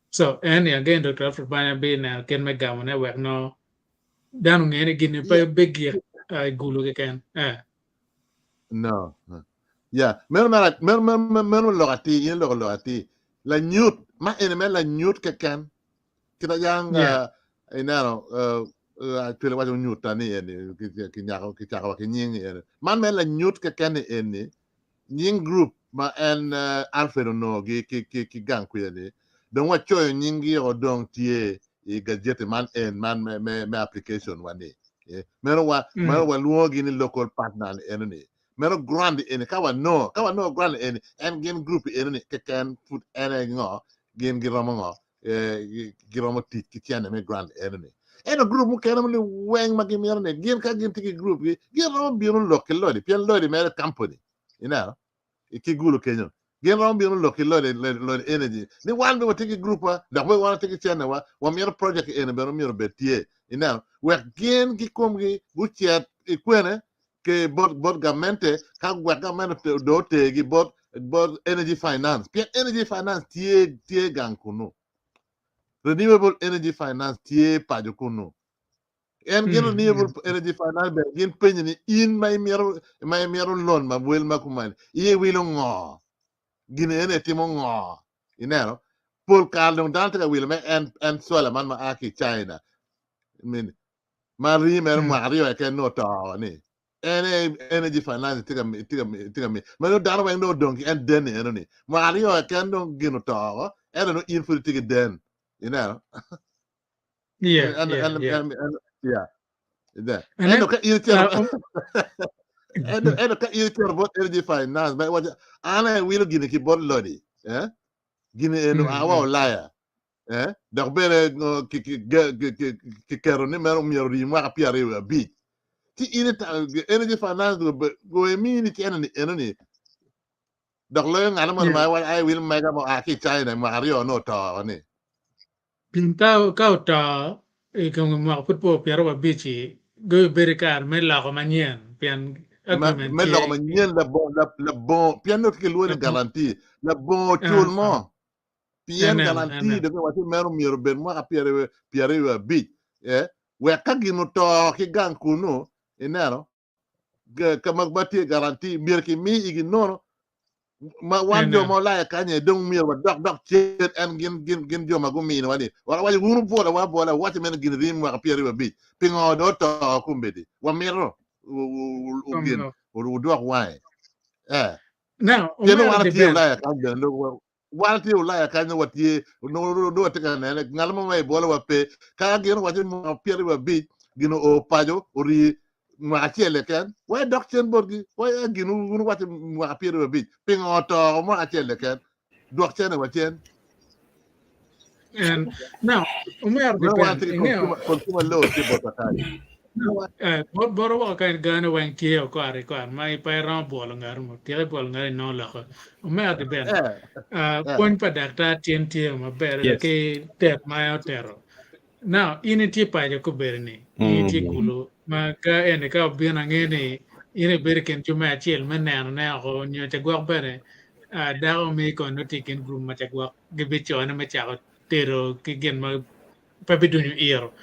so eni again Dr. Alfred Banya bineno kit me gamone wek nongo dano onge ni gini pe bigik i Gulu keken. Eh. No. Yeah, meno meno meno meno meno lok atir, in iloko lok atir. Lanyut, ma eni mere lanyut keken. Kita yang Yeah. ineno acwele waco nyuta ni eni ki nyako ki cako wa ki nying ni eni. Man mere lanyut keken ni eni nying group ma en Alfred onongo gi ki ki ki gang kwica ni dong wacoyo nying gi o dong tye i gajeti man en man me me me application wa ni. Meno wa meno walwongo gi ni local partner ni eno ni. Meno grant eni ka wanongo ka wanongo grant eni en gin group eno ni keken pud en aye ngo gin giromo ngo giromo tic ki cene me grant eno ni. Ento group mukene ni weng ma gimito ni gin ka gin tye ki group gi gin romo bino lok ki lodi pien lodi mere company ineno ki Gulu kenyo gin romo bino lok ki lodi lodi energy ni wan bene watye ki group wa dok bene wan watye ki cene wa wamito project eni bene myero obed tye ineno wek gin ki komgi gucit i kwene ke bot bot gamente ka wek gamente do otergi bot bot energy finance pien energy finance tye tye gang kunu renewable energy finance tye paco kunu en gin renewable energy finance bene gin penyo ni in ma imito ma imito loan ma wel ma kumani iye wilo ngo gin ene timo ngo ineno pol kare dong dano tye ka wilo me en en solar man ma a ki China I mean, ma rii mere mwaka aryo keken nongo oto ni en aye energy finance tye ka tye ka tye ka mi ma nongo dano weng dong odong ki en den ni eno ni mwaka aryo keken dong gin oto oko ento nongo in pud itye ki den ineno Yeah, en yeah, en yeah. en en yeah yeah And then, ento ka in icito uh, ento ento ka in icito bot energy finance ma iwaco an aye awilo gini ki bot lodi eh gini eno awa Ulaya eh dok bene kiketo ni meno myero ori mwaka 25 ci in energy finance go emini cene ni eno ni dok loyo ngano mo ma waco ai wil mega mo a ki China mwaka aryo no oto ni Pien ka ka oto. I kom mwaka pud po 25-ci, gubedo i kare me loko manyen pien Ma, agreement me tye loko manyen labongo lab- labongo pien nongo tye ki lwongo ni guarantee labongo cul mo pien Enen, guarantee enen. dong waco meno myero obed mwaka 25 eh wek ka gin oto ki gang kunu ineno ka ma tye guarantee myero ki mi igi nono ma wan jo ma olaya kanye dong myero wadok dok cen en gin gin gin jo ma gumino ni wa waco wun ubwola wa bwola waco meno gin rim mwaka 25 pingo do to kombeddi wamito gin wudwok wange eh Now, pien omera wan tye depend. ulaya kany bene wan tye ulaya kany watye nongo watye ka nene ngat mo ma ibwolo wa pe ka gin owaco ni mwaka 25 gin oo paco ori mwaka acel keken wa idok cen botgi wa gin wun waco mwaka 25 pingo oto mwaka acel keken dwok cene wa cen And now, omera Meno wan depend. tye ki Ingeo, consumer consumer law tye botwa kany bot boro woko ka gane weng tye okwaro ikwaro ma pe iromo bwolo ngat mo tika ibwolo ngat inongo loko omera depend. eh eh Pwony pa daktar tyen tye maber Yes. ki tet ma en otero. Now, in itye paco kobedo ni, in itye kulu ma ka eni ka obino ange ni in ibedo i kin jo me acel me neno ne oko nyo cagwok bene dako mi kono tye i kin group ma cagwok gibicone me cako tedo ki gin ma pe bidunyo iro.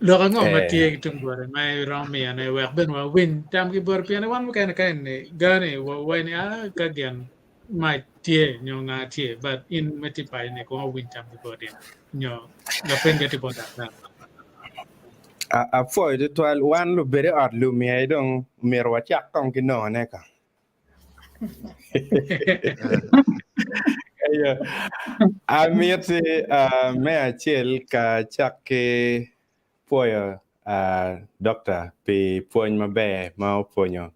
Lok ango ma tye ki tung bote ma iromo miyone wek bene wawiny tamgi bote pien wan mukene ka eni gani wawaco ni ah ka gin mac tye nyo nga tye but in ma tye paco ni kong awiny tamgi boti nyo lapeny tye bot daktar. Apwoyo tutwal wan lubedo i ot lum aye dong myero wacak kong ki nongone ka. Eyo, amiti me acel ka acak ki pwoyo Dokta pi pwony maber ma opwonyo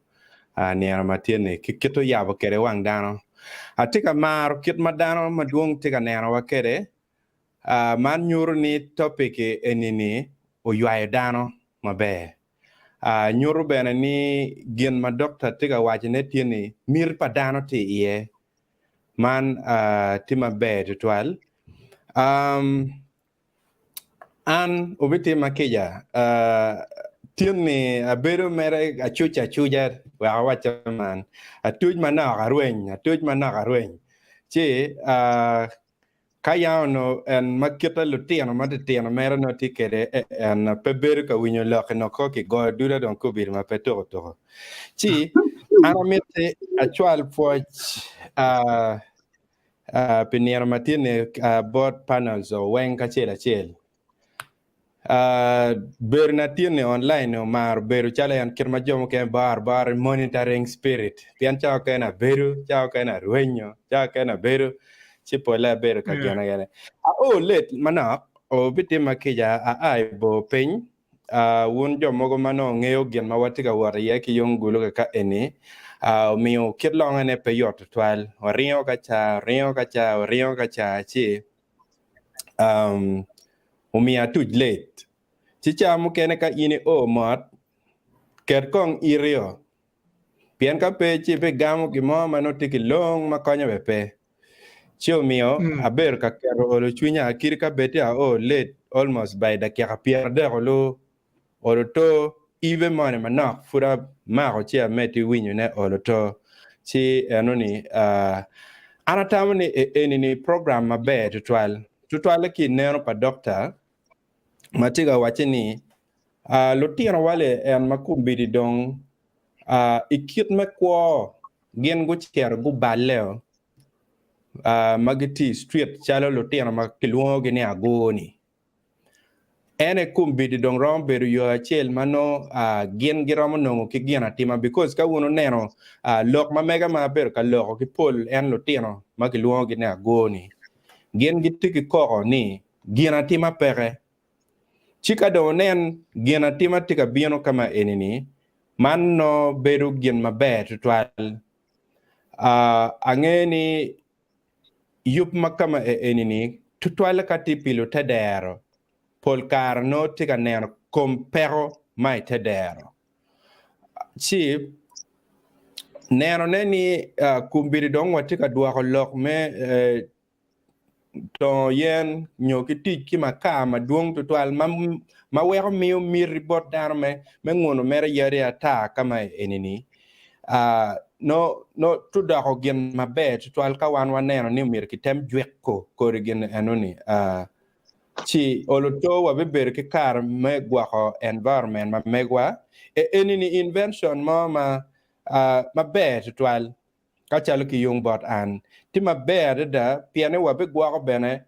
nino ma tye-ni ki kit oyabo kwede wang dano. Atye ka maro kit ma dano madwong tye ka nenowa kwede. Man nyuto ni topic eni-ni oywayo dano maber. Nyuto bene ni gin ma dokta tye ka wacone tye ni miti pa dano tye iye. Man tye maber tutwal. An obitima kica, tin-ni abedo mere acuc acuca wek awacce man, atuc manok arweny, atuc manok arweny. Ci ka yam onongo en ma kite lutino matitino mere nongo tye kwede en pe bedo ka winyo lok-ki nongo kong kigoyo duda dong kobedo ma pe tuko tuko. Ci an amiti acwal pwoc pi nino ma tye-ni bot panels weng kacel acel. Bedo na tye-ni online omaro bedo calo en kit ma jo mukene boro abora monitoring spirit pien cawa okene abedo, cawa okene arwenyo, cawa okene abedo ci pole abedo ka gine kene. Ao late manok obitima kica aa i bor piny Wun jo mogo ma nongo ngeyo gin ma watye ka wot iye ki yung gulu kaka eni, omiyo kit longene pe yot tutwal. Waringo ka ca, waringo ka ca, waringo ka ca, ci omiyo atuc late. Ci ca mukene ka in io mot, ket kong itio, pien ka pe ci ibigamo gin mo ma nongo tye ki long ma konyo bene pe. Ci omiyo abedo ka keto olo cwinya kadi ka bed ti ao late almost by dakika 30 olu olo to ibe moni manok pud amako ci ameddi winyo ne olo to ci eno ni an atamo ni eni ni program maber tutwal tutwale ki neno pa doctor ma tye ka wacce ni lutino wale en ma kombeddi dong i kit me kwo gin gucito guballe ma gitye i street calo lutino ma kilwongogi ni ago-ni. En aye kombeddi dong romo bedo yo acel ma nongo gin giromo nongo ki gin atima because ka wun wuneno lok ma mega ma abedo ka loko ki pol en lutino ma kilwongogi ni ago-ni gin gitye ki koko ni gin atima peke. Ci ka dong wunen gin atima tye ka bino ka ma eni-ni, man nongo bedo gin maber tutwal. Angeyo ni yub ma ka ma eni-ni, tutwalle ka tye pi lutedero, pol kare nongo tye ka neno kom peko ma i tedero. Ci nenone ni kombeddi dong watye ka dwoko lok me. tongo yen nyo ki tic ki makar madwong tutwal ma ma weko miyo miti bot dano me me nguno mere yadi ata ka ma eni-ni, ah, no no tudoko gin maber tutwal ka wan waneno ni myero kitem jwiko kodi gin eno-ni. Ah, ci olo to wabibedo ki kare me gwoko environment ma megwa. E eni-ni invention mo ma ah, maber tutwal. Ka calo ki yung bot an, tye maber adada pien ni wabigwoko bene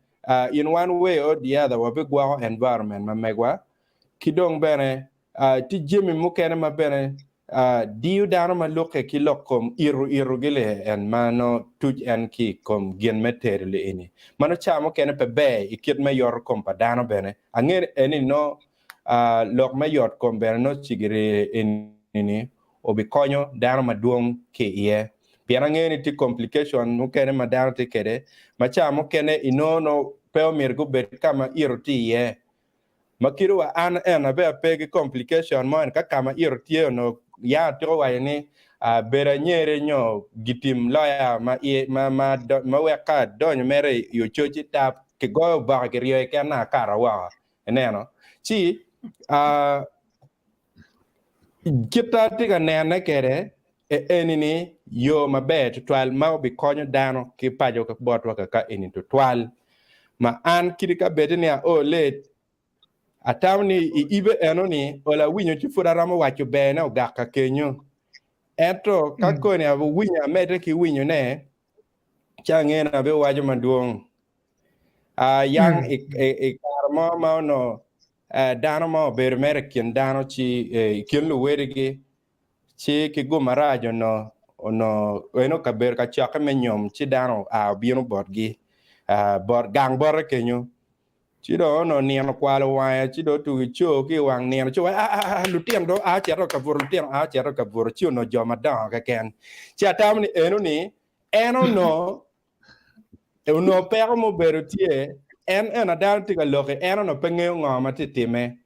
in one way or the other wabigwoko environment ma megwa ki dong bene tye jami mukene ma bene diyo dano ma lukke ki lok kom ito ito gi li en ma nongo tuc en ki i kom gin me tedo li eni ma nongo ca mukene pe ber i kit me yoto kom pa dano bene ange eni nongo lok me yot kom bene nongo cigiri eni ni obikonyo dano madwong ki iye. Pien angeyo ni tye complication mukene ma dano tye kede ma ca mukene inongo no pe omyero gubed ka ma ito tye iye. Ma kit wa an en abe ape ki complication mo en ka ka ma ito tye onongo ya atiko waco ni bedo anyere nyo gitim loya ma ma ma ma wek ka adonyo mere i ococ i tap kigoyo oboke kiryeyo keken na akato woko. Ineno? Ci Kit ma atye ka nene kwede eni-ni yo maber tutwal ma obikonyo dano ki paco botwa kaka eni tutwal. Ma an kadi ka bed ni ao late, atamo ni i ibe eno-ni olo awinyo ci pud aromo waco berne ogak ka kenyo. Ento ka koni awinyo amedde ki winyone, ci angeyo ni abiwaco madwong. Yang i kare mo ma onongo dano mo obedo mere i kin dano ci i kin luwedigi ci ki gum marac onongo onongo eno kabedo ka cokke me nyom ci dano oa obino botgi bot gang bote kenyo ci dong onongo nino okwalo wange ci dong otugo ico ki i wang nino ci owaco aa lutino dong a cito ka buto lutino a cito ka buto ci onongo jo madongo keken ci atamo ni eno ni en onongo Onongo peko mubedo tye, en ena dano tye ka loki, en onongo pe ngeyo ngo ma tye time.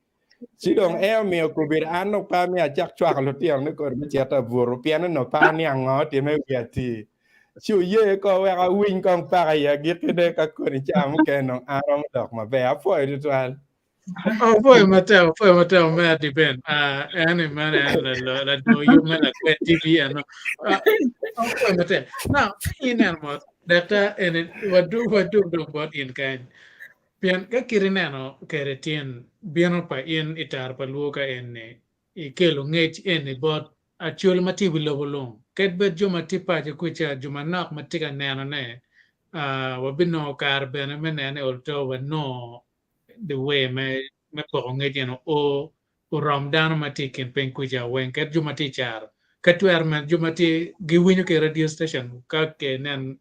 Ci dong en omiyo kobedi an dong pe amiyo acak cwako lutino ni kodi me cito abuto pien onongo pe aniang ngo time i wiya atir. Ci oye ko wek awiny kong paka i agikkine ka koni ca mukene dong an aromo dok maber. Apwoyo tutwal. Opwoyo matek, opwoyo matek omera Diben. Ah, en i meno en ladwo yub me Lakwed TV eno. Ah, opwoyo matek. Now, ka ineno mot, daktar eni wadug wadug dong bot in kany. Pien ka kit ineno kede tin bino pa in i taro pa luo ka eni, ikelo ngec eni bot Acholi ma tye i wi lobo lung, kadi bed jo ma tye paco kuca, jo manok ma tye ka nenone, ah, wabinongo kare bene me nene ni olto wanongo the way me me poko ngec eno o orom dano ma tye i kin piny kuca weng kadi jo ma tye i caro ka twero mene jo ma tye giwinyo ki radio station ka ke nen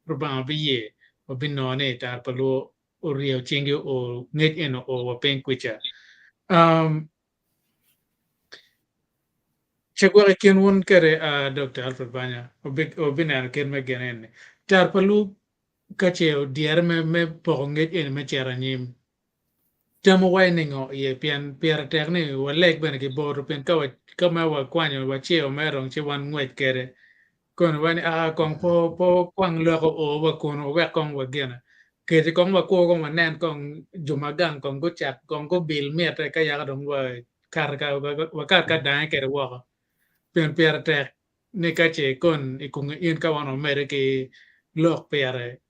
Rubanga obiye wabinongo ni tar pa luo oryeyo cingi o ngec eno o wa piny kuca. Um, ce gwok i kin wun kede uh, Dr. Alfred Banya wabineno kit me gin eni. Tar pa luo Ka ce odyere me me poko ngec eni me cito anyim, tamwu waco ningo iye? Pien pire tek ni waleg bene ki botwu, pien ka wa ka ma wakwanyo waceo mere dong ci wan ngwec kede. Kono iwaco ni, Aa, kong pe pe wakwang lok oo wa kunu, wek kong wagine. Keti kong wakur kong wanen kong jo ma gang kong gucak kong gubil mitte ka yaka dong wakat ka wakat ka dange kede woko. Pien pire tek ni ka ce kon i kunge in ka wan wamedde ki lok pire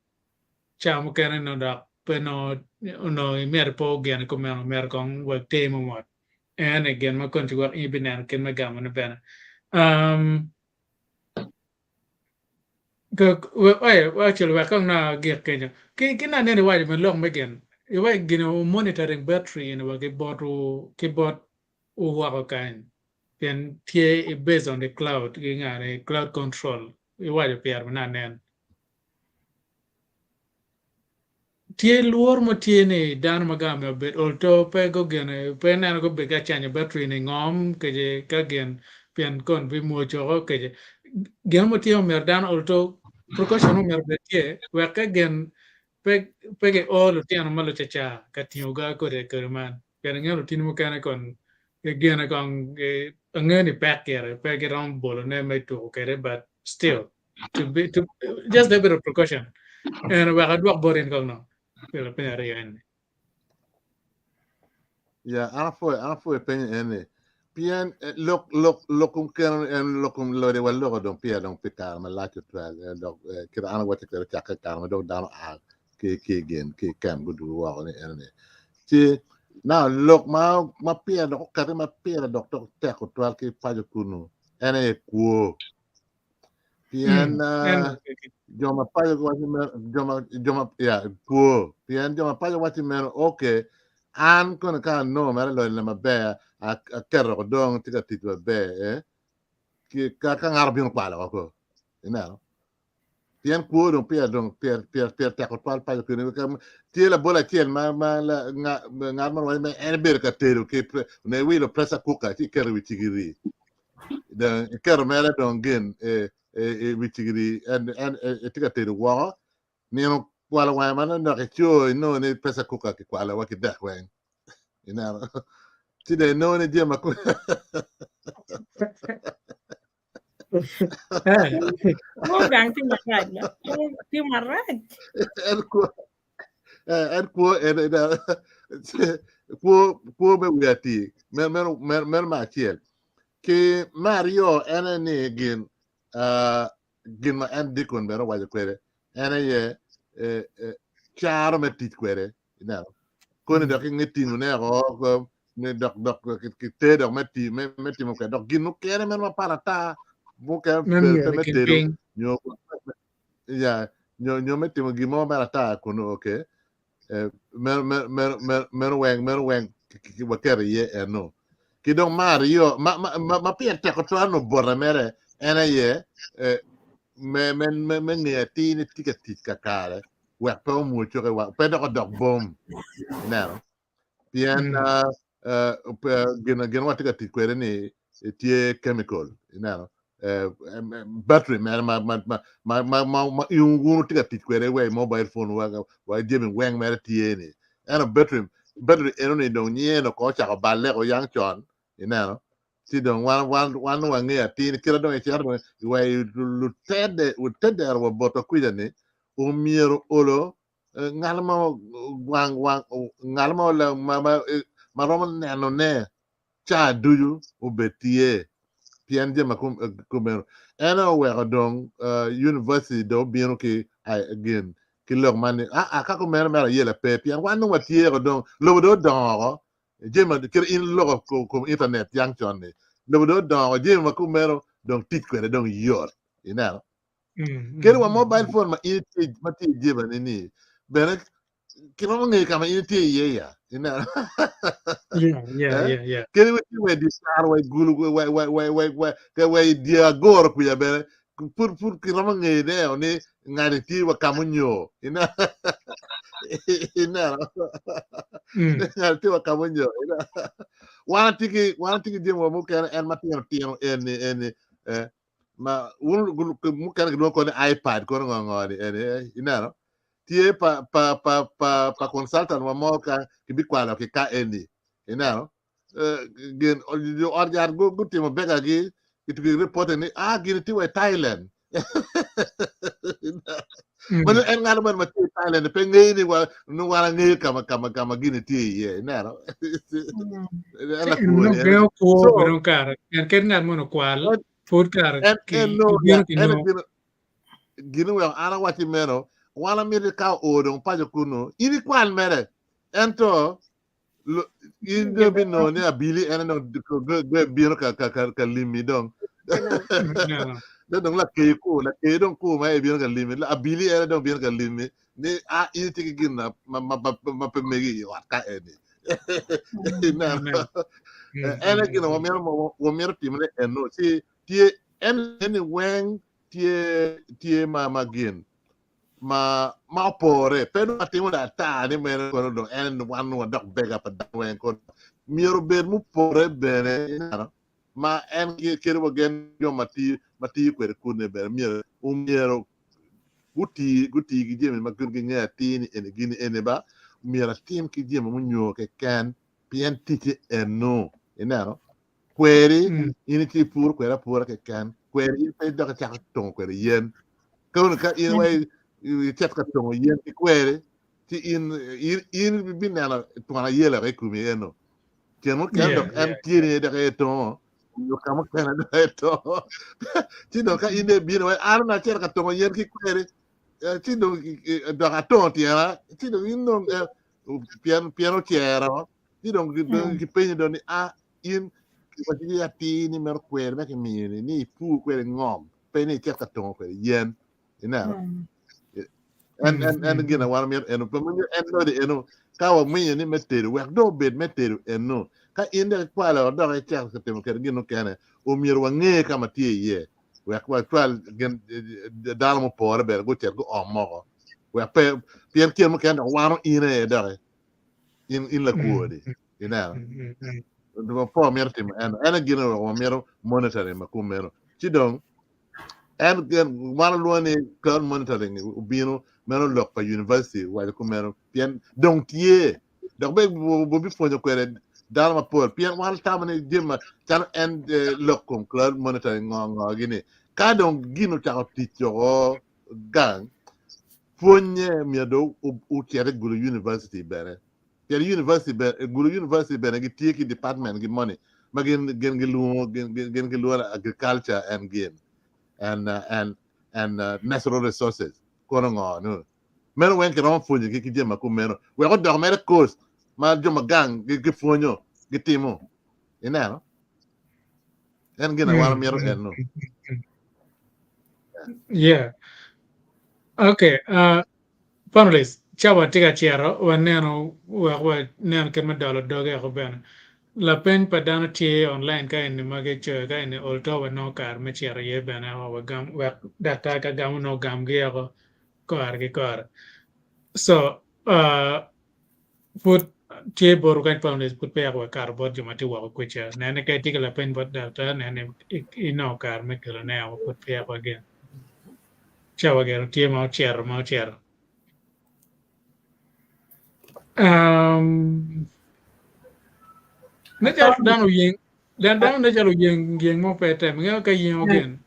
ca mukene nongo dok pe nongo onongo imyero pe ogene kumeno myero kong water mo mot ene gin ma kon ci wek in ibineno kit me gamo ne bene um, actually wek kong nongo agik kenyo ki ki na nene iwaco me lok me gin iwaco gin monitoring battery eni wa ki botwu ki bot wu woko kany pien tye i based on the cloud ki ngani cloud control iwaco pire ma anen. Tye lworo mo tye ni dano ma gang myero obed olto pe gugene pe ineno gubed ka canyo battery ni ngom kece ka gin pien kon bimwoc woko kece gin mo tye myero dano olto precaution mo myero obed tye wek ka gin pe pe ki o lutino ma lucaca ka tingo ga kode kede man. Pien angeyo lutini mukene kon gigene kong angeyo ni pek gire pe giromo bolone me tuko kwede but still to be to just a bit of precaution. En wek adwok bot in kong no. Pi lapeny aryo eni. Ya, an apwoyo, an apwoyo penyo en ni, pien eh, lok, lok, lok kom keno en lok kom lode wa loko dong pire dong pi kare malac tutwal. Eh, dok eh, kit an awaco kwede ocakke i kare ma dong dano a ki ki gin ki kem gudugo woko ni eno ni. Ci now lok ma ma pire dok okati ma pire dok dok tek tutwal ki paco kunu en aye kwo. Pien Mm, eh, jo ma paco giwaco meno, jo ma, jo ma, ya, kwo. Pien jo ma paco waco meno, okay, an kono ka anongo mere lonyone maber, a- aketo ko dong tye ka tic maber, eh, ki, ka, ka ngato bino kwalo woko. Ineno? Pien kwo dong pire dong pire pire pire tek tutwal paco kene. Ka- Tye labol acel ma ma la- nga- ngat mo waco ni en ebedo ka tedo ki pre- ne iwilo pressure cooker ci iketo i wi cigiri. Dong iketo mere dong gin e, e, i wi cigiri en en e, etye ka tedo woko. Nino kwalo wange ma nonok ico inongo ni pressure cooker kikwalo wa ki dek weng. Ineno? Ci dong inongo ni jami ma Kwo gang tye marac ba. Kwo tye marac. En kwo eh, en kwo en en kwo kwo me wi atir meno meno meno meno me acel ki me aryo en aye ni gin ah, gin ma en dikon bene owaco kwede en aye eh, eh, caro me tic kwede ineno koni dok inge tingo ne oko ni dok dok ki te dok me ti me me timo kwede dok gin mukene meno mapat ata mukene Me pe myero me i kin tedo piny. nyo ya nyo nyo me timo gin mo mere ata kunu okay eh, meno meno meno meno meno weng meno weng ki- ki- ki- waketo iye eno ki dong me aryo ma ma ma, ma pire tek otwero no bote mere en aye eh, me me me me ngeyo atir ni tye ka tic kakare wek pe omwony coke wa pe dok odok bom ineno pien Mm. uh, uh, pe- gin gin watye ka tic kwede ni tye chemical ineno eh, em, em, battery mere ma ma ma ma ma ma ma in wun wutye ka tic kwede wa i mobile phone wa wa jami weng mere tye ni ento battery battery eno ni dong nyeno ko ocako balle ko yang con ineno ci dong wan wan wan wangeyo atir ni kite dong icito dong wa i lutede lutedero wa botwa kwija ni omyero olo eh, ngat mo wang wang ngat mo la- ma ma eh, ma romo neno ne ca ducu obed tye pien jami ma kum- eh, kumeno en aye oweko dong eh, university dong obino ki ai, gin ki lok man ni aa ka kumeno mere ayela pe pien wan dong watye ko dong lobo dong odongo oko jami ma kit in loko kom, kom internet yang con ni lobo dong odongo jami ma kumeno dong tic kwede dong yot ineno Mm, kadi mm, wa mm, mobile mm. phone ma in itye ma tye i jebani ni bene kiromo ngeyo ka ma in itye iye ya ineno Yeah, yeah, Eh? yeah, yeah. Kadi wa tye wa i dye caro wa i gulu wa wa wa wa wa wa wa i dye agoro kuca bene pud pud kiromo ngeyo ne ni ngani tye wa ka munyo ineno ineno Mm. ngani tye wa ka munyo ineno wan atye ki wan atye ki jami wa mukene en matino tino eni eni eh, ma wun mukene kilwongo kono ni iPad kono ngo ngo ni eni eh, ineno tye pa pa pa pa pa consultant wa mo ka kibikwalo ki ka eni ineno eh, gin jo ot yat gu- gutimo bekagi gitugi reporting ni ah gini tye wa i Thailand Mano Mm. en ng'ato man ma tye i Thailand pe ngeyo ni wa ni wan angeyo kama kama kama gini tye iye ineno Mm. en En lakwo nongo ni en gengo kwo so bedo kare en ket ngat mono okwal en pud kare en ki en no kibino ya ki en nongo gino gino weko an awaci meno wan amiti ka oo dong paco kunu in ikwal mere ento Lo- in dong ibinongo ni abili en dong bino ka ka ka ka limi dong No. Dong dong lakei ku lakei dong ku ma ebino ka limi abili en dong bino ka limi ni a in itye ki gin ma ma ma ma pe megi i ot ka eni ineno Amen. Mm, en mm, gin ma mm. wamito wamito timone eno ci tye en eni weng tye tye ma ma gin ma ma opore pe dong atimo da ata ni meno kono dong en wan wadok bega pa dano weng kono myero obed mupore bene ineno ma en kadi wa gen jo ma tiyo ma tiyo kwede kune bene myero omyero guti guti ki jami ma gin gingeyo atir ni eni gini eni ba myero atim ki jami munyo keken pien ticce eno ineno kweri Mm. in itye ipuro kwede apura keken kweri in pe idok icako tongo kwede yen kono ka in wa icit ka tongo yen ki kweri ci in in in ibineno twon ayela i komi eno tyen mukene dok en tye ni dok etongo nyo ka mukene dok etongo ci dong ka in ibino wai an onongo acito ka tongo yen ki kweri ci dong dok atongo tyena ci dong in dong pien pien ocero ci dong gipenyo dong ni a in kiwaci atir ni meno kweri ma kimiyo ni ni ipur kwede ngom pe ni icit ka tongo kwede yen ineno en en en gin wan myero eno pe meno en lodi eno ka wamiyo ni me tedo wek dong obed me tedo eno ka in dok ikwalo dok icako ka timo kwede gin mukene omyero wange ka ma tye iye wek wacwal gin dano mupore bene gucit guom moko wek pe pien kine mukene dok wano in aye doki in in lakwor-ni ineno po mito timo eno en aye gin oweko wamito monitoring ma kumeno ci dong en gin wan walwongo ni cloud monitoring obino meno lok pa university owaco kumeno pien dong tye dok bene wabipwonyo kwede dano mapol pien wan tamo ni jami ma calo en lok kom cloud monitoring ngo ngo gini ka dong gin ocako tic oko gang pwonye myero dong ocit i Gulu University bene pien university bene Gulu University bene gitye ki department gi moni ma gin gin gilwongo gin gin gin gilwongo agriculture and gin and uh, and and uh, natural resources kono ngo nu meno weng kiromo pwonyo gi ki jami ma kumeno wek odok mere course ma jo ma gang gi gipwonyo gitimo ineno en gin wan mito eno Yeah. Okay. Panelists, cawa tye ka cito, waneno wek waneno kit me dolo doge eko bene. Lapeny pa dano tye online ka eni ma gicoyo ka eni ol to wanongo kare me cito iye bene wa wagam wek daktar ka gamo nongo gamgi eko kore ki kore. So, pud tye botwu kany panelists pud peya wakato bot jo ma tye woko kwica. Nen ni ka itye ki lapeny bot daktar nen ni inongo kare me kelone eko pud peya wageno. Cawa gire tye ma ocito ma ocito. Um, ne calo dano oyeng, dan dano ne calo oyeng yeng mo pe tem, ngeyo ka yengo gin.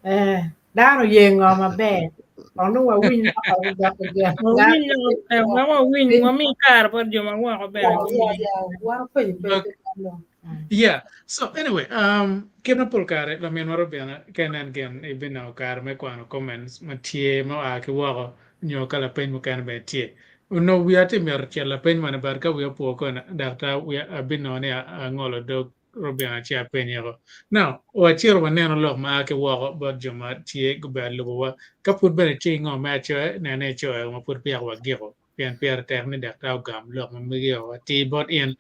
Eh, dano oyengo maber. Kono wawiny lok pa dok Wawiny eh, wawiny wami kare bot jo ma woko bene gumi. Yeah. So anyway, kit ma pol kare laminwa Robina ka inen gin ibinongo kare me kwano comments ma tye ma oa ki woko nyo ka lapeny mukene bene tye. Onongo wiya tye mito cito lapeny moni but ka wiya opo koni daktar wiya abinongo ni angolo dog Robina ci apenye ko. Now, wacito waneno lok ma a ki woko bot jo ma tye gubedo lubowa. Ka pud bene tye ngo me acoya, nen ni icoyo ma pud peya wagiko. Pien pire tek ni daktar ogam lok ma megi o atir bot in.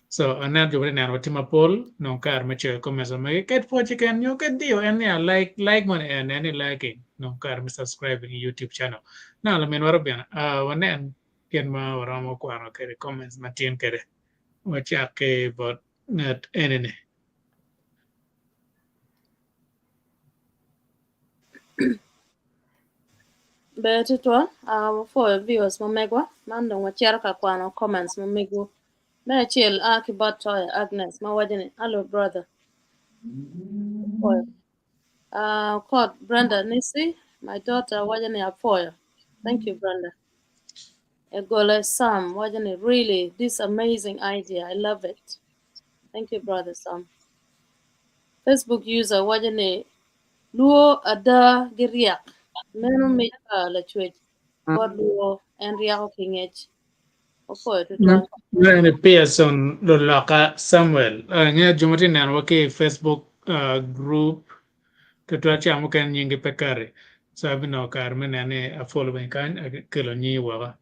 So, aneno jo ma tye neno wa tye mapol, nong kare me coyo comments ma megi. Ket pwoc keken nyo ket diyo en ni a like, like moni en, nen ni liking, nong kare me subscribing i YouTube channel. Now, laminwa Robina, uh, wanen kit ma waromo kwano kwede comments ma tin kwede. Wacak ki bot ngat eni-ni. Ber tutwal, uh, wapwoyo viewers ma megwa. Man dong wacito ka kwano comments ma megwu. Me acel a ki bot Toya Agnes ma waco ni, Hello brother. Apwoyo. Kot Brenda Nisi, my daughter waco ni apwoyo. Thank you Brenda. Egole Sam waco ni really this amazing idea, I love it. Thank you brother Sam. Facebook user waco ni luo ada giryek meno mic pa lacwec bot luo en ryeko ki ngec. Wapwoyo tutwal. Meno Pearson Luloka Samuel. Angeyo jo ma tye nenowa ki i Facebook uh, group tutwal ca mukene nyingi pe kati. So abinongo kare me neno ni afollow bene kany akelo nyingi woko.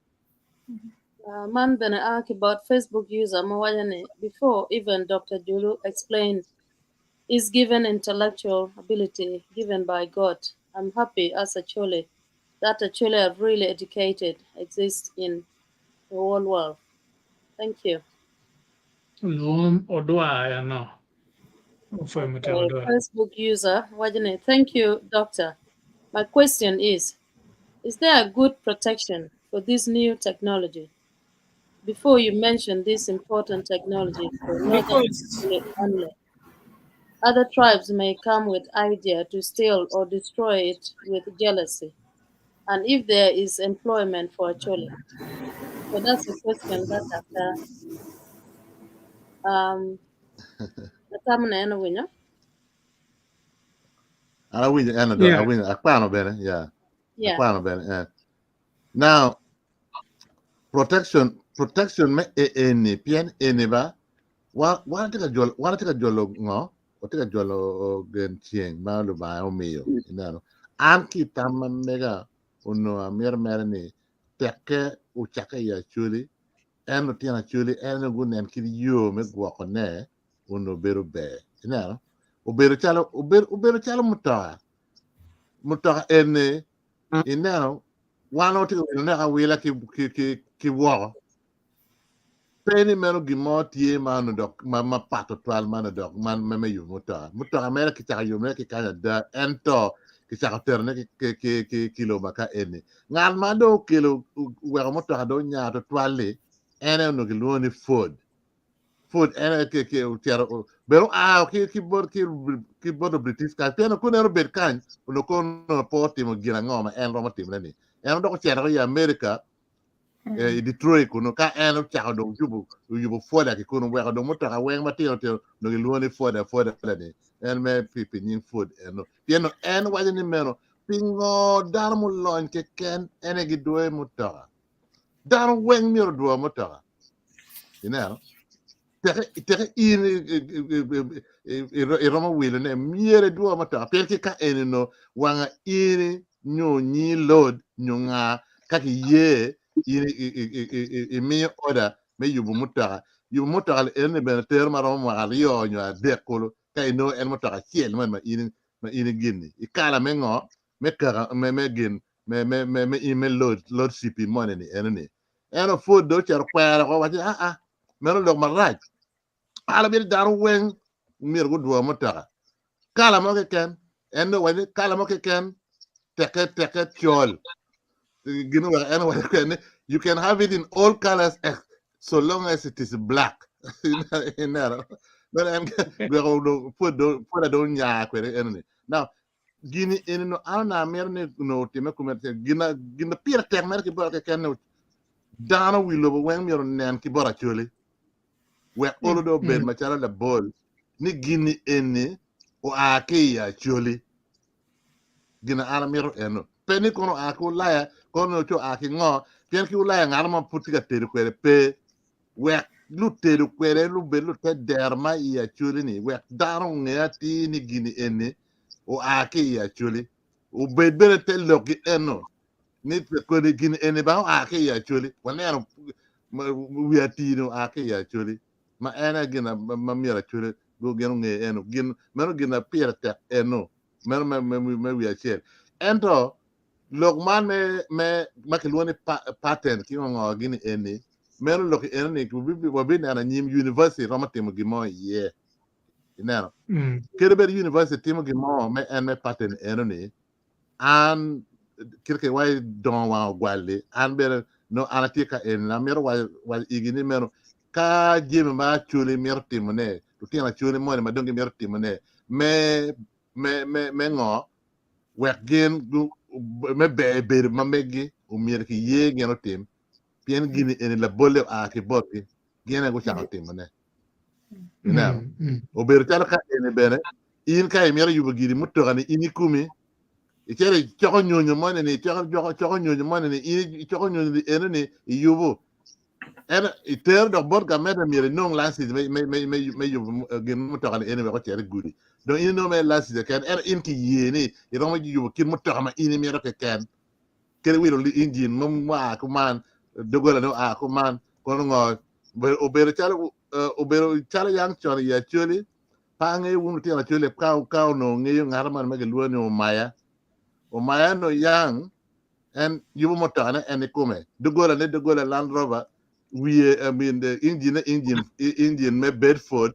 Man bene a ki bot Facebook user ma waco ni before even Doctor Julu explained is given intellectual ability given by God. I'm happy as Acholi that Acholi are really educated exists in the whole world. Thank you. Lum odwa eno. Ofwe mutek odwa. Facebook user waco ni thank you doctor. My question is is there a good protection for this new technology? Before you mention this important technology for northern Because only, other tribes may come with idea to steal or destroy it with jealousy. And if there is employment for Acholi. So that's the question that Dr. Um, atamo na en owinyo. An awinyo en do, awinyo akwano bene, yeah. Akwano bene, eh. Now, protection, protection me eni, pien eni ba, wa wan atye ka jolo, wan atye ka jolo ngo? Watye ka jolo gen ceng ma Lubanga omiyo, ineno. An ki i tam ma mega onongo amito mere ni tekke ocakke i Acholi, en lutino Acholi en aye gunen kit yo me gwokone onongo bedo ber. Ineno? Obedo calo, obedo, obedo calo mutoka. Mutoka eni, ineno, wan watye ka wilo neka awila ki, ki, ki, ki woko. Pe ni meno gin mo tye ma onongo dok ma, ma pat tutwal ma onongo dok man me, me yubo mutoka. Mutoka mere kicako yubone ki kany ada, ento kicako terone ki, ki, ki, ki, ki lobo ka eni. Ngat ma dong okelo, oweko mutoka dong onya tutwal-li, en aye onongo kilwongo ni Ford. Ford en aye ki, ki, ocito, bene oa ki, ki bot, ki, ki bot British kany. Pien kono en obed kany, onongo kono pe otimo gin ango ma en romo timone-ni. En dok ocito i America, i Detroit kunu ka en ocako dong yubo oyubo Ford ki kunu weko dong mutoka weng matino tino dong gilwongo ni Ford Ford ni en me pi pi nying Ford eno pien no en waco ni meno pingo dano mulony keken en aye gidwoyo mutoka dano weng myero odwo mutoka ineno teke teke in iromo wilo ne myero idwo mutoka pien ki ka eni no wanga in nyo nyi load nyo nga ka ki ye in imiyo order me yubo mutoka yubo mutoka li eni bene tero maromo mwaka aryo nyo adek kulu ka inongo en mutoka acel man ma in ma in igini i kala me ngo me kaka me me gin me me me me in me load load CP money ni eno ni eno pud do ocito kwero ko waco a a meno lok marac kala myero dano weng myero gudwo mutoka kala mo keken en dong waco ni kala mo keken teke teke col gin wek en waco kwede ni you can have it in all colors so long as it is black ineno meno en weko dong pud dong pud dong nya kwede eno ni now gini eni no an onongo amito ni onongo otimme kume gina gina pire tek mere ki bota keken ni dano wi lobo weng myero onen ki bot Acholi wek olo dong obed macalo labol ni gini eni oa ki i Acholi gina an amito eno pe ni kono oa ki Ulaya kono ci oa ki ngo pien ki Ulaya ngat mo pud tye ka tedo kwede pe wek lutedo kwede lubed lute dero ma i Acholi ni wek dano onge atir ni gini eni oa ki i Acholi obed bene te lokgi eno ni kodi gini eni ba oa ki i Acholi waneno wi atir ni oa ki i Acholi ma en aye gin ma myero Acholi gin onge eno gin meno gin ma pire tek eno meno me wi acel ento lok man me me ma kilwongo ni patent ki ngo gini eni meno lok eno ni wabineno anyim university romo timo gin mo iye ineno kadi bed university timo gin mo me en me patent eno ni an kit ke wai dongo wang ogwal-li an bene no an atye ka eni amito waco waco igi ni meno ka jami ma Acholi mito timone lutino Acholi moni ma dong gimito timone me me me me ngo wek gin me ber bedo ma meggi omyero ki ye gin otim pien gini eni labolle oa ki botgi gin aye gucako timone ineno obedo calo ka eni bene in ka imito yubo giri mutoka ni in ikumi icito icoko nyonyo moni ni icoko coko nyonyo moni ni in icoko nyonyo ni eno ni iyubo en itero dok bot gamente myero inong license me me me me me yubo gin mutoka ni eni wek ocit i gudi dong in inongo mere license keken ento in kiye ni iromo yubo kit mutoka ma in imito keken kadi wilo engine mo mua kuman doggola ne oa kuman kono ngo obedo calo obedo calo yang con i Acholi pe angeyo wun lutino Acholi ka ka onongo ngeyo ngat man ma gilwongo ni Omaya Omaya no yang en yubo mutoka ne en ikome doggola ne doggola Land Rover wiye I mean the engine ne engine engine me Bedford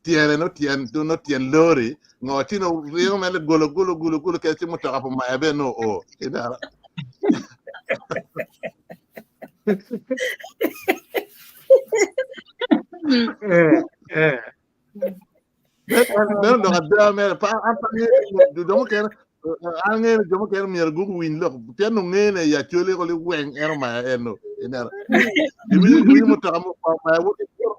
tyene no tyen no tyen lori ngo ci no ringo mere golo golo golo golo kede ci mutoka pa Omaya bene no oo ineno Meno lok ada mere pa an pe angeyo jo mukene. An angeyo ni jo mukene myero guwiny lok pien ongene i Acholi ko liweng en omaya eno ineno. Iwinyo iwinyo mutoka mo omaya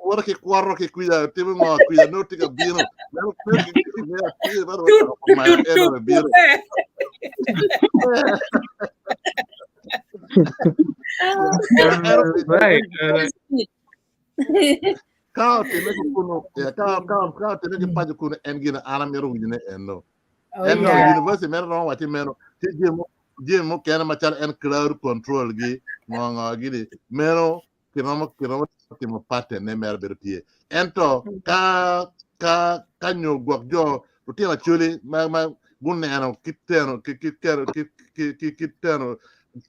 woto ki kwoto ki kwica timo ngo kwica nongo tye ka bino. Meno meno gin atir meno Tut omaya tut eno tut bino. tut eh. En Right. Right. Ka otime ki kunu, yeah, ka ka ka otime ki paco kunu en gin an amito winyone eno. Oh, En no yeah. university mere romo waci meno tye jami mo- jami mukene macalo en crowd control gi ngo ngo gini meno kiromo kiromo timo pattern ne mere bedo tye. Ento ka ka ka nyo gwok jo lutino Acholi ma ma guneno ki teno ki ki kero ki ki ki ki teno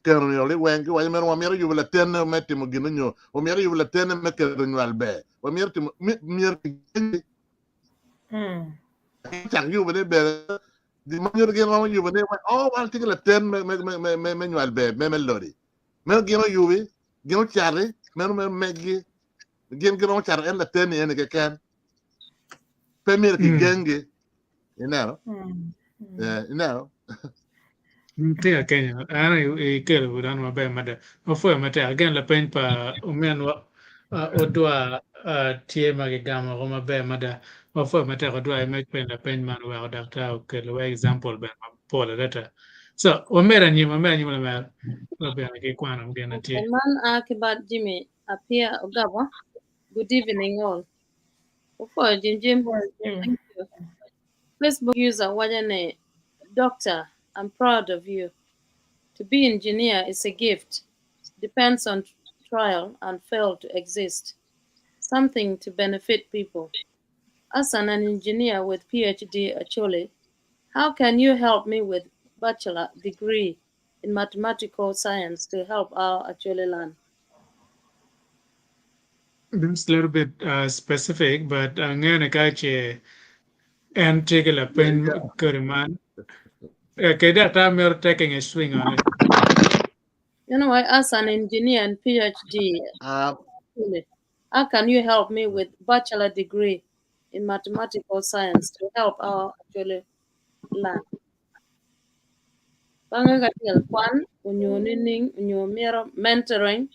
keno nyo liweng giwaco meno wamito yubo latenne me timo gin nyo wamito yubo latenne me keto nywal ber wamito timo myero kigengi cak yubone bene ma nyuto gin romo yubone oh wan tye ki laten me me me me me nywal ber me me lodi meno gin oyubi gin ocati meno meno meggi gin giromo cato en laten ni eni keken pe myero kigengi ineno ineno Tye ka kenyo an ikelo wi dano maber mada wapwoyo matek again lapeny pa ominwa Odwa tye ma gigamo woko maber mada wapwoyo matek Odwa imed penyo lapeny man oweko daktar okelo wa example bene mapol adada so wamedo anyim wamedo anyim lamera wabene ki kwano gin na tye. Man a ki bot Jimmy Apia Ogabo. Good evening all. Wapwoyo Jim Jim. Thank you. Facebook user waco ni Doctor, I'm proud of you. To be engineer is a gift. Depends on trial and fail to exist. Something to benefit people. As an engineer with PhD actually, how can you help me with bachelor degree in mathematical science to help our Acholi land? This little bit specific, but angeyo ni ka ce en tye ki lapeny kodi man, okay, daktar mito taking a swing on it. You know, as an engineer and PhD, how can you help me with bachelor degree in mathematical science to help our Acholi land? Bange ka tye ka kwan onyo nining onyo mito mentoring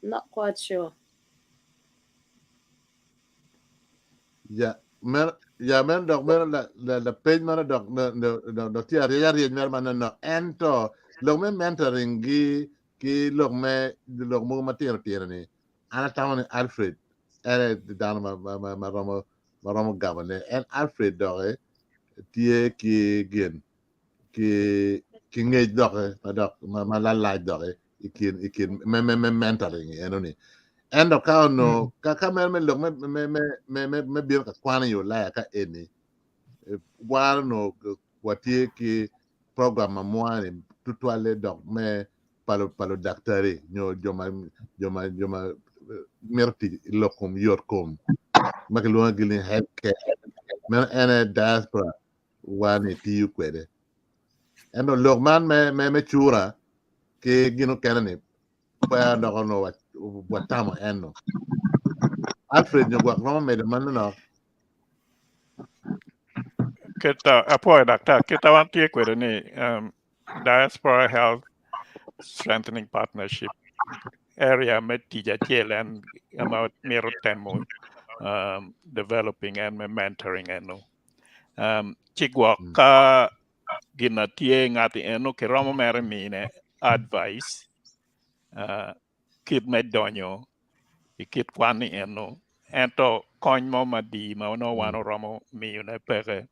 not quite sure. Ya, meno ya meno dok meno la la lapeny meno dok dok dok tye aryec aryec mere manonok ento lok me mentoring gi ki lok me lok mogo matino tino ni an atamo ni Alfred en aye dano ma ma ma ma romo ma romo gamone en Alfred doki tye ki gin ki ki ngec doki ma dok ma ma lalac doki i kin i kin me me me mentoring eno ni ento ka ono ka ka mere me lok me me me me me me bino ka kwan i Ulaya ka eni wan ono watye ki program ma mwa ni tutwalle dok me pa pa ludaktari nyo jo ma jo ma jo ma mito tic i lok kom yot kom ma kilwongo gi ni health care meno en aye diaspora wa ni tiyo kwede ento lok man me me me cura ki gin okene ni pe dok ono watamo eno Alfred nyo gwok romo medo manonok Kita apwoyo daktar kita wan tye kwede ni Diaspora Health Strengthening Partnership area me tic acel en ma mito temo developing en me mentoring eno ci gwok ka gin na tye ngati eno kiromo mere mine advice kit me donyo i kit kwan ni eno ento kony mo madii ma onongo wan oromo miyone peke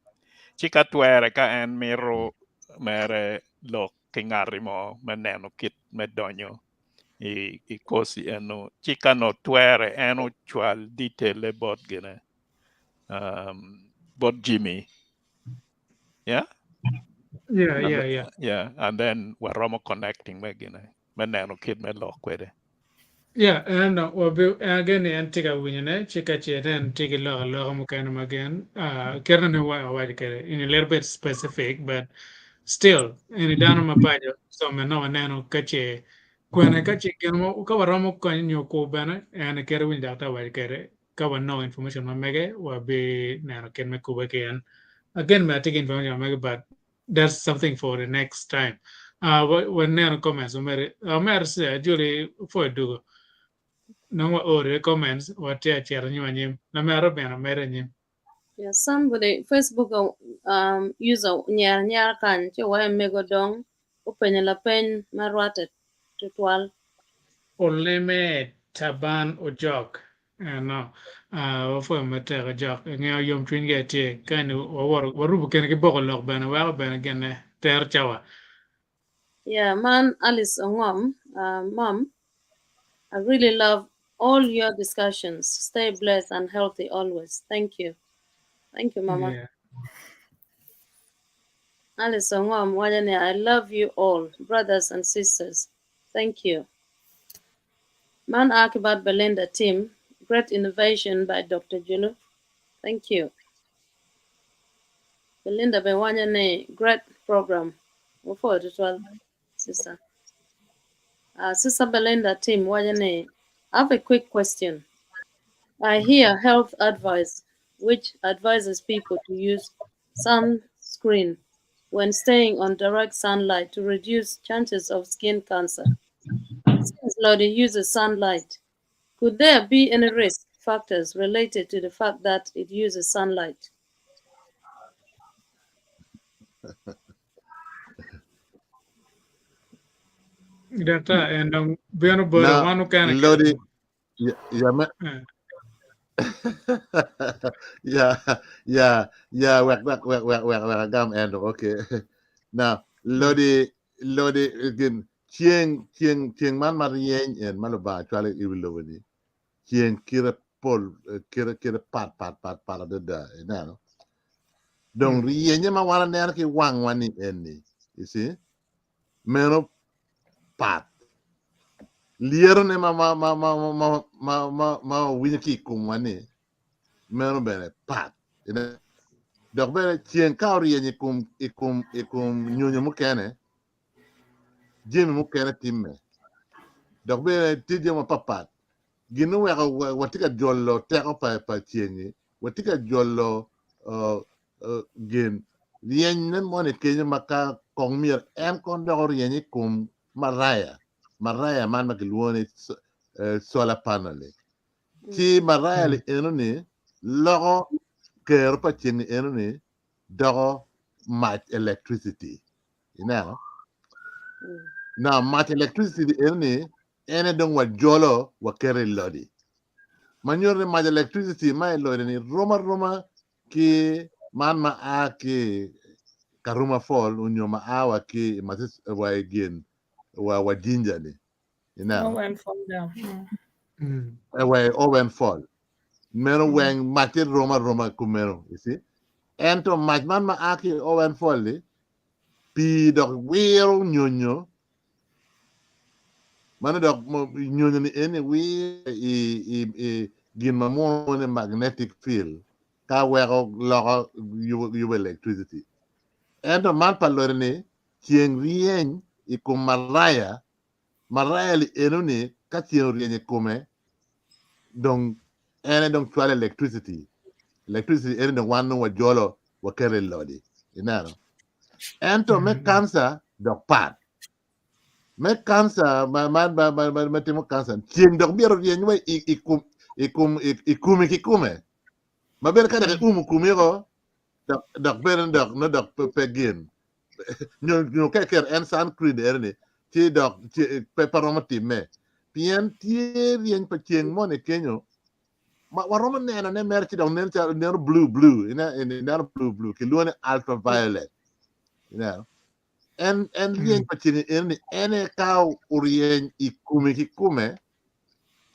ci ka twere ka en mito mere lok ki ngati mo me neno kit me donyo i, i kosi eno ci ka no twere en ocwal detail-le bot gine bot Jimmy yeah Yeah, yeah, yeah. Yeah, and then waromo connecting me gine me neno kit me lok kwede. Yeah, en wabi again en tye ka winyone ci ka ce en tye ki lok aloka mukene ma gin kite ni awaco kwede in a little bit specific but still eni dano ma paco so me nongo waneno ka ce kwene ka ce gin mo ka waromo konyo nyo kur bene en kite winyo daktar owaco kwede ka wanongo information ma mege wabi neno kit me kube ki en again bene atye ki information ma mege but. that's something for the next time. Waneno comments omere omere se Julie pwoyo dugo nongo wa ore comments watye acito anyim anyim lamera bene omedde anyim. Yeah, somebody Facebook user nyera nyera kany ci owaco mego dong openyo lapeny ma rwatte tutwal. Oleme Taban Ojok eno wapwoyo matek Ojok ingeyo yomcwiny ge tye kani wawoto warubo kene ki boko lok bene weko bene gine tero cawa. Yeah, man Alice Ongom, mom, I really love all your discussions. Stay blessed and healthy always. Thank you. Thank you, Mama. Yeah. Alice Ongom, waco ni, I love you all, brothers and sisters. Thank you. Man Akibat Belinda team, great innovation by Dr. Julu. Thank you. Belinda bene waco ni, great program. Wapwoyo tutwal, sister. Sister Belinda team waco ni, I have a quick question. I hear health advice which advises people to use sunscreen when staying on direct sunlight to reduce chances of skin cancer. Since Lodi uses sunlight, could there be any risk factors related to the fact that it uses sunlight? Doctor, en dong bino bolo Now, wan okene Lodi, yeah, yeah, me, yeah, wek agam endo, okay. Now, Lodi, again, ceng man ma ryeny en ma Lubanga cwalo i wi lobo ni, ceng kite pol, kite pat, pat, pat, pat adada, ineno. Dong ryenye ma wan aneno ki wangwa ni en-ni, you see, meno pat. Lyerone ma ma ma ma ma ma ma ma wawinyo ki i komwa ni meno bene pat. Ineno? Dok bene ceng ka oryeny i kom i kom i kom nyonyo mukene, jami mukene timme. Dok bene tye jami mapapat. Gin oweko watye ka jolo teko pa pa ceng-ngi, watye ka jolo gin ryenyne moni kenyo ma ka kong myero en kong dok oryeny i kom maraya, maraya man ma kilwongo ni solar panel-li. Ci maraya-li eno-ni loko kero pa ceng-ngi eno-ni doko mac electricity. Ineno? Now mac electricity eno-ni en aye dong wajolo waketo i lodi. Ma nyuto ni mac electricity ma i lodi ni rom aroma ki man ma a ki Karuma Fall onyo ma a wa ki wa i gin wa wa Jinja ni. Ineno? Owen Fall down. Wa i Owen Fall. Meno weng macce rom aroma kumeno, you see. Ento mac man ma a ki i Owen Fall ni pii dok wiro nyonyo mano dok nyonyo ni eni wiro i gin ma muno ni magnetic field ka weko loko yubo electricity. Ento man pa lori ni ceng ryeny i kom maraya, maraya li eno ni ka ceng oryeny i kome dong en dong cwalo electricity, electricity eni dong wan dong wajolo waketo i lodi, ineno. Ento me kanca dok pat. Me kanca ma ma ma ma ma ma timo kanca ceng dok myero oryeny wa i i kom i kom i komi kikome. Ma bene ka dok iumo komi ko dok dok bene dok no dok pe, pe gin. Nyo nyo ka iketo en sunscreen eni ni ci dok ci, pe pe romo timme. Pien tye ryeny pa ceng moni kenyo ma waromo neno ne mere ci dok nen calo neno blue blue ineno blue blue kilwongo ni ultraviolet. Ineno? En en ryeny pa ceng eni ni en aye ka oryeny i komi kikome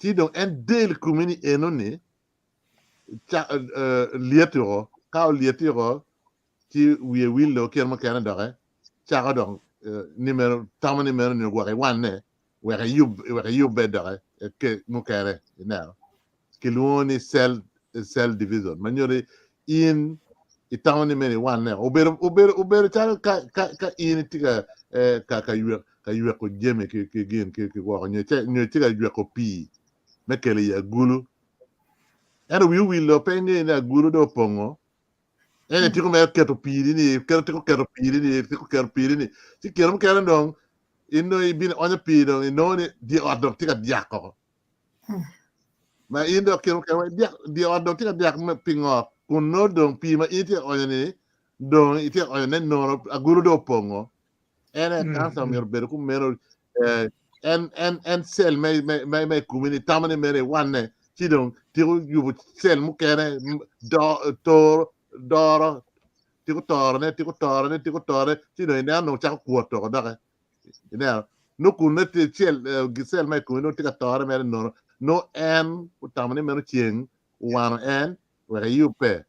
ci dong en del komi ni eno ni ca, lyeti oko ka olyeti oko ci wiye willo kit mukene doki cako dok ni meno tamo ni meno ni gwok iwanne wek iyub wek iyubbe doki ke mukene ineno kilwongo ni cell cell division ma nyuto ni in itamo ni meno iwanne obedo obedo obedo calo ka ka ka in itye ka ka ka ywek ka yweko jami ki ki gin ki ki gwoko nyo nyo itye ka yweko pii me kelo i agulu ento wi owilo pe ingeyo ni agulu dong opongo. En tiko mere keto pii ni, keto tiko keto pii ni, tiko keto pii ni. Ci kine mukene dong in dong ibino ionyo pii dong inongo ni dye ot dong tye ka dyak oko. Ma in dok kine mukene dyak dye ot dong tye ka dyak pingo kun nongo dong pii ma in itye ka onyo ni dong itye ka onyo ne nono agulu dong opongo. En aye kanca myero obedo kumeno eh, en en en cell me me me me komi ni tamo ni mere iwanne ci dong tiko yubo cell mukene do toro doro tiko torone tiko torone tiko torone ci dong ineno dong cako kwot oko doki ineno nongo kun nongo tye cell eh, cell ma i komi nongo tye ka tore mere nono nongo en otamo ni meno ceng owano en wek eyubbe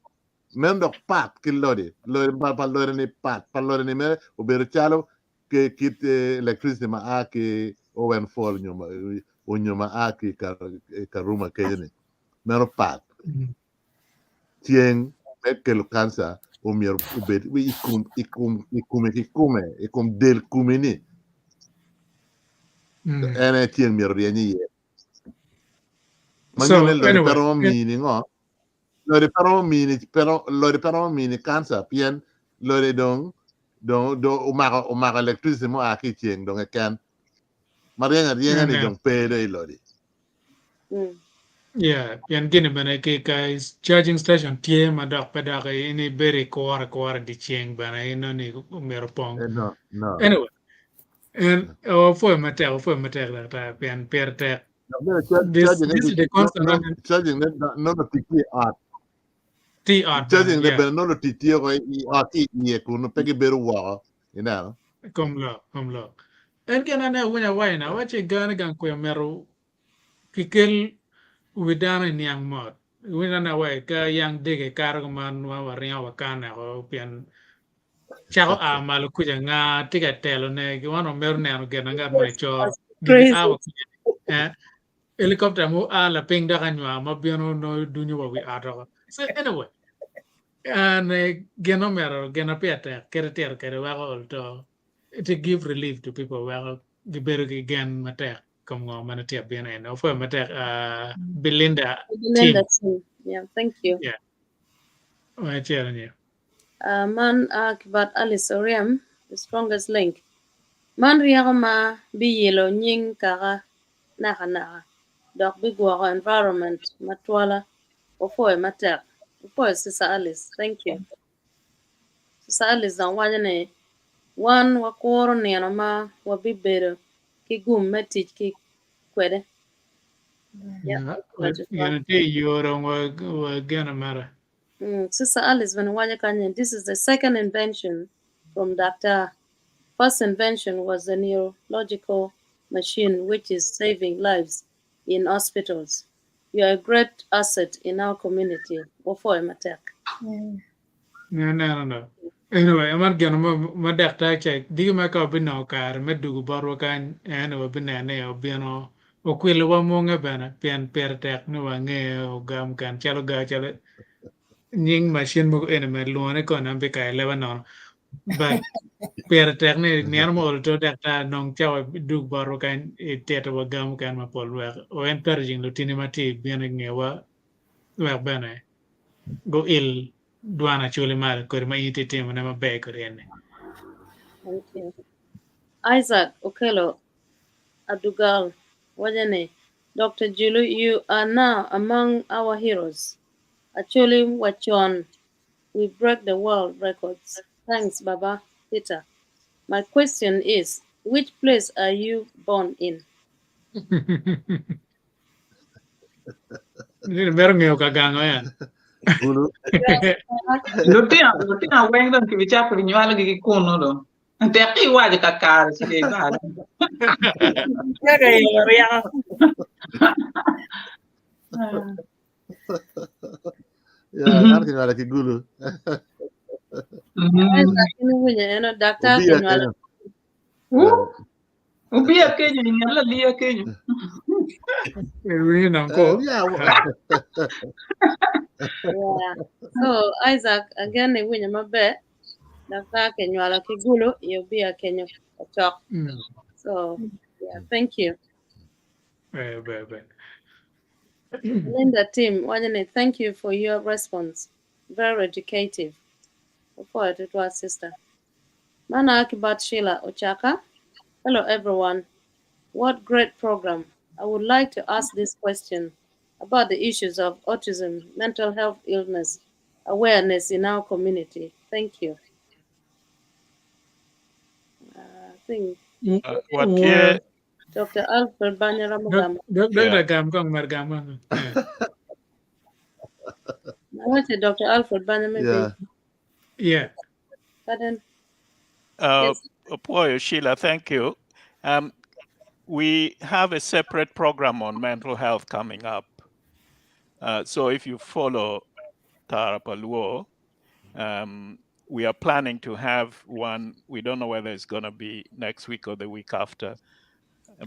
meno dok pat ki lodi lodi pa pa lodi ni pat pa lodi ni mere obedo calo ki kit electricity ma a ki Owen Fall nyo ma onyo ma a ki Karuma kenyo ni meno pat. Ceng me kelo kanca omyero obed i kom i kom i kome kikome i kom del komi ni en aye ceng myero oryeny iye. Ma So nyuto ni lodi pe anyway, romo mini ngo lodi pe romo mini pe lodi pe romo mini kanca pien lodi dong dong dong omako omako electricity mua ki i ceng dong keken ma ryeny aryenya ni dong pe dong i lodi. Yeah, pien gini bene ki ka charging station tye ma dok pe dok in ibedo ikuro akura i dye ceng bene inongo ni myero opong. Eh, no, no. Anyway, en wapwoyo matek, wapwoyo matek daktar pien pire tek. Dok bene This charging this is the constant running charging ne nongo tic ki i ot. Tye i ot bene, Charging ne yeah. bene nongo tic tye ko i ot ki iye kunu pe gibedo woko ineno. Kom lok, kom lok. En gin ane awinyo awaco ni awaci gane gang kwe omyero kikel wi dano i niang mot. Iwinyo ane awaco ka yang dege kato kuman wa waringo wakane oko pien cako a malo kuca nga tye ka telo ne gi wan wamito neno gin ma ngat moni coro gini a wa kuca eh helicopter mo a lapiny dok anywar ma bino nongo dunyo wa wi ot oko. So anyway, an gin omyero gin ma pire tek kit itito kwede weko ol to to give relief to people weko gibedo ki gen matek kom ngo ma tye abino eni. Opwoyo matek uh, Belinda team. Belinda team. Yeah, thank you. Yeah. Wacel nyo. Man a ki bot Alice Oryem, The Strongest Link. Man ryeko ma biyilo nying kaka nakanaka dok bigwoko environment ma twala. Wapwoyo matek. Wapwoyo Sister Alice. Thank you. Sister Alice dong waco ni wan wakuro nino ma wabibedo ki gum me tic ki kwede. Yeah, Gin tye i yo dong wageno mere. Sister Alice bene waco kany ni this is the second invention from Doctor. First invention was the neurological machine which is saving lives in hospitals. You are a great asset in our community. Wapwoyo matek. Ne aneno do. Anyway, man gin ma ma daktar ca diki ma ka wabinongo kare me dugo botwa kany en wabineno ni obino okwilo wa munge bene pien pire tek ni wange ogam kan calo ga calo nying machine mogo eni me lwongo ni koni an bikayo leba nono but pire tek ni nino mo olo to daktar nong cawa idug botwa kany itito wa gam mukene mapol wek o encouraging lutini ma tye bino i ngewa wek bene guil dwan Acholi malo kodi ma in itye timone maber kodi eni. Thank you. Isaac Okello Adugal waco ni, Doctor Julu, you are now among our heroes. Acholi wacon, we break the world records. Thanks, Baba Peter. My question is, which place are you born in? Mito ngeyo ka gango en. Bulu. Lutino lutino weng dong kibicako kinywalogi ki kunu dong. Tek ki iwaco kakare ci dong ibalo. Kaka iyo ryeko. Yeah, an kinywala ki Gulu. Isaac in iwinyo eno daktar Obiya kinywalo kenyo. Woo! Obiya kenyo i nget laliya kenyo. Iwinyo nong ko. Yeah. Yeah. So Isaac again iwinyo maber daktar kinywalo ki Gulu i Obiya kenyo ocok. So yeah, thank you. Ber ber ber. Linda Tim waco ni thank you for your response. Very educative. Wapwoyo tutwal sister. Man aa ki bot Sheila Ochaka. Hello everyone. What great program. I would like to ask this question about the issues of autism, mental health illness, awareness in our community. Thank you. I think What here? Dr. Alfred Banya Ramagam. Dr. Gam kong mar gam kong. What's it, Dr. Alfred Banya maybe? Yeah. Yeah. Pardon? Uh, Apoyo, Sheila, thank you. We have a separate program on mental health coming up. So if you follow Tara pa Luo, we are planning to have one. We don't know whether it's going to be next week or the week after.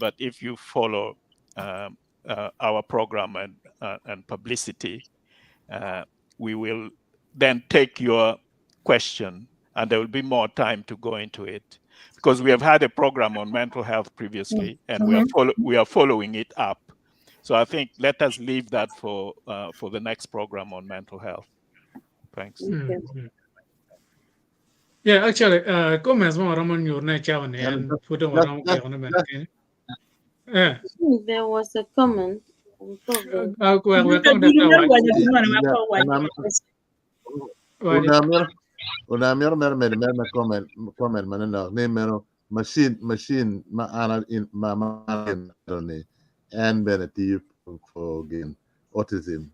But if you follow our program and publicity, we will then take your question and there will be more time to go into it because we have had a program on mental health previously and we are following it up. So I think let us leave that for the next program on mental health. Thanks. Yeah, actually, comments mo romo nyur ne chawa ni en puto mo romo kaya kono ben. Yeah. There was a comment. Probably. We kong da wa. Una miro mero mero mero comment maneno ni mero machine ma ana in ma ma ni en bene tiyo for gin autism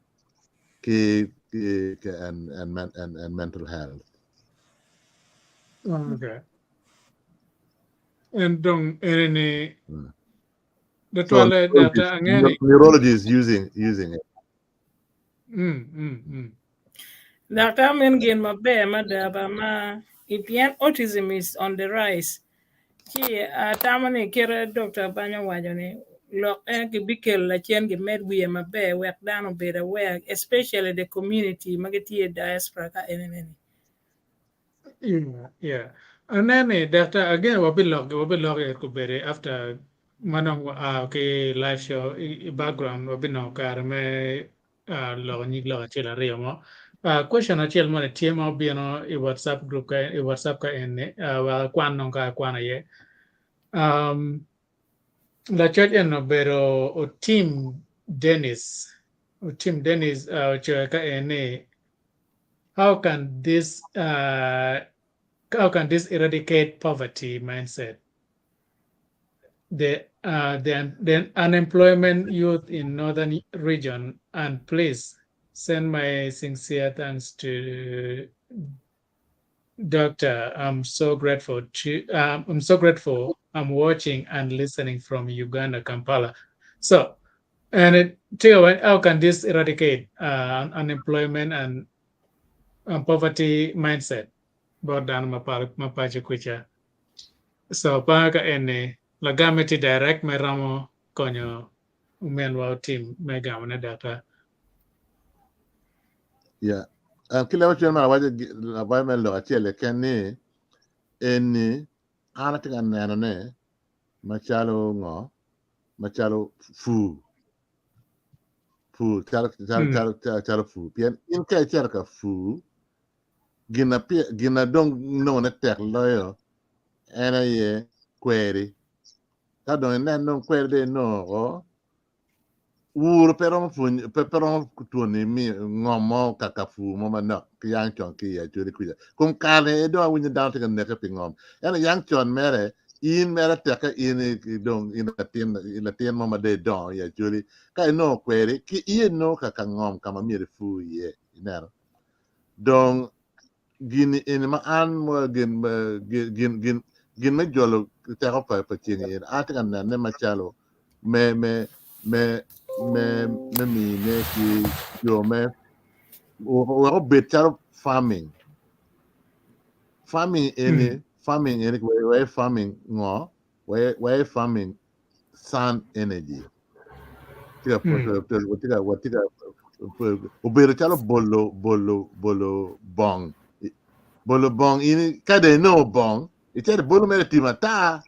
ki and mental health. Okay. And dong ene the So toilet data angeni. Neurology is using it. Dr. Amin gin maber mada ba ma ipien autism is on the rise. Ci atamo ni kite Dr. Banyo waco ni lok en kibikel lacen gimed wiye maber wek dano obed aware, especially the community ma gitye i diaspora ka enini. Yeah. And then Dr. Again wabi lok e kubere after manong ki live show i background wabi no kare me loko nyig lok achiel ariyo mo. Question achiel mo ni tye ma obino i WhatsApp group ka i WhatsApp ka en ni wa kwan nong ka kwan aye. Lacoc en obedo Otim Dennis. Otim Dennis ocoyo ka en ni how can this eradicate poverty mindset? The unemployment youth in northern region, and please send my sincere thanks to Doctor. I'm so grateful. I'm watching and listening from Uganda, Kampala. So, and it, take away, how can this eradicate unemployment and poverty mindset? Bot dano mapaco kwica. So pa ka ene lagame ti direct me romo konyo omenwa otim me gamo ne data. Yeah. Kile wacho mar wacho laboy me lok achiel keken ni en an atye ka neno ne macalo ngo macalo fur fur calo calo calo calo fur pien in ka icito ka fur gina gina dong nongo ne tek loyo en aye kweri ka dong inen dong kweri dong inongo wuro pe romo pwony pe romo twoni mi ngom mo kaka pur mo manok ki yang con ki i acholi kwica kum kare ni dong awinyo dano tye ka neke pi ngom ento yang con mere in mere teke in dong in latin in latin mo ma dong idongo i acholi ka inongo kweri ki iye nongo kaka ngom ka ma myero ipur iye ineno dong gini eni ma an gin gin gin gin me jolo teko pa ceng in an atye ka nene macalo me mine ki jo me wek obed calo farming eni farming eni we farming ngo we farming sun energy tye ka watye ka obedo calo bolo bong bolo bong in ka dong inongo bong icito ibolo mere i tim ata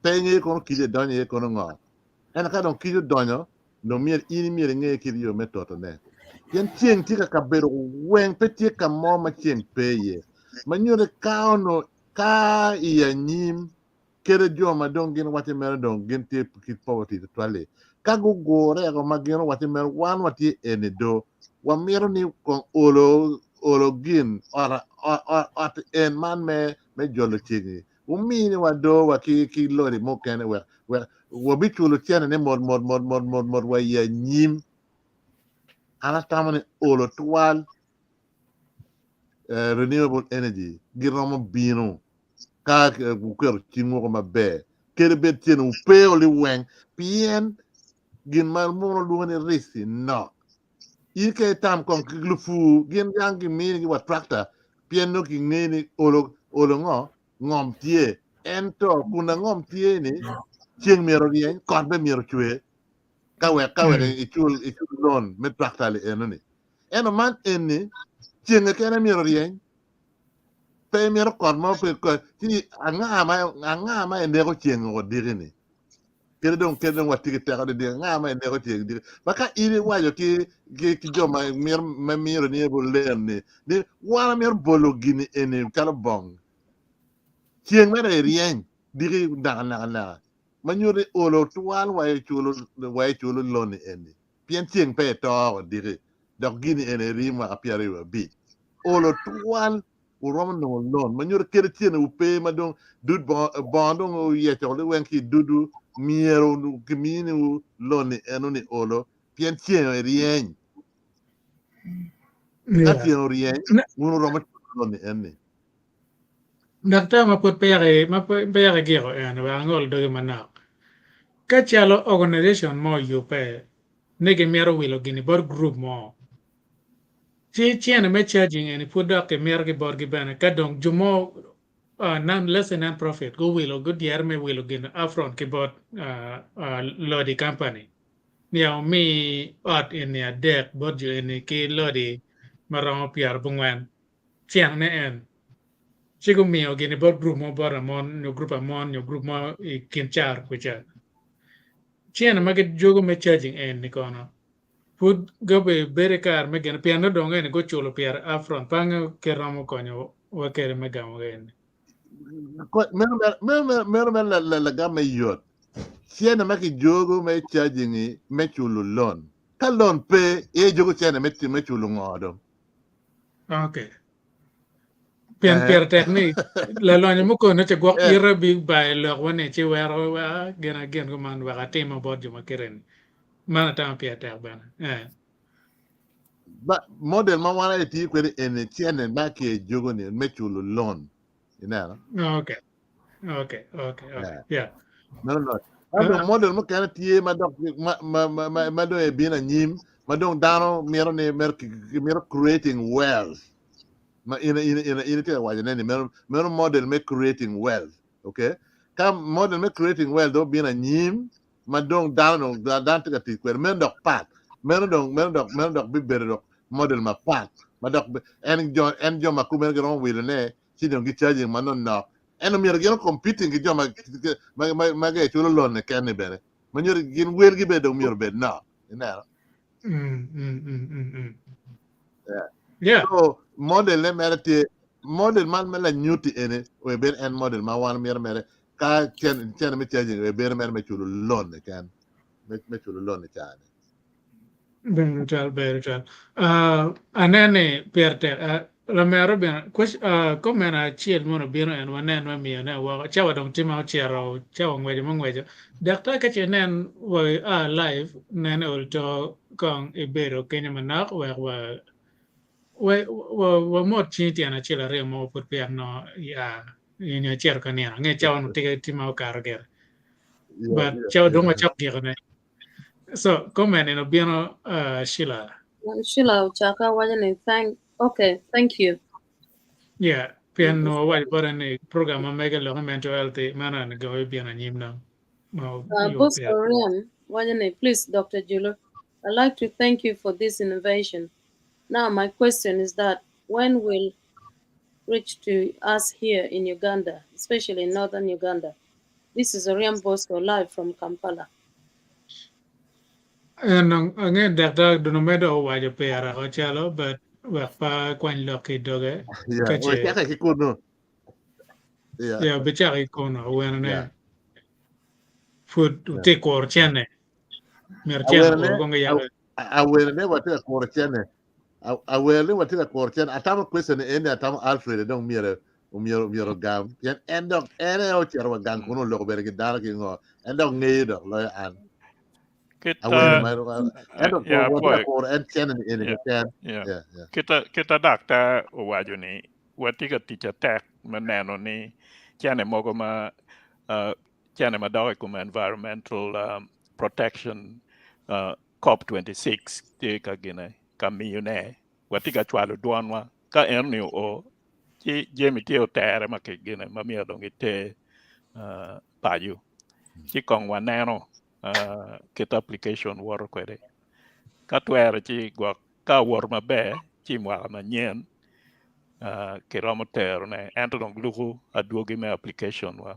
pe ingeyo kono kic edonyo iye kono ngo ento ka dong kic odonyo dong myero in myero inge kit yo me totone pien ceng tye ka kabedo weng pe tye ka mo ma ceng pe iye. Ma nyuto ka ono ka i anyim kede jo ma dong gin waco mere dong gin tye ki poverty tutwal-li, ka gugure ko ma gin owaco mere wan watye eni do, wamito ni kong olo olo gin ot ot ot en man me me jolo ceng-ngi wuminiwa do wa ki ki lori mukene wek wek wabiculo cene ni mot mot mot mot mot mot wa i anyim. An atamo ni olo twal eh, renewable energy giromo bino ka eh, wuketo cing woko maber kede bed cene wupe liweng pien gin ma muno lwongo ni risk nok in ka itam kong ki lupur gin yang giminigi wa tractor pien nongo kingeyo ni olo olo ngo ngom tye ento kun na ngom tye ni ceng myero ryeny kot be myero ocwer ka wek ka wek icul icul loan me tractor li eno ni ento man eni cenge kene myero ryeny pe mito kot mo pe ci anga ma anga ma eneko ceng odiki ni kede dong kede dong watye ki teko didi anga ma eneko ceng diki ma ka in iwaco ki ki ki jo ma mito ma miyo renewable land ni ni wan amito bolo gini eni calo bong ceng mere eryeny diki naka naka naka ma nyuto ni olo twal wa iculo wa iculo loan eni pien ceng pe eto diki dok gini eni eri mwaka 25 olo twal wuromo nongo loan ma nyuto kede cene wupe ma dong dud bongo dong oyeco liweng ki dudu myero kiminiwu loan ni eno ni olo pien ceng eryeny ka ceng oryeny wun wuromo culo loan ni eni. Daktar ma pud peya kigiko en wek angol doge manok. Ka calo organization mo oyubbe ni gimito wilo gini bot group mo, ci cene me charging eni pud dok kimito ki botgi bene ka dong jo mo non, let's say non profit guwilo gudyere me wilo gin upfront ki bot lodi company niya omi ot eni adek bot jo eni ki lodi maromo pyerabongwen cene en ci gumiyo gini bot group mo bot amon nyo group amon nyo group mo i kin caro kuca cene ma gijogo me charging eni kono pud gobe bedo i kare me gene pien nongo dong eni guculo pire upfront pe angeyo kit romo konyo wa kede me gamo eni. Meno meno meno meno lagam me yot cene ma kijogo me charging me culo loan ka loan pe iye jogo cene me me culo ngo dong. Okay. Pien pire tek ni lalonyo mukone ci gwok ite bi bayo lokwa ni ci wero gin agin kuman wek atimo bot jo ma kite ni. Man atamo pire tek bene. Eh. Ba, model ma wan aye tiyo kwede eni cene ma ki jogo ni me culo loan. Ineno? Okay. Okay, okay, okay. Yeah. No, no. Ento model mukene tye ma dok ma ma ma ma, ma dong ebino anyim ma dong dano mito ni mito creating wealth ma in in in in itye ka waco ne ni meno meno model me creating wealth okay ka model me creating wealth dong obino anyim ma dong dano dong dano tye ka tic kwede meno dok pat meno dong meno dok meno dok bibedo dok model mapat ma dok en jo en jo ma kumeno giromo wilo ne ci dong gi charging ma nonok ento myero gin competing ki jo ma ma ma ma gi culo loan ni ken ni bene ma nyuto gin welgi bene dong myero obed nok ineno Mm, mm, mm, mm, mm. Yeah. Yeah. So model ne mere tye model man me lanyuti eni we bed en model ma wan myero mere ka cen cen me charging we bedo mere me culo loan ni ken me me culo loan ni cani. Ber twal, ber twal. Uh, anene ni pire tek. Uh, lamero bene, question, uh, comment acel mono obino en wanen me miyo ne woko. Cawa dong tye ma ocito, cawa ngweco ma ngweco. Daktar ka ce inen wa a live, nen ol to kong ibedo kenyo manok wek wa wa wa wamot cingi tyen acel aryo mo pud peya nongo ia nyo icito ka nino. Ange cawa onongo tye tye ma okato gire. Yeah, But yeah, cawa dong yeah. wacok gikone. So comment eno obino uh, Sheila. Sheila Ochaka waco ni thank okay, thank you. Yeah, pien nongo waco bote ni program ma mege lok me mental health meno en go ibino anyim no. Ma yubo Bosco pire. Ryan waco ni please Dr. Julu, I'd like to thank you for this innovation. Now my question is that when will reach to us here in Uganda, especially in northern Uganda? This is Oriam Bosco live from Kampala. En ange daktar dono medo owaco pire o calo but wek pe akwany lok ki i doge Yeah, ka ce wecake ki kunu. Yeah. yeah, obicako ki kunu awenone Yeah. pud Yeah. wutye kuro cene myero cene Awene kuro kong giyabo awene watye ka kuro cene. Awene watye ka kuro cene. Atamo question eni atamo Alfred dong myero myero myero ogam pien en dok en aye ocito wa gang kunu oloko bene ki dano ki ngo en dok ngeyo dok loyo an. Kit Awene ma en dok yeah, watye ka apwoyo. kuro en cene ni eni Yeah, keken. yeah. Yeah, yeah. Kita kita daktar owaco ni watye ka tic atek me neno ni cene mogo ma uh, cene ma dok i kom environmental um, protection uh, COP26 tye ka gine ka miyone watye ka cwalo dwonwa ka enoni oo ci jami tye otere ma ki gine ma myero dong giter uh, paco ci kong waneno uh, kit application woto kwede ka twere ci gwok ka owoto maber ci mwaka manyen uh, kiromo terone ento dong luko adwogi me application wa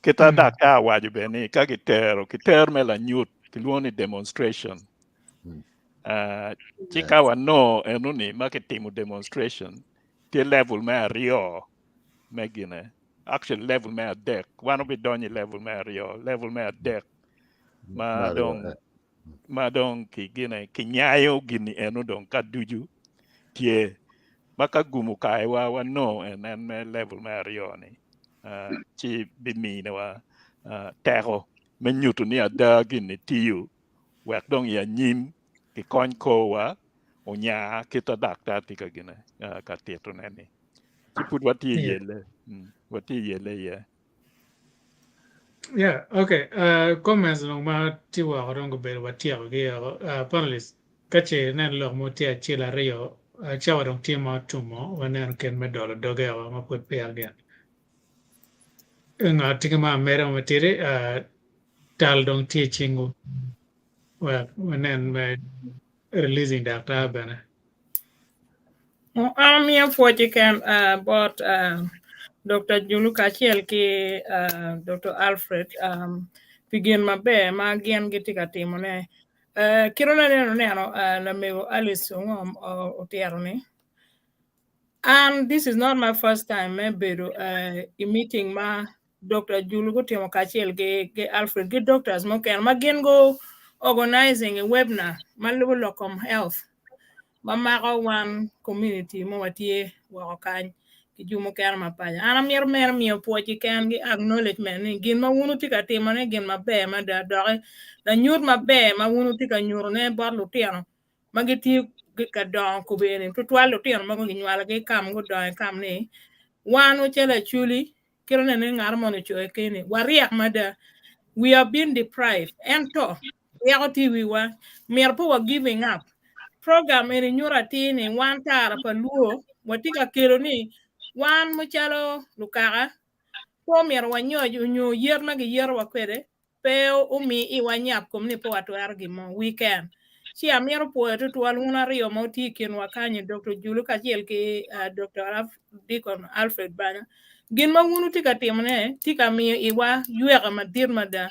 kita Mm. daktar owaco bene ni ka gitero kitero me lanyut kilwongo ni demonstration Mm. uh, ci Yeah. ka wanongo enoni ma kitimo demonstration tye level me aryo me gine actually level me adek wan obidonyo i level me aryo level me adek Me ma aryo, dong eh. ma dong ki gine kinyayo gini eno dong ka ducu tye ma ka gumo kaewa wanongo en en me level me aryo ni uh, ci biminiwa uh, teko me nyuto ni ada gini tiyo wek dong i anyim kikony korwa onya kita daktar tye ka gine uh, ka titone ni ci pud watye i Yeah. yelle mm, watye i yelle iye Yeah, okay. Comments dong ma tye woko dong gubedo watyekogi woko. Panelists, ka ce inen lok mo tye acel aryo, cawa dong tye ma otumo, waneno kit me dolo doge woko ma pud peya gin. Ngat tye ki ma ameda mo matidi, tal dong tye i cingwu wek wanen me releasing daktar bene. An amiyo pwoc keken uh, bot uh, Dr. Julu kacel ki uh, Dr. Alfred um, pi gin maber ma gin gitye ka timone. Uh, kit ma aneno neno uh, lamego Alice Ongom uh, otito ni an this is not my first time me bedo uh, i meeting ma Dr. Julu gutimo kacel ki, ki Alfred ki doctors mukene ma gin go organizing i webinar ma lubo lok kom health ma mako wan community mo watye woko kany ki jo mukene ma paco. An amito mere miyo pwoc keken ki acknowledgement ni gin ma wun wutye ka timone gin maber mada doki lanyut maber ma wun wutye ka nyutone bot lutino ma gitye ka dongo kobeni tutwal lutino ma ginywalogi kam gudongo i kam ni wan ocalo acholi kit nene ni ngat moni ocoyo keni waryek mada we have been deprived ento ryeko tye i wiwa myero pe wa giving up program eni nyuto atir ni wan tara pa luo watye ka kelo ni wan macalo lukaka pe omyero wanyoc onyo yet ma giyetowa kwede pe omi iwa nyap kom ni pe watwero gin mo we can ci amito pwoyo tutwal wun aryo ma wutye i kinwa kany Dr. Julu kacel ki uh, Dr. Alf, Deacon Alfred Banya gin ma wun wutye ka timone tye ka miyo iwa yweka madit mada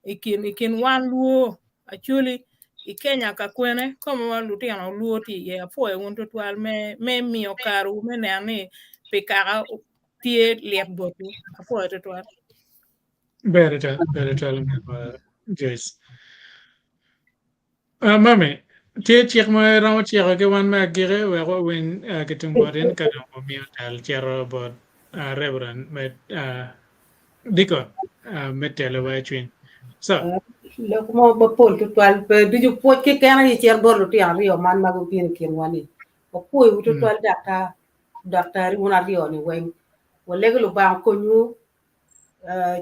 i kin i kin wan luo acholi i Kenya ka kwene koma wa lutino luo tye iye apwoyo wun tutwal me me miyo karewu me neno ni pi kaka tye lit botwu apwoyo tutwal Ber tutwal, ber tutwal omego Joyce. Mami, tye cik ma iromo ciko ki wan me agiki wek wawiny ki tung bot in ka dong wamiyo tal cito bot Reverend me Deacon me telowa i cwiny. So, Lok mo mapol tutwal pe ducu pwoc keken aye cito bot lutino aryo man ma gubino i kinwa ni. Wapwoyowu tutwal daktar daktari wun aryo ni weng. Walego Lubanga okonywu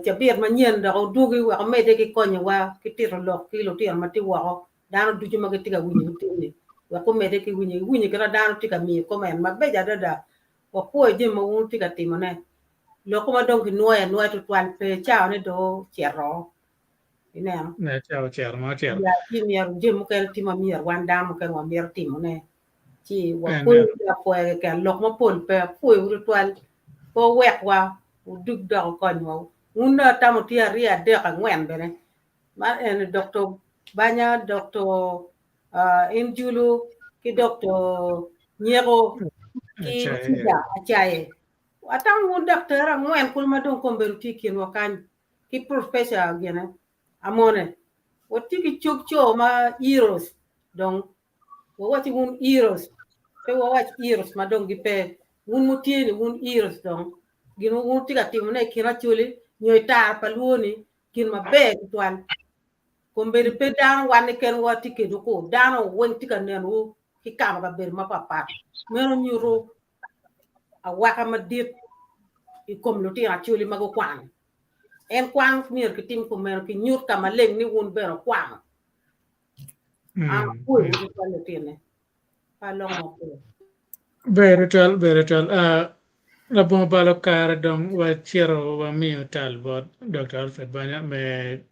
cabit manyen dok odwogi wek omedde ki konyowa ki tito lok ki lutino ma tye woko dano ducu ma gitye ka winyo tin-ni wek gumedde ki winyo iwinyo kit ma dano tye ka miyo comment mabeco adada wapwoyo jami ma wun wutye ka timone lok ma dong kinwoyo anwoya tutwal pe cawane dong ocito ineno ne cawa ocito ma ocito. ya ci myero jami mukene tye ma myero wan dano mukene wamito timone ci En wapwoyo apwoya keken lok mapol pe apwoyowu tutwal pe wuwekwa wudug dok wukonywa wun dong atamo tye aryo adek angwen bene man eni Dr. Banya Dr. Uh, Injulu ki Dr. Nyeko ki kica acaye. Atamo wun daktar angwen kulu ma dong kombedo tye i kinwa kany ki professor gine Amone. Watye ki cog co ma heroes dong wawaci wun heroes pe wawac heroes ma dong gipe wun mutye ni wun heroes dong gin ma wun wutye ka timone i kin Acholi nyo i tar pa Luo ni gin maber tutwal. Kombeddi pe dano wan keken watye kedwu ku dano weng tye ka nenowu ki kamo kabedo mapatpat. Meno nyuto awaka madit i kom lutino Acholi ma gukwano. En kwan myero kitim kumeno kinyut ka maleng ni wun bene wukwano. An apwoyo tutwal lutine. Pe aloko mapol. Ber tutwal, ber tutwal. Ah, labongo balo kare dong wacito wamiyo tal bot Dr. Alfred Banya me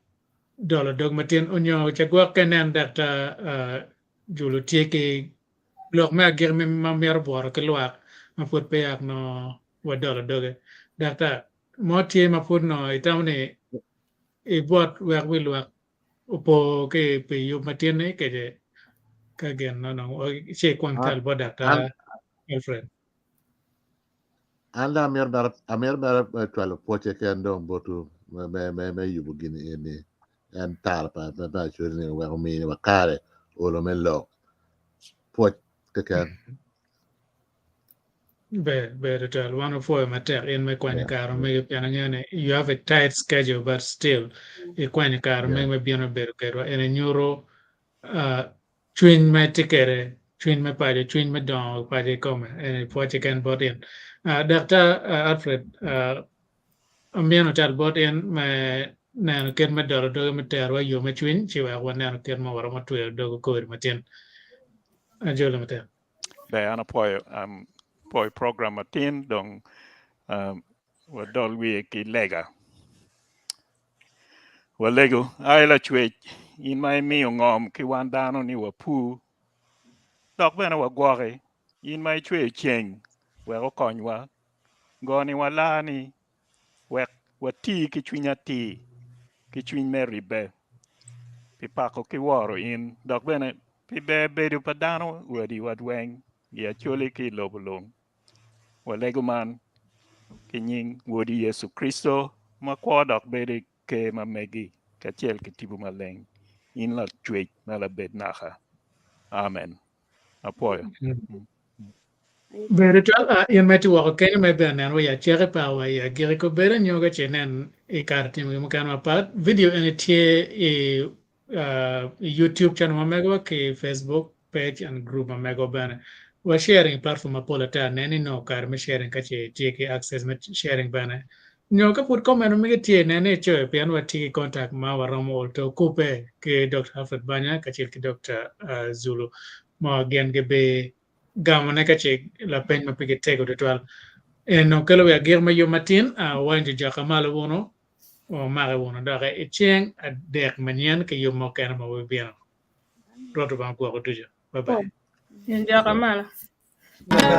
dolo dog matin onyo cagwok ka inen Daktar ah, Julu tye ki lok me agikki ma mito bworo ki lwak ma pud peya nongo wadolo doge. Daktar, mo tye ma pud nongo itamo ni ibwot wek wi lwak opo ki pi yub matin-ni kece ka gin no nongo ci ikwang tal bot Daktar Alfred. An dong amito mere amito mere cwalo pwoc keken dong botwu me me me me yubo gini eni en tara pa pa pa Acholi ni wek ominiwa kare olo me lok pwoc keken. Ber, ber tutwal. Wan wapwoyo matek in me kwanyo kare omege pien angeyo ni you have a tight schedule but still ikwanyo kare omege me bino bedo kedwa. Eni nyuto uh, cwiny ma itye kwede, cwiny me paco, cwiny me dongo paco ikome. Eni pwoc keken bot in. Uh, Daktar uh, Alfred, uh, amyeno cal bot in me neno kit me dolo doge me terowa i yo me cwiny ci wek waneno kit ma waromo tweyo dogo kodi matin. Ajolo matek. Ber an apwoyo um, pwoyo program matin dong um, wadol wiye ki lega. Walego, ai Lacwec, in ma imiyo ngom ki wan dano ni wapur, dok bene wagwoki, in ma icweyo ceng wek okonywa, goni walaa ni wek wati ki cwiny atir, ki cwiny me ribbe, pi pako ki woro in, dok bene pi ber bedo pa dano wadiwa weng i Acholi ki i lobo lung. Walego man ki nying Wodi Yecu Kricito ma kwo dok bedo i ker ma megi kacel ki Tipo Maleng, in Lacwec ma labed naka. Amen. Apwoyo. Ber tutwal a in ma itye woko kenyo ma ibino neno wa i acaki pa wa i agikki kobedo nyo ka ce inen i kare timo gin mukene mapat. Vidio eni tye i uh, i YouTube channel ma megowa ki Facebook page and group ma megowa bene. Wa sharing i platform mapol ata nen ni nongo kare me sharing ka ce itye ki access me sharing bene. Nyo ka pud comment ma mege tye nen ni icoyo pien watye ki contact ma waromo olto kubbe ki Dr. Alfred Banya kacel ki Dr. Uh, Zulu ma gin gibi gamone ka ce lapeny ma pigi tego tutwal. En okelo wi agik me yub matin, uh, wanjo jaka malo wunu, wamake wunu doki i ceng adek manyen ki yub mukene ma wibino. Rwot Lubanga ogwoko ducu. Bye bye. Jaka malo. Bella